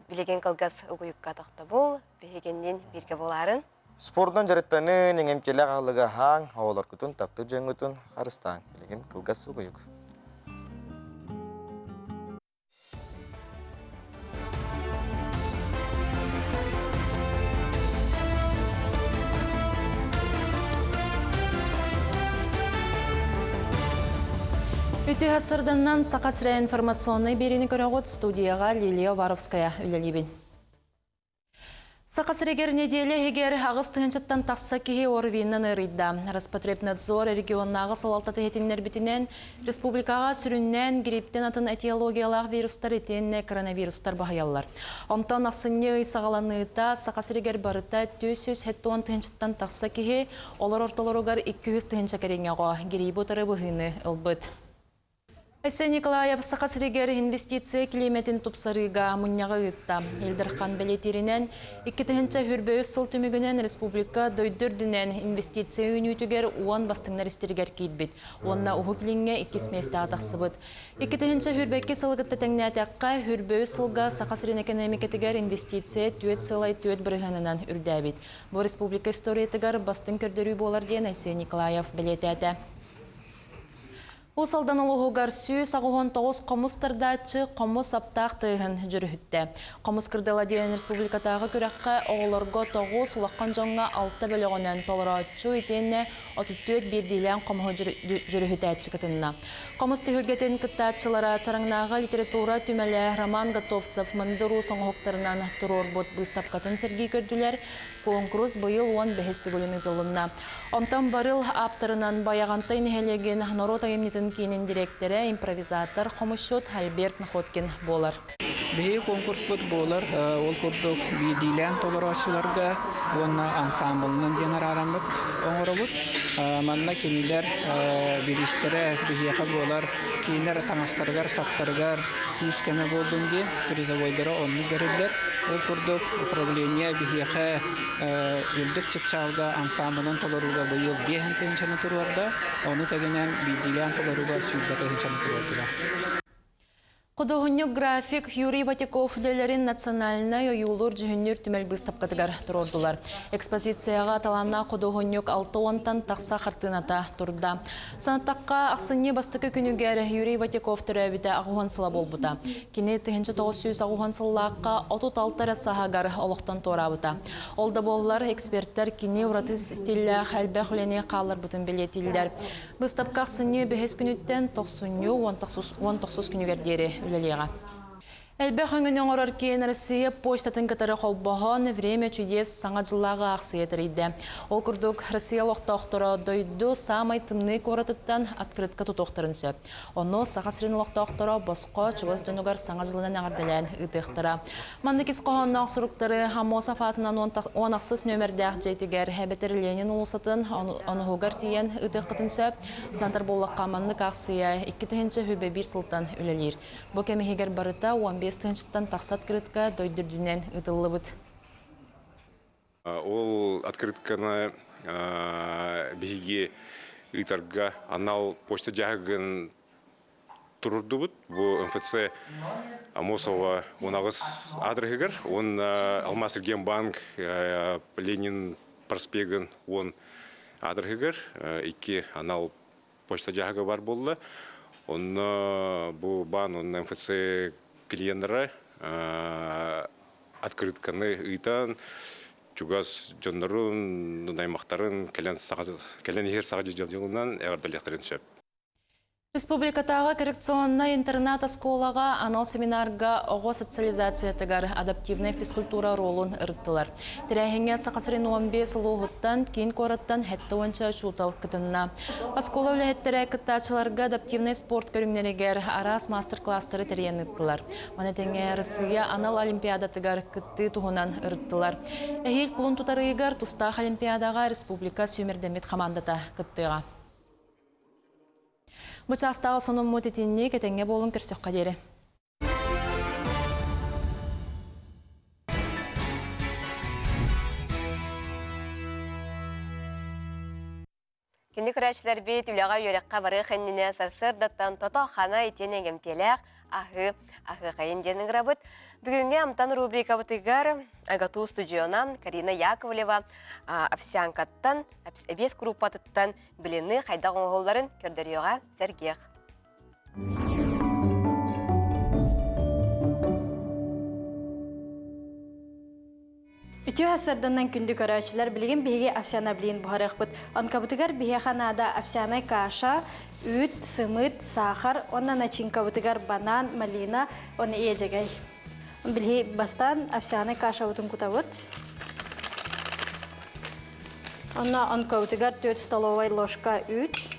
билигин кылгас угуйукка тохтобул, биһигиннин бииргэ буолаарын. Спордунан дьарыктанын, иҥэмтиэлээх аһылыгы аһааҥ, оҕолоргутун, таптыыр дьоҥҥутун харыстааҥ. Билигин кылгас угуйук. Үтүө сырданнан Саха сирэ информационнай биэриини көрөҕүт студияҕа Лилия Уваровская үлэлиибин. Саха сиригэр нэдиэлэ иһигэр 8 тыһыынчаттан тахса киһи ОРВИ-нан ыарыйда. Роспотребнадзор регионнааҕы салалтата иһитиннэрбитинэн, республикаҕа сүрүннээн грипптэн атын этиологиялаах вирустар итиэннэ коронавирустар баһыйаллар. Онтон ахсынньы ый саҕаланыыта Саха сиригэр барыта 470 тыһыынчаттан тахса киһи, олор ортолоругар 200 тыһыынча кэриҥэ оҕо грибы утары быһыыны ылбыт. Айсен Николаев Саха сиригэр инвестиция килиимэтин тупсарыыга мунньаҕы ыытта. Ил Дархан бэлиэтииринэн, 2023 сыл түмүгүнэн республика дойду үрдүнэн инвестиция үүнүүтүгэр 10 бастыҥнар истэригэр киирбит уонна Уһук Илиҥҥэ иккис миэстэҕэ тахсыбыт. 2022 сылы кытта тэҥнээтэххэ, 23 сылга Саха сирин экэниэмикэтигэр инвестиция 4,4 бырыһыанынан үрдээбит. Бу республика историятыгар бастыҥ көрдөрүү буолар диэн Айсен Николаев бэлиэтээтэ. Уус Алдан улууһугар 189 хомус тардааччы хомус аптаах тыаһын дьүрүһүттэ. Хомус кырдала диэн республикатааҕы күрэххэ оҕолорго тоҕус, улахан дьоҥҥо алта бөлөҕүнэн толорооччу итиэннэ 34 биирдиилээн хомуһу дьүрүһүтээччи кытынна. Хомус түһүлгэтин кыттааччылара Чараҥнааҕы литература түмэлэ Роман Готовцев мындыр уус оҥоһуктарынан туруорбут быыстапкатын сэргии көрдүлэр. Куонкурус быйыл уон бэһис төгүлүн ыытылынна. Онтон барыл ааптарынан Байаҕантай нэһилиэгин норуот айымньытын киинин дириэктэрэ, импровизатор, хомусчут Альберт Находкин буолар. Биһиги конкурспут буолар ол курдук биирдиилээн толорооччуларга уонна ансаамбылынан диэн араараммыт оҥоробут. Манна кинилэр бириистэрэ биһиэхэ буолар кинилэр таҥастарыгар-саптарыгар күүс-көмө буоллун диэн призовойдара оннук бэриллэр. Ол курдук управление биһиэхэ үрдүк чыпчаалга ансаамбылын толорууга быйыл биэһин тыһыынчаны туруорда, ону тэҥинэн биирдиилээн толорууга 20 тыһыынчаны туруордулар. Худуоһунньук график Юрий Ватяков үлэлэрин национальнай ойуулуур-дьүһүннүүр түмэл быыстапкатыгар туруордулар. Экспозицияҕа талааннаах худуоһунньук 60-тан тахса хартыыната турда. Санаттахха, ахсынньы бастакы күнүгэр Юрий Ватяков төрөөбүтэ 80 сыла буолбута. Кини 1980 сыллаахха 36 эрэ сааһыгар олохтон туораабыта. Ол да буоллар, экспертэр кини ураты стиллээх элбэх үлэни хаалларбытын бэлиэтииллэр. Быыстапка ахсынньы бэһис күнүттэн тохсунньу 19 күнүгэр диэри үлэлиэҕэ. Элбэх өҥөнү оҥорор киэн Россия почтатын кытары холбоһон «Время чудес» саҥа дьыллааҕы аахсыйа тэрийдэ. Ол курдук, Россия олохтоохторо дойду саамай тымныы куоратыттан открытка тутуохтарын сөп. Ону Саха сирин олохтоохторо босхо чугас дьонугар Саҥа дьылынан эҕэрдэлээн ыытыахтара. Маннык ис хоһоонноох суруктары Аммосов аатынан уон ахсыс нүөмэрдээх дьиэтигэр эбэтэр Ленин уулуссатын онуһугар тиийэн ыытыаххытын сөп. Санатар буоллахха, маннык аахсыйа 2021 сылтан үлэлиир. Бу кэм иһигэр барыта 15 тыһыынчаттан тахса открытка дойду үрдүнэн ыытыллыбыт. Ол открытканы биһиги ыытарга анал почта дьаһыгын турурдубут. Бу МФЦ Амосова 18 адрыһыгар, уонна Алмаз Банк Ленин проспегын 10 адрыһыгар икки анал почта дьаһыга бар буолла. Онно бу баан уонна МФЦ клиеннара открытканы ыытан чугас дьоннорун, аймахтарын кэлэн кэлэн иһэр саҕа дьылынан эҕэрдэлиэхтэрин сөп. Республикатааҕы коррекционнай интернат-оскуолаҕа анал семинарга оҕо социализациятыгар адаптивнай физкультура оруолун ырыттылар. Тэрээһиҥҥэ Саха сирин 15 улууһуттан, киин куораттан 70 учуутал кытынна. Оскуола үлэһиттэрэ кыттааччыларга адаптивнай спорт көрүҥнэригэр араас маастар-кылаастары тэрийэн ыыттылар. Маны тэҥэ Россия анал олимпиадатыгар кыттыы туһунан ырыттылар. Эһиил кулун тутар ыйыгар тустаах олимпиадаҕа республика сүүмэрдэммит хамаандата кыттыаҕа. Бу чаастааҕы сонуммут итинник этэҥҥэ буолун көрсөххө диэри. Кини Күндү көрөөччүлэрбит, үлэҕэ үөрэххэ барыах иннинэ сарсыардаттан тото-хана итиэнэ иҥэмтиэлээх аһыы аһыахайын диэн ыҥырабыт. Бүгүҥҥү Амтан рубрикабытыгар АГАТУ студиона Карина Яковлева овсянкаттан, эбиэс куруппатыттан блины хайдах оҥоһулларын көрдөрүөҕэ сэргиэх. Үтүө сарданнан күндү көрөөччүлэр, билигин биһиги овсяна блин буһарыахпыт. Онкабытыгар биһиэхэ наада овсяной каша, үүт, сымыыт, саахар, уонна начинкабытыгар банан, малина, уонна иэдьэгэй. Билиһи бастаан овсяной кашабытын кутабыт. Онно онкабытыгар 4 столовай ложка үүт.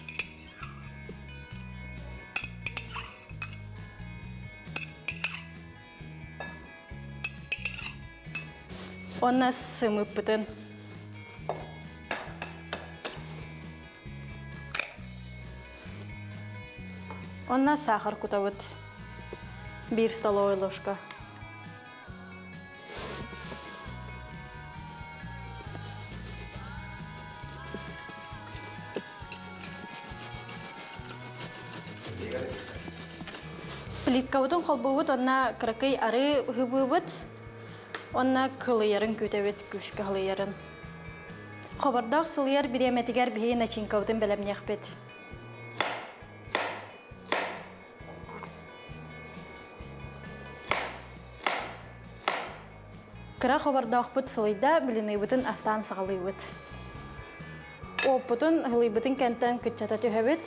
Уонна сымыыппытын Уонна саахар кутабыт. Биир столовой ложка. Плиткабытын холбуубут уонна кыракый арыы ыһыбыыбыт уонна кылыйарын күүтэбит, күүскэ кылыйарын. Хобордоох сылыйар бириэмэтигэр биһиги начинкабытын бэлэмниэхпит. Кыра хобордоохпут сылыйда, блиныыбытын астаан саҕалыыбыт. Уоппутун ылыйбытын кэнтэн кыччата түһэбит.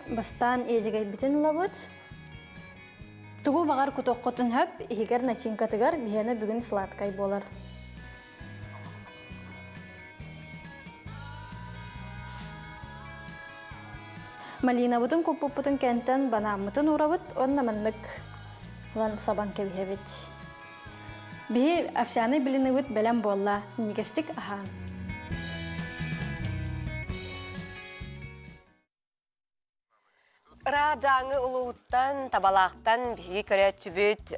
Бастаан иэдьэгэйбитин ылабыт. Тугу баҕар кутуоххутун сөп, иһигэр начинкатыгар биһиэнэ бүгүн сладкай буолар. Малинабытын куппуппутун кэнтэн банааммытын уурабыт уонна маннык ылан сабан кэбиһэбит. Биһи овсяный блиныбыт бэлэм буолла, минньигэстик аһаан. Ыраах Дьааҥы улууһуттан, Табалаахтан биһиги көрөөччүбүт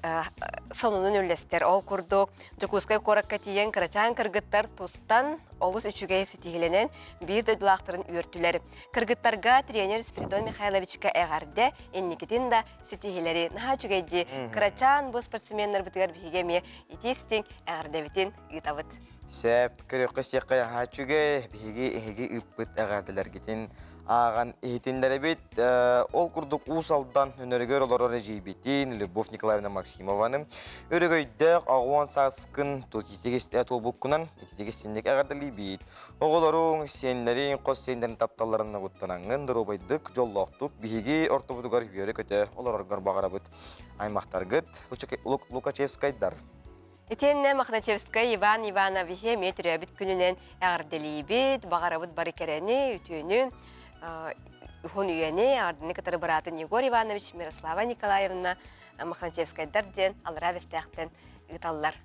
сонунун үллэстэр. Ол курдук, Дьокуускай куоракка тиийэн кырачаан кыргыттар тустан олус үчүгэй ситиһиилэнэн биир дойдулаахтарын үөртүлэр. Кыргыттарга тренер Спиридон Михайловичка эҕэрдэ, инникитин да ситиһиилэри наһаа үчүгэйдии кырачаан бу спортсменнарбытыгар биһиги эмиэ итии-истиҥ эҕэрдэбитин ыытабыт. Сөп, көрүөххэ-истиэххэ наһаа үчүгэй. Биһиги эһиги ыыппыт эҕэрдэлэргитин ааҕан иһитиннэрэбит. Ол курдук Уус Алдан өнөрүгэр олорор эдьиийбитин Любовь Николаевна Максимованы өрөгөйдөөх оҕуон сааскын туолбуккунан ититигис синник эҕэрдэлиибит. Оҕолоруҥ, сиэннэриҥ, хос сиэннэрин тапталларын нагуттанаҥҥын доруобайдык, дьоллоохтук биһиги ортобутугар үөрэ-көтө олороргор баҕарабыт. Аймахтаргыт Лукачевскайдар. Итиэннэ Мохначевскай Иван Ивановиһы эмиэ төрөөбүт күнүнэн эҕэрдэлиибит, баҕарабыт бары кэрэни, үтүөнү, уһун үйэни, эҕэрдэни кытары быраатын Егор Иванович, Мирослава Николаевна Мохначевскайдар диэн Аллараа Бэстээхтэн ыыталлар.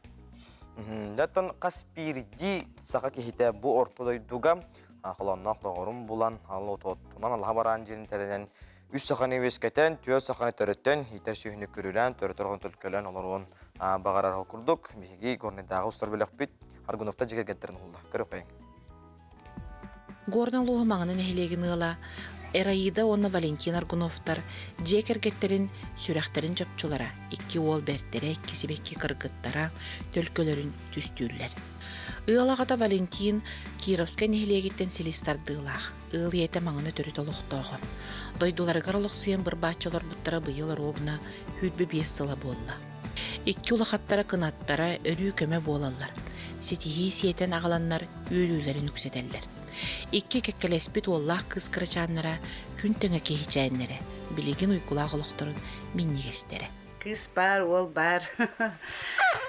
Оттон хас биирдии саха киһитэ бу орто дойдуга холоонноох доҕорун булан, ал отуоттунан алаһа бараан дьиэн тэринэн Үс саханы үөскэтэн, түөрт саханы төрөттөн, иитэр сүөһүнү көрүлээн, төрөтөр төлкөлөөн олоруон баҕарар ол курдук, биһиги Горнайдааҕы устар бөлөхпүт Аргуновтар дьиэ кэргэттэрин уһулла. Көрүөххэйиҥ. Горнай улууһа Маҥаны нэһилиэгин ыала Эраида уонна Валентин Аргуновтар дьиэ кэргэттэрин сүрэхтэрин чопчулара, икки уол бэртэрэ, икки сибэкки кыргыттара төлкөлөрүн түстүүллэр. Ыал аҕата Валентин Кировскай нэһилиэгиттэн силис тардыылаах, Ыал ийэтэ Маҥаны төрүт олохтооҕо. Дойдуларыгар олохсуйан бырбааччы олорбуттара быйыл оруобуна 25 сыла буолла. Икки улахаттара кынаттара өрүү көмө буолаллар. Ситиһии сиэтэн аҕаланнар үөрүүлэрин үксэтэллэр. Икки кэккэлэспит уоллаах кыыс кырачааннара күн тэҥэ киһичээннэрэ, билигин уйгулаах олохторун минньигэстэрэ. Кыыс баар, уол баар.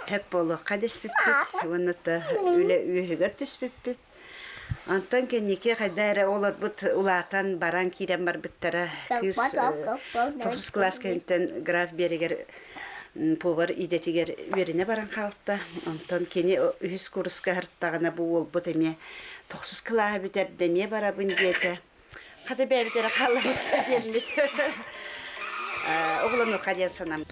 Тэп буолуохха дэспиппит уонна үлэ үөһүгэр түспүппүт. Онтон кэнники хайда эрэ олорбут улаатан баран киирэн барбыттара. Кыыс тохсус кылаас кэнниттэн граф биэригэр повар идэтигэр үөрэнэ баран хаалта. Онтон кини үһүс курска аһартаҕына бу уолбут эмиэ тохсус кылааһы бүтэрдэ эмиэ барабын диэтэ. Хата бэйэбит эрэ хаалларбыт диэммит. Оҕолонуохха диэн санам.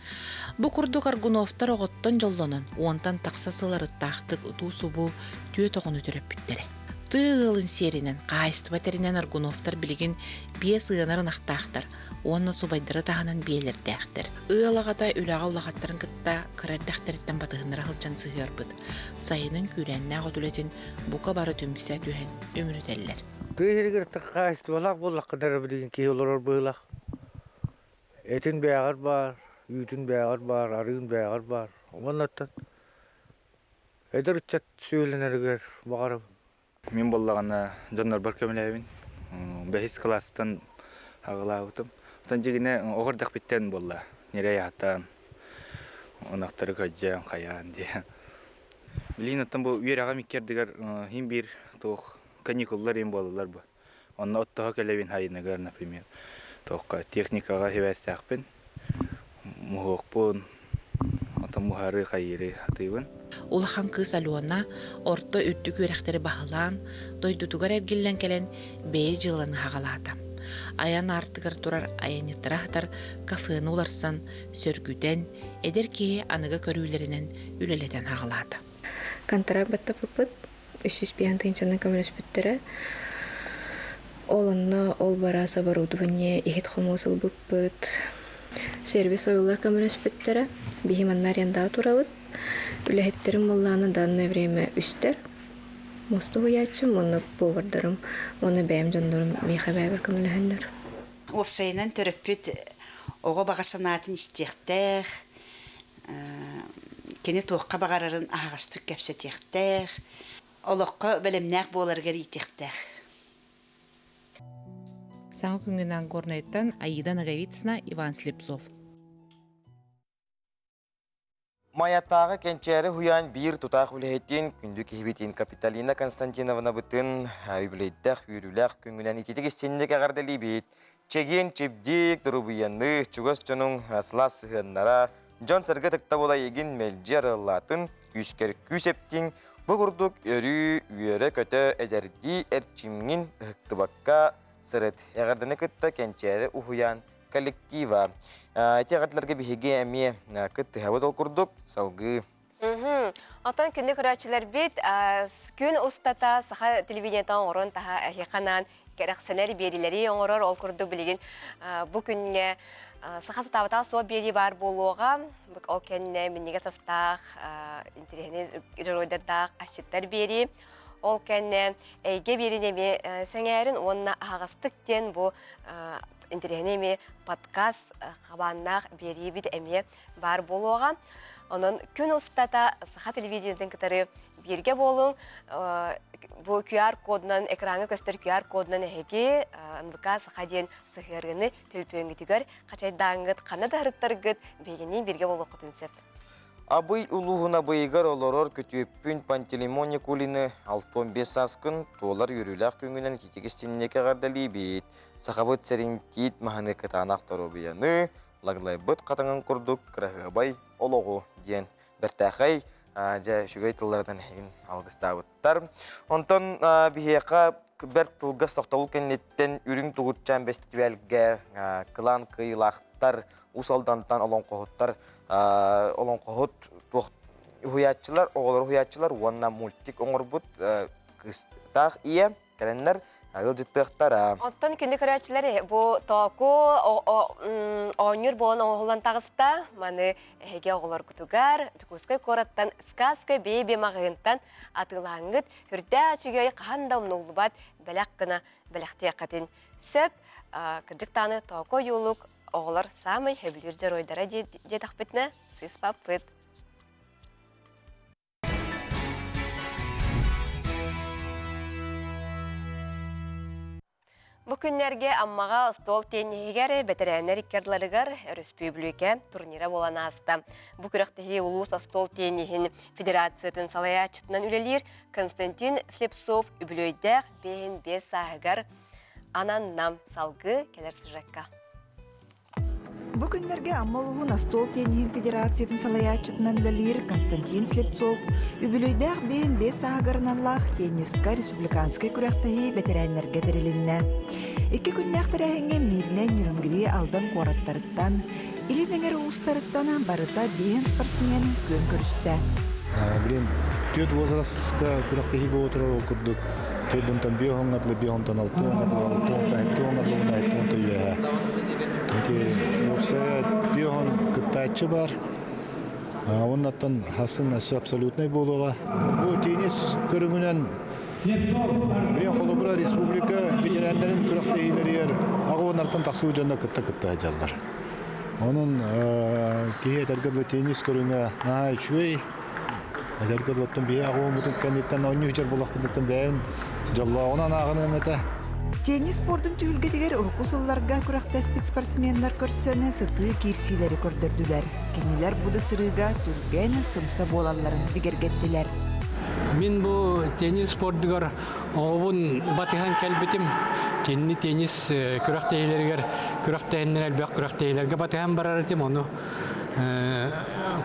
Бу курдук Аргуновтар оҕоттон дьоллонон, уонтан тахса сыл арыттаахтык утуу-субуу түөрт оҕону төрөппүттэрэ. Тыа ыалын сиэринэн, хаһаайыстыба тэринэн Аргуновтар билигин биэс ыанар ынахтаахтар уонна субайдары таһынан биэлэрдээхтэр. Ыал аҕата үлэҕэ улахаттарын кытта кыра эрдэхтэриттэн батыһыннара сылдьан сыһыарбыт. Сайынын күүрээннээх от үлэтин бука бары түмсэ түһэн үмүрүтэллэр. Тыа сиригэр хаһаайыстыбалаах буоллаххына эрэ билигин киһи олорор быһыылаах. Этин бээҕэр баар, үүтүн бээҕэр баар, арыын бээҕэр баар. Уоннаттан эдэр ыччат сүөлэнэригэр баҕарабын. Мин буоллаҕына дьоннорбор көмөлөһөбүн. Бэһис кылаастан аҕылаабытым. Оттон дьигинэ оҕо эрдэхпиттэн буолла. Ньирэй аһатан, ынахтары көрдьөөн, хайаан диэн. Билигин оттон бу үөрэҕим икки ардыгар иһин биир туох каникуллар иһин буолаллар бу. Онно оттоһо кэлэбин хайыныгар, например, туохха техникаҕа сибээстээхпин, муһуохпун, отон муһары хайыыры сатыыбын. Улахан кыыс Алена орто үрдүк үөрэхтэри баһылаан, дойдутугар эргиллэн кэлэн бэйэ дьыаланы аҕалаата. Айан аартыгар турар айанньыттара аһатар кафены уларсан, сөргүтэн, эдэр киһи аныгы көрүүлэринэн үлэлэтэн аҕалаата. Контракт баттаппыппыт 305 тыһыынчанан көмөлөспүттэрэ. Ол онно ол бараас оборудование иһит-хомуос ылбыппыт. Сервис ойуулар көмөлөспүттэрэ. Биһи манна арендаҕа турабыт. Үлэһиттэрим буоллаҕына данное время үстэр. Муста уһуйааччым уонна повардарым уонна бэйэм дьоннорум миэхэ бэйэбэр көмөлөһөллөр. Уопсайынан төрөппүт оҕо баҕа санаатын истиэхтээх, кини туохха баҕарарын аһаҕастык кэпсэтиэхтээх, олоххо бэлэмнээх буоларыгар иитиэхтээх. Саҥа күҥҥүнэн Горнайтан Аида Ноговицына, Иван Слепцов. Майатааҕы Кэнчээри уһуйаан биир тутаах үлэһитин, күндү киһибитин Капиталина Константиновнабытын үбүлүөйдээх үөрүүлээх күҥҥүнэн ититик истинник эҕэрдэлиибит. Чэгиэн чэбдик, доруобуйаны, чугас дьонуҥ сылаас сыһыаннара, дьон-сэргэ ытыктабыла эйигин мэлдьи арыаллаатын, күүскэр күүс эптиҥ, бу курдук өрүү үөрэ-көтө эдэрдии эрчимҥин ыһыктыбакка сырыт. Эҕэрдэни кытта Кэнчээри уһуйаан коллектива. Ити эҕэрдэлэргэ биһиги эмиэ кыттыһабыт ол курдук салгыы. Оттон күндү көрөөччүлэрбит күн устата саха телевидениетын оҥорон таһа эһиэхэ кэрэхсэнэр биэриилэри оҥорор. Ол курдук билигин бу күҥҥэ саха сатаабатаҕа суох биэрии баар буолуоҕа. Ол кэннэ минньигэс астаах, интэриэһинэй дьоруойдардаах асчыттар биэрии. Ол кэннэ эйгэ биэриини эмиэ сэҥээрин уонна аһаҕастык диэн бу интэриэһинэй эмиэ подкаст хабааннаах биэриибит эмиэ баар буолуоҕа. Онон күн устата саха телевидениетын кытары бииргэ буолуҥ. Бу QR кодунан экраҥҥа көстөр QR кодунан эһиги НВК Саха диэн сыһыарыыны төлөпүөҥҥүтүгэр хачайдааҥҥыт, ханна да ыһырыктаргыт биһигинниин бииргэ буолуоххутун сөп. Абый улууһун Абыйыгар олорор күтүөппүн Пантелеймон Никулины 65 сааскын туолар үөрүүлээх күҥҥүнэн ититик истинник эҕэрдэлиибит. Сахабыт сирин тиит маһыны кытаанах доруобуйаны, лаглайбыт хатыҥын курдук кыраһыабай олоҕу диэн бэртээхэй дьэ үчүгэй тылларынан эһигин алгыстаабыттар. Онтон биһиэхэ бэрт тылга тохтобул кэнниттэн Үрүҥ тугутчаан бэстибээлгэ кылаан кыайыылаахтар Уус Алдантан олоҥхоһуттар олоҥхоһут туох уһуйааччылар, оҕолор уһуйааччылар уонна мультик оҥорбут кыыстаах ийэ кэлэннэр ыалдьыттыахтара. Оттон күндү көрөөччүлэр бу тооку оонньуур буолан оҥоһуллан таҕыста. Маны эһиги оҕолоргутугар Дьокуускай куораттан Сказка бэйби маҕаһыынтан атыылаһаҥҥыт үрдээх үчүгэй хаһан да умнуллубат бэлэх гына бэлэхтиэххитин сөп. Кырдьык даҕаны тооку ойуулук оҕолор саамай сөбүлүүр дьоруойдара диэтэхпитинэ сыыспаппыт. Бу күннэргэ Аммаҕа остуол тенниһигэр бэтэрээннэр иккардыларыгар өрөспүүбүлүкэ турнира буолан ааста. Бу күрэхтэһии улуус остуол тенниһин федерациятын салайааччытынан үлэлиир Константин Слепцов үбүлүөйдээх 55 сааһыгар ананна. Салгыы кэлэр сюжекка. Бу күннэргэ Амма улууһун остуол тенниһин федерациятын салайааччытынан үлэлиир Константин Слепцов үбүлүөйдээх биэн биэс сааһыгар аналлаах тенниска республиканскай күрэхтэһии бэтэрээннэргэ тэрилиннэ. Икки күннээх тэрээһиҥҥэ Мииринэй, Нерюнгри, Алдан куораттарыттан, Илин эҥэр улуустарыттан барыта биэһин спортсмен күөн көрүстэ. Блин, түөрт возрастка күрэхтэһии буола турар ол курдук төрдүнтэн биэ оҥҥатлы биэ онтон алты оҥҥатлы алты онтон сэттэ оҥҥатлы уонна сэттэ онтон үөһэ. Ити уопсайа биэ он кыттааччы бар. Оннаттан хасын өссө абсолютнай буолуоҕа. Бу теннис көрүҥүнэн Билин холобура республика ветераннарын күрэхтэһиилэригэр аҕа тахсыбыт дьонно кытта кытта сылдьаллар. Онон киһи этэргэ дылы теннис көрүҥэ наһаа үчүгэй. Этэргэ дылы оттон биһи аҕа кэнниттэн оонньуу сылдьар буоллахпытыттан бэйэм дьоллооҕунан ааҕыныам этэ. Теннис спордун түһүлгэтигэр урукку сылларга күрэхтэспит спортсменнар көрсөн сытыы киирсиилэри көрдөрдүлэр. Кинилэр бу да сырыыга түргэн, сымса буолалларын бигэргэттилэр. Мин бу теннис спордугар оҕобун батыһан кэлбитим. Кинини теннис күрэхтэһиилэригэр күрэхтэһиннэр элбэх күрэхтэһиилэргэ батыһан барар этим. Ону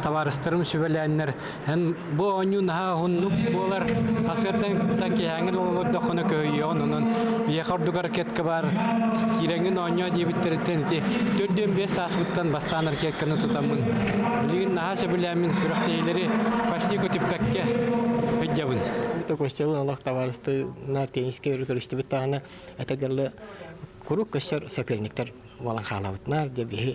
табаарыстарым сүбэлээннэр эн бу оонньуу наһаа уһуннук буолар хасыаттан киһээҥҥин олордоххуна көһүйүөҕүн онон биһиэхэ ордук ракетка баар киирэҥҥин оонньоо диэбиттэриттэн ити төрдүөн биэс сааспыттан бастаан ракетканы тутаммын билигин наһаа сөбүлээммин күрэхтэһиилэри почти көтүппэккэ сылдьабын. Костялы олох табаарысты на тенниске көрүстүбүт даҕаны этэргэллэ куруук көстөр соперниктар буолан хаалабыт наар дьэ биһи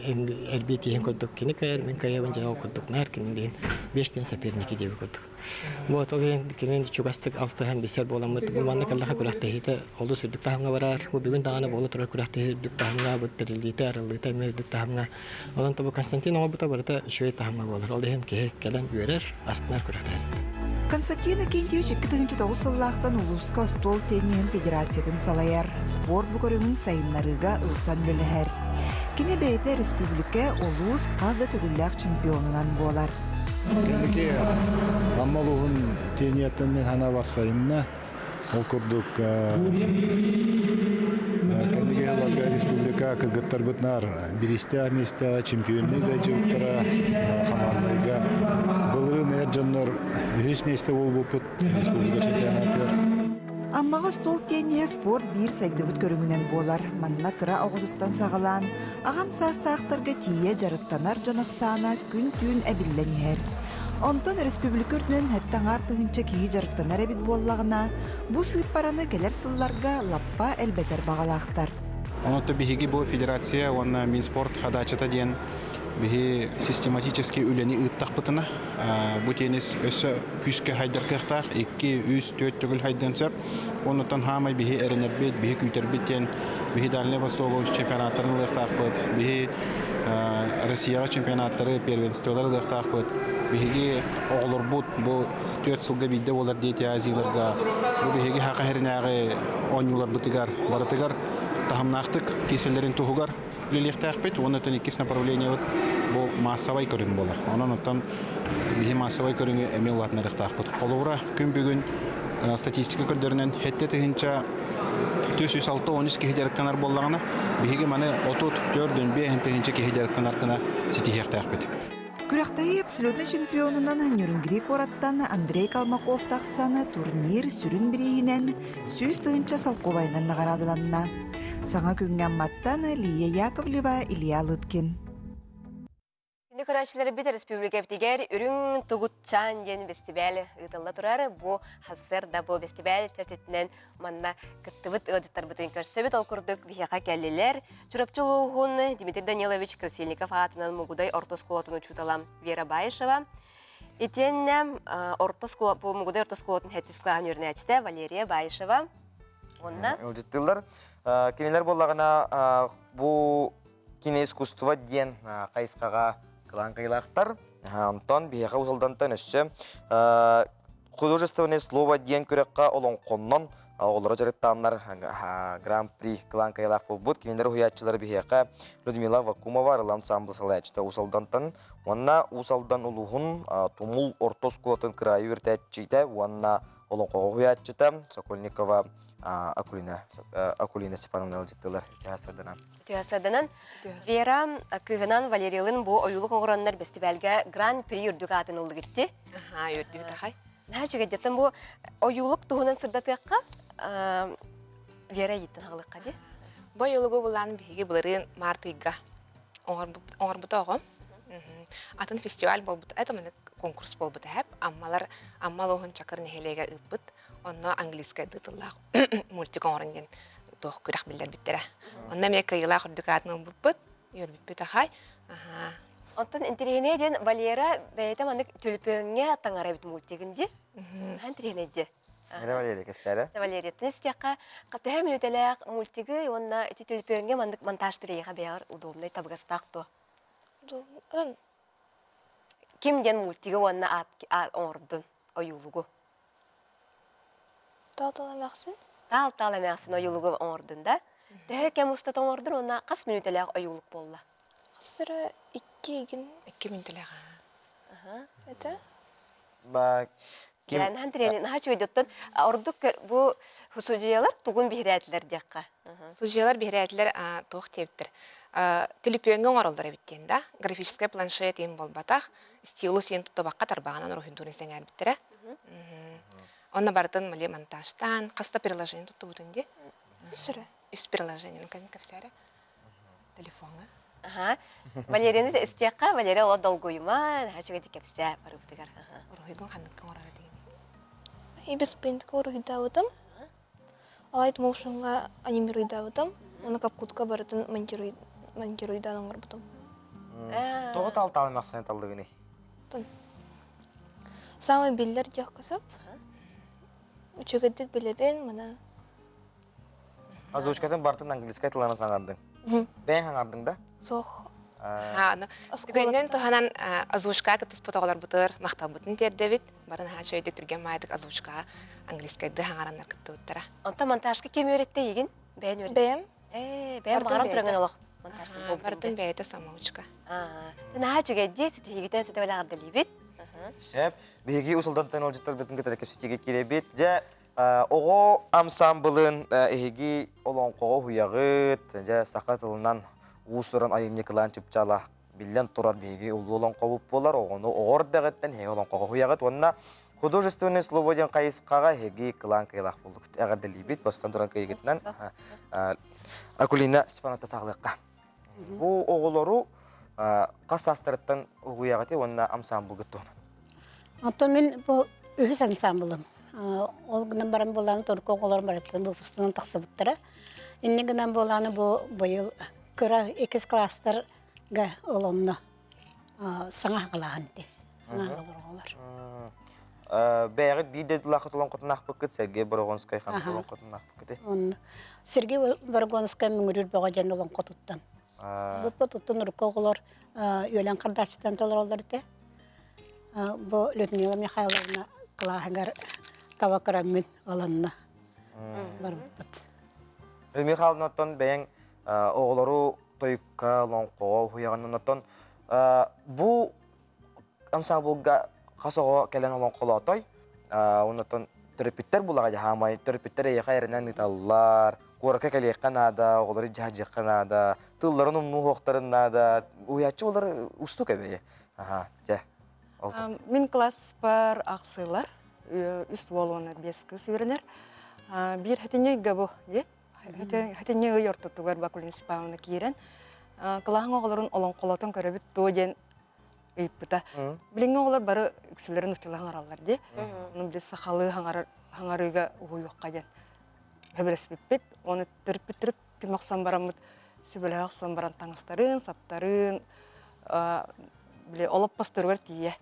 эрбии тииһин курдук кини кыайар мин кыайабын дьэ ол курдук наар кини диэн биэс соперники диэби курдук вот ол иһин кини чугастык алтыһан билсэр буоламмыт бу манна кэллэхэ күрэхтэһиитэ олус үрдүк таһымҥа барар бу бүгүн даҕаны буола турар күрэхтэһии үрдүк таһымҥа бу тэриллиитэ арыллыыта эмиэ үрдүк таһымҥа онон бу Константин оҥорбута барыта үчүгэй таһымҥа буолар ол иһин киһи кэлэн үөрэр астынар күрэхтэһэр Константин Акинтьевич 2009 сыллаахтан улууска остуол тенниһин федерациятын салайар, спорт бу көрүҥүн сайыннарыыга ылсан үлэлэһэр. Кини бэйэтэ республика, улуус хас да төгүллээх чемпионунан буолар. Кэнники Амма улууһун тенниһиттэн мин санаабар сайынна. Ол курдук кэнники сылларга республика кыргыттарбытынаар бириистээх миэстэҕэ чемпионныы да дьылтара хамаандайга былырыын эр дьоннор үһүс миэстэ буолбуппут республика чемпионатыгар. Аммаҕа остуол тенниһэ спорт биир сайдыбыт көрүҥүнэн буолар. Манна кыра оҕотуттан саҕалаан аҕам саастаахтарга тиийэ дьарыктанар дьон ахсаана күн-түүн эбиллэн иһэр. Онтон өрөспүүбүлүкэ үрдүнэн сэттэ аҥаар тыһыынча киһи дьарыктанар эбит буоллаҕына, бу сыыппараны кэлэр сылларга лаппа элбэтэр баҕалаахтар. Онон биһиги бу федерация уонна Минспорт хадааччыта диэн биһи систематически үлэни ыыттахпытына, бу теннис өссө күүскэ хайдар кыахтаах, икки, үс, түөрт төгүл хайдыан сөп. Оннуттан хаамай биһи эрэнэрбит, биһи күүтэрбит диэн биһи Дальнай Востогу чемпионаттарын ылыахтаахпыт, биһи Россияҕа чемпионаттары, первенстволары ылыахтаахпыт. Биһиги оҕолорбут бу түөрт сылга биирдэ буолар Дети Азияларга, бу биһиги Саха сиринээҕи оонньууларбытыгар барытыгар таһымнаахтык киирсэллэрин туһугар үлэлиэхтээхпит уонна оттон иккис направлениебыт бу маассабай көрүҥ буолар. Онон оттон биһи маассабай көрүҥү эмиэ улаатыннарыахтаахпыт. Холобура, күн бүгүн статистика көрдөрүнэн сэттэ тыһыынча 463 киһи дьарыктанар буоллаҕына, биһиги маны 34 тыһыынча киһи дьарыктанар гына ситиһиэхтээхпит. Күрэхтэһии абсолютнай чемпионунан Нюрнгри куораттан Андрей Калмаков тахсан турнир сүрүн бирииһинэн 100 тыһыынча солкуобайынан наҕараадаланна. Саҥа күҥҥэ Амматтан Лия Яковлева, Илья Лыткин. Күндү көрөөччүлэрбит республикабытыгар Үрүҥ тугутчаан диэн бэстибээл ыытылла турар. Бу сарсыарда бу бэстибээл чэрчитинэн манна кыттыбыт ыалдьыттарбытын көрсөбүт. Ол курдук биһиэхэ кэллилэр. Чурапчы улууһун Дмитрий Данилович Красильников аатынан Мугудай орто оскуолатын учуутала Вера Баишева, итиэннэ орто оскуола, бу Мугудай орто оскуолатын сэттис кылааһын үөрэнээччитэ Валерия Баишева. Уонна Ыалдьыттыыллар. Кинилэр буоллаҕына бу киноискусство диэн хайысхаҕа кылаан кыайыылаахтар. Онтон биһиэхэ Уус Алдантан өссө художественное слово диэн күрэххэ олоҥхоннон оҕолоро дьарыктааннар Гран-при кылаан кыайыылаах буолбут. Кинилэр уһуйааччылары биһиэхэ Людмила Вакумова, Арылы ансамблы салайааччыта Уус Алдантан уонна Уус Алдан улууһун Тумул орто оскуолатын кыраайы үөрэтээччитэ уонна олоҥхоҕо уһуйааччыта Сокольникова Акулина Акулина Степановна ыалдьыттылар. Үтүө Сарданан Вера кыыһынан Валериялын бу ойуулук оҥороннор бэстибээлгэ Гран-при үрдүк аатын ыллыгытти. Аха, үрдүбүт ахай. Наһаа үчүгэйдиттэн бу ойуулук туһунан сырдатыахха Вера ыйыттан хаалыахха дии. Бу ойуулугу булан биһиги былырыын март ыйга оҥорбута оҕом. Атын фестиваль буолбут, это маннык конкурс буолбута эһэп. Аммалар Амма улууһун Чакыр нэһилиэгэ ыыппыт. Онно английскай тыллаах мультик оҥорон диэн туох күрэх биллэрбиттэрэ. Онно эмиэ кыайыылаах үрдүк аатын ылбыппыт, үөрбүппүт ахай. Аха. Оттон интэриэһинэй диэн Валера бэйэтэ маннык түлүпүөҥҥэ таҥара эбит мультигын дии. Наһаа интэриэһинэй дии. Мира Валерия кэпсээрэ. Валерияттан истиэххэ, төһө мүнүүтэлээх мультигы уонна ити түлүпүөҥҥэ маннык монтаж тэрийиэхэ бэйэҕэр удобнай табыгастаах дуо? Ким диэн мультигы уонна аат оҥордун ойуулугу? Таал-таал эмээхсин. Таал-таал эмээхсин ойуулугу оҥордун да? Төһө кэм устата оҥордун уонна хас мүнүүтэлээх ойуулук буолла? Хас эрэ икки игин. Икки мүнүүтэлээх. Это? Ба ким Наһаа тренинг наһаа үчүгэйдиттэн ордук бу судьуйалар тугун биһирээтилэр диэххэ. Судьуйалар биһирээтилэр туох диэбиттэр. Төлөпүөҥҥэ оҥороллор эбит диэн да. Графическай планшет иһин буолбатах. Стилус иһин туттубакка тарбаҕынан уруһуйдуурун сэҥээрбиттэрэ. Онно барытын мали монтажтаан, хас да приложение туттубутун дии. Үс эрэ. Үс приложениены кэпсээрэ. Телефоҥҥа. Аха. Валерияны истиэххэ, Валерия олох долгуйума, наһаа үчүгэйдик кэпсээ барыбытыгар. Уруһуйгун ханныкка оҥорор этигин? Ибис Paint-ка уруһуйдаабытым. Light Motion-ҥа анимируйдаабытым. Уонна капкутка барытын монтируйдаан оҥорбутум. Тоҕо таал-таал эмээхсинэ таллыгыный? Самый биллэр диэххэ сөп. Үчүгэйдик билэбин, мана Озвучкатын бартын английскай тылынан саҥардыҥ. Бэйэҥ саҥардыҥ да? Суох. Түгэнинэн туһанан озвучкаҕа кыттыспыт оҕолорбутугар махталбытын тиэрдэбит. Бары наһаа үчүгэйдик түргэн маайдык озвучкаҕа английскайдыы саҥараннар кыттыбыттара. Онтон монтажка ким үөрэттэ эйигин? Бэйэн үөрэттэ? Бэйэм. Ээ, бэйэм баҕаран тураҥын олох монтажсын Барытын бэйэтэ самоучка. Наһаа үчүгэйдии, ситиһиигитин сөтөлө ардалыыбит. Сөп. Биһиги усулдантан олдьуттарбытын кытары кэпсэтиигэ киирэбит. Дьэ, Оҕо ансаамбылын эһиги олоҥхоҕо уһуйаҕыт, дьэ саха тылынан уус-уран айымньы кылаан чыпчаала биллэн турар биһиги улуу олоҥхобут буолар, оҕону оҕо эрдэҕиттэн эһиги олоҥхоҕо уһуйаҕыт уонна художественное слово диэн хайысхаҕа эһиги кылаан кыайыылаах буоллугут. Эҕэрдэлиибит, бастан туран кыайыгытынан Акулина Степановна саҕалыахха. Бу оҕолору хас саастарыттан угуйаҕытый уонна ансаамбылгыт туһунан? Оттон мин бу үһүс ансаамбылым. Ол гынан баран буолааны только оҕолорум барыттан выпускынан тахсыбыттара. Инни гынан буолааны бу быйыл кыра иккис класстарга оломно саҥа хаҕалааһын ити. Саҥа оҕолор. Бэйэҕит биир дойдулааххыт олоҥхотун аахпыккыт Сергей Борогонскай ханнык олоҥхотун аахпыккытый? Сергей Борогонскай Мөҥүрүүр бөҕө диэн олоҥхотуттан. Бу туттун урукку оҕолор үөлэн хардааччытан толороллор этэ. Бу Людмила Михайловна кылааһыгар таба көрөммүн ылынна барбыппыт. Людмила Михайловна оттон бэйэҥ оҕолору тойукка, олоҥхоҕо уһуйаҕын оттон бу ансаамбылга хас оҕо кэлэн олоҥхолоотой оннотон төрөппүттэр булаҕа дьаһаамай төрөппүттэр эйиэхэ эрэнэн ыыталлар куоракка кэлиэххэ наада оҕолору дьаһадьыахха наада тылларын умнуохтарын наада уһуйааччы буолар уустук эбэйэ аха дьэ Мин класспар ахсыылар үс уол уонна биэс кыыс үөрэнэр биир хэтинньи бу дии Хэтинньи ый ортотугар Бакулин Степановна киирэн кылааһын оҕолорун олоҥхолотон көрөбүт дуо диэн ыйыппыта. Билиҥҥи оҕолор бары үксүлэрин нууччалыы хаҥараллар дии. Ону били сахалыы хаҥарар хаҥарыыга уһуйуохха диэн сөбүлэспиппит. Ону төрүппүт түмэ охсон бараммыт сүбэлэһэ охсон баран таҥастарын, саптарын, били олоппосторугар тиийэ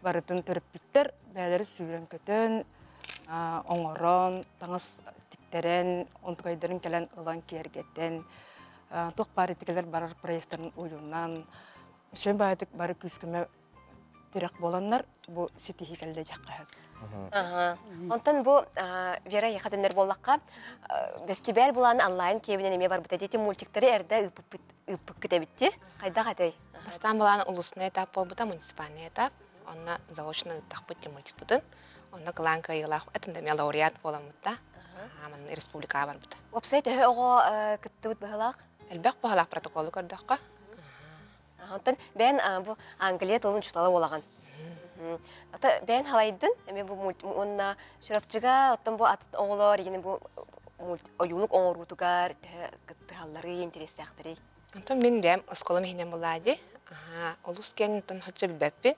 барытын төрөппүттэр бэйэлэрэ сүүрэн-көтөн, оҥорон, таҥас тиктэрэн, онтукайдарын кэлэн ылан киэргэтэн, туох баар итикэлэр барар проезтарын уйунан, үчүгэй баайдык бары күүс-көмө. тирэх буоланнар бу ситиһии кэллэ диэххэ сөп. Онтон бу Вера Ехатыннар буоллахха, бэстибээл булаан онлайн киэбинэн эмиэ барбыта. Дити мультиктары эрдэ ыыппыккыт эбитти. Хайдах этэй? Бастаан былаан улусный этап буолбута, муниципальный этап. Онно заочно ыыттахпыт ти мультикпытын. Онно кылаан кыайыылаах этин да лауреат буоламмытта. Манна республикаҕа барбыта. Уопсай төһө оҕо кыттыбыт быһылаах? Элбэх быһылаах протоколу көрдөххө. Онтон бэйэн бу Англия тылын учуутала буолаҕын. Ото бэйэн халайдын, эми бу мульт уонна Чурапчыга, оттон бу атын оҕолор игини бу мульт ойуулук оҥоруутугар төһө кыттыһалларый, интэриэстээхтэрий? Онтон мин бэйэм оскуолам иһинэн булаа дии. Аха, олус киэн онтон хоччо билбэппин.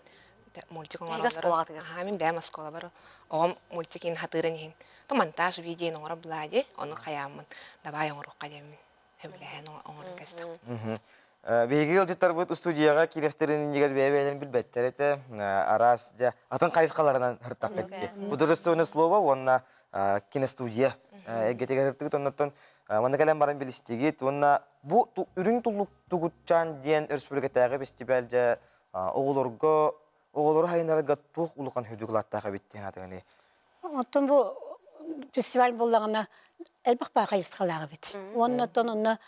Мультик оҥороллорун. Аха, мин бэйэм оскуолабар оҕом мультик иһин хатыырын иһин. То монтаж видео оҥоро булаа дии. Ону хайааммын давай оҥоруохха диэммин. Сөбүлэһэн оҥорон кэстэх. Биһиги ыалдьыттарбыт студияҕа киирэхтэрин иннигэр бэйэ-бэйэлэрин билбэттэр этэ. Араас дьэ атын хайысхаларынан ыртахпыт. Художественное слово уонна киностудия эйгэтигэр ыртыгыт оннуттан манна кэлэн баран билистигит уонна бу үрүҥ туллук тугутчаан диэн өрөспүүбүлүкэтээҕи фестиваль дьэ оҕолорго оҕолору хайынарга туох улахан хүдүк эбит диэн атыганы Оттон бу фестиваль буоллаҕына элбэх баа хайысхалаах эбит. Уонна оттон онно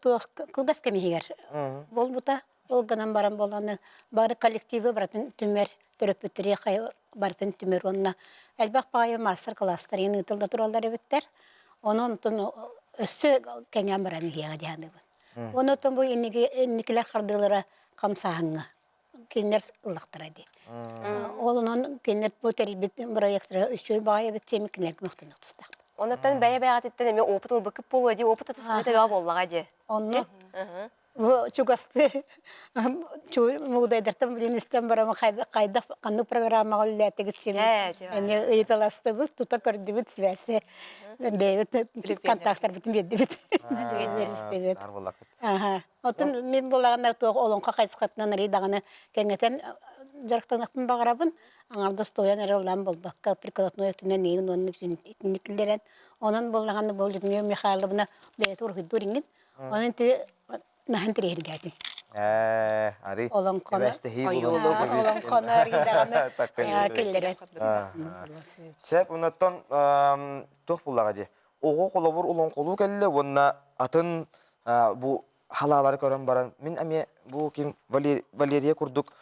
туох кылгас кэм иһигэр буолбута. Ол гынан баран буоланы бары коллективы барытын түмэр, төрөппүттэри барытын түмэр уонна элбэх баайы маастар-кылаастар иһин ыытылла тураллар эбиттэр. Онон оттон өссө кэҥээн баран иһиэҕэ диһааныбын. Уонна оттон бу инникилэр хардыылара хамсааһыҥҥа кинилэр ыллахтара дии. Ол онон кинилэр бу тэрийбит бырайыактара үчүгэй баҕайы эбит сиэми кинилэргэ махтаныах тустаахпыт. Онуттан бэйэ-бэйэҕититтэн эмиэ опыт ылбыккыт буолуо дии, опыт атастаһыы төбөҕө буоллаҕа дии. Онно бу чугастыы мугудайдартан билин истэн барамы хайдах ханнык программаҕа үлэлээтигит син эмиэ ыйыталастыбыт, тута көрдүбүт связьте бэйэбит контактарбытын биэрдибит. Аха. Оттон мин буоллаҕына туох олоҥхо хайысхатынан арый даҕаны кэҥэтэн дьарыктаныахпын баҕарабын. Аҥардас туойан эрэ ыллаан буолбакка, прикладной өттүнэн миигин уонна итинник киллэрэн. Онон буоллаҕына бу Людмила Михайловна бэйэтэ уруһуйдуур иҥин. Онон ити наһан интэриэһиргээтим. Ээ, арый Олоҥхону олоҥхону арый даҕаны киллэрэн. Сөп, оннуттан туох буллаҕа дии. Оҕо холобур олоҥхолуу кэллэ уонна атын бу халаалары көрөн баран мин эмиэ бу ким Валерия курдук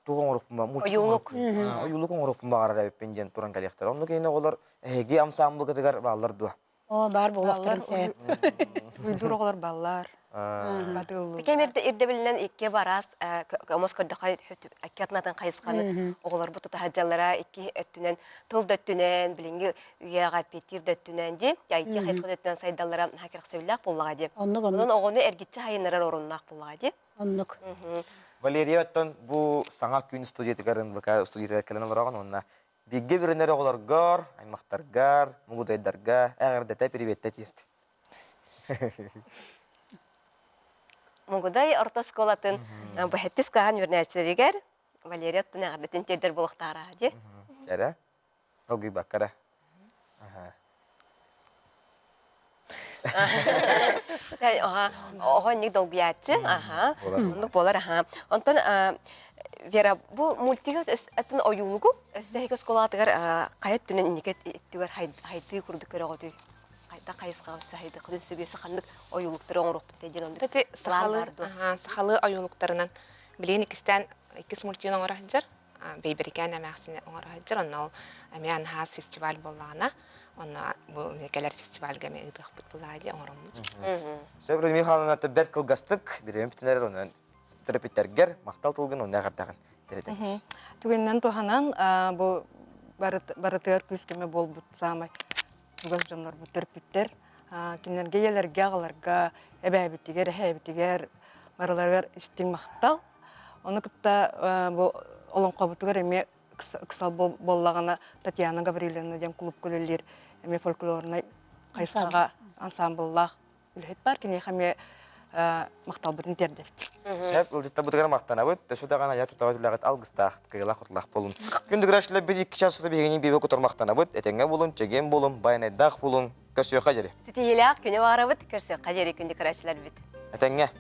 туох оҥоруохпун ойуулук ойуулук оҥоруохпун баҕарар эбиппин диэн туран кэлиэхтэрэ. Оннук иһин оҕолор эһиги ансаамбылгытыгар бааллар дуо? Оо, баар буолуохтарын сөп. Уйдур оҕолор баллар. Кэм ирдэбилинэн икки бараас омос көрдөххө икки атынатын хайысханы оҕолорбут тутаһадьаллара икки өттүнэн тыл да өттүнэн билиҥҥи үйэҕэ эппиэттиир да өттүнэн дии IT хайысха өттүнэн сайдаллара наһаа кэрэхсэбиллээх буоллаҕа дии. Оннук Онон оҕону эргиччи хайыннарар оруннаах буоллаҕа дии. Оннук. Валерия оттон бу саҥа күн студиятыгар НВК студиятыгар кэлэн олороҕун уонна бииргэ бүрүнэр оҕолоргор, аймахтаргар, мугудайдарга эҕэрдэтэ приветтэ тиэрт. Мугудай орто оскуолатын бэһэттис кылааһын үөрэнээччилэригэр Валерия оттон эҕэрдэтин тиэрдэр буолуохтаара дии. Эрэ. Долгуйбакка эрэ. Оҕо инник долгуйааччы, аха, оннук буолар, аха. Онтон Вера, бу мультига атын ойуулугу өссө эһиги оскуолаҕытыгар хайа өттүнэн инники өттүгэр хайдыы курдук көрөҕүтүй? Хайдах хайысхаҕа өссө хайдыххытын сөбүөсэ ханнык ойуулуктары оҥоруохпут диэн оннук план баар дуо? Сахалыы ойуулуктарынан билигин иккистээн иккис мультигын оҥоро сылдьар Бэйбэрикээн эмээхсини оҥоро сылдьар. Онно ол эмиэ анһаас фестиваль буоллаҕына, онно бу кэлэр фестивальга эмиэ ыытыахпыт булаа дии оҥороммут. Сөп Людмила Михайловна бэрт кылгастык бириэмэ бүтүн эрэр онон төрөппүттэргэр махтал тылгын онно эҕэрдэҕин тиритэбит. Түгэнинэн туһанан бу барытыгар күүс-көмө буолбут саамай чугас дьоннорбут төрөппүттэр кинилэргэ ийэлэргэ, аҕаларга, эбээбитигэр, эһээбитигэр барыларыгар истиҥ махтал. Ону кытта бу олоҥхобутугар эмиэ ыксал буоллаҕына Татьяна Гаврильевна диэн клубка үлэлиир эмиэ фольклорнай хайысхаҕа ансаамбыллаах үлэһит бар. Киниэхэ эмиэ махталбытын тиэрдэбит. Сөп, ыалдьыттарбытыгар махтанабыт. Өссө даҕаны айа тутаҕыт үлэҕит алгыстаах, кыайыылаах-хотуулаах буолун. Күндү көрөөччүлэрбит икки час устата биһигини биэбэ кутар махтанабыт. Этэҥҥэ буолун, чэгиэн буолун, байанайдаах буолун. Көрсүөххэ диэри. Ситиһиилээх күнү баҕарабыт. Көрсүөххэ диэри күндү көрөөччүлэрбит. Этэҥҥэ.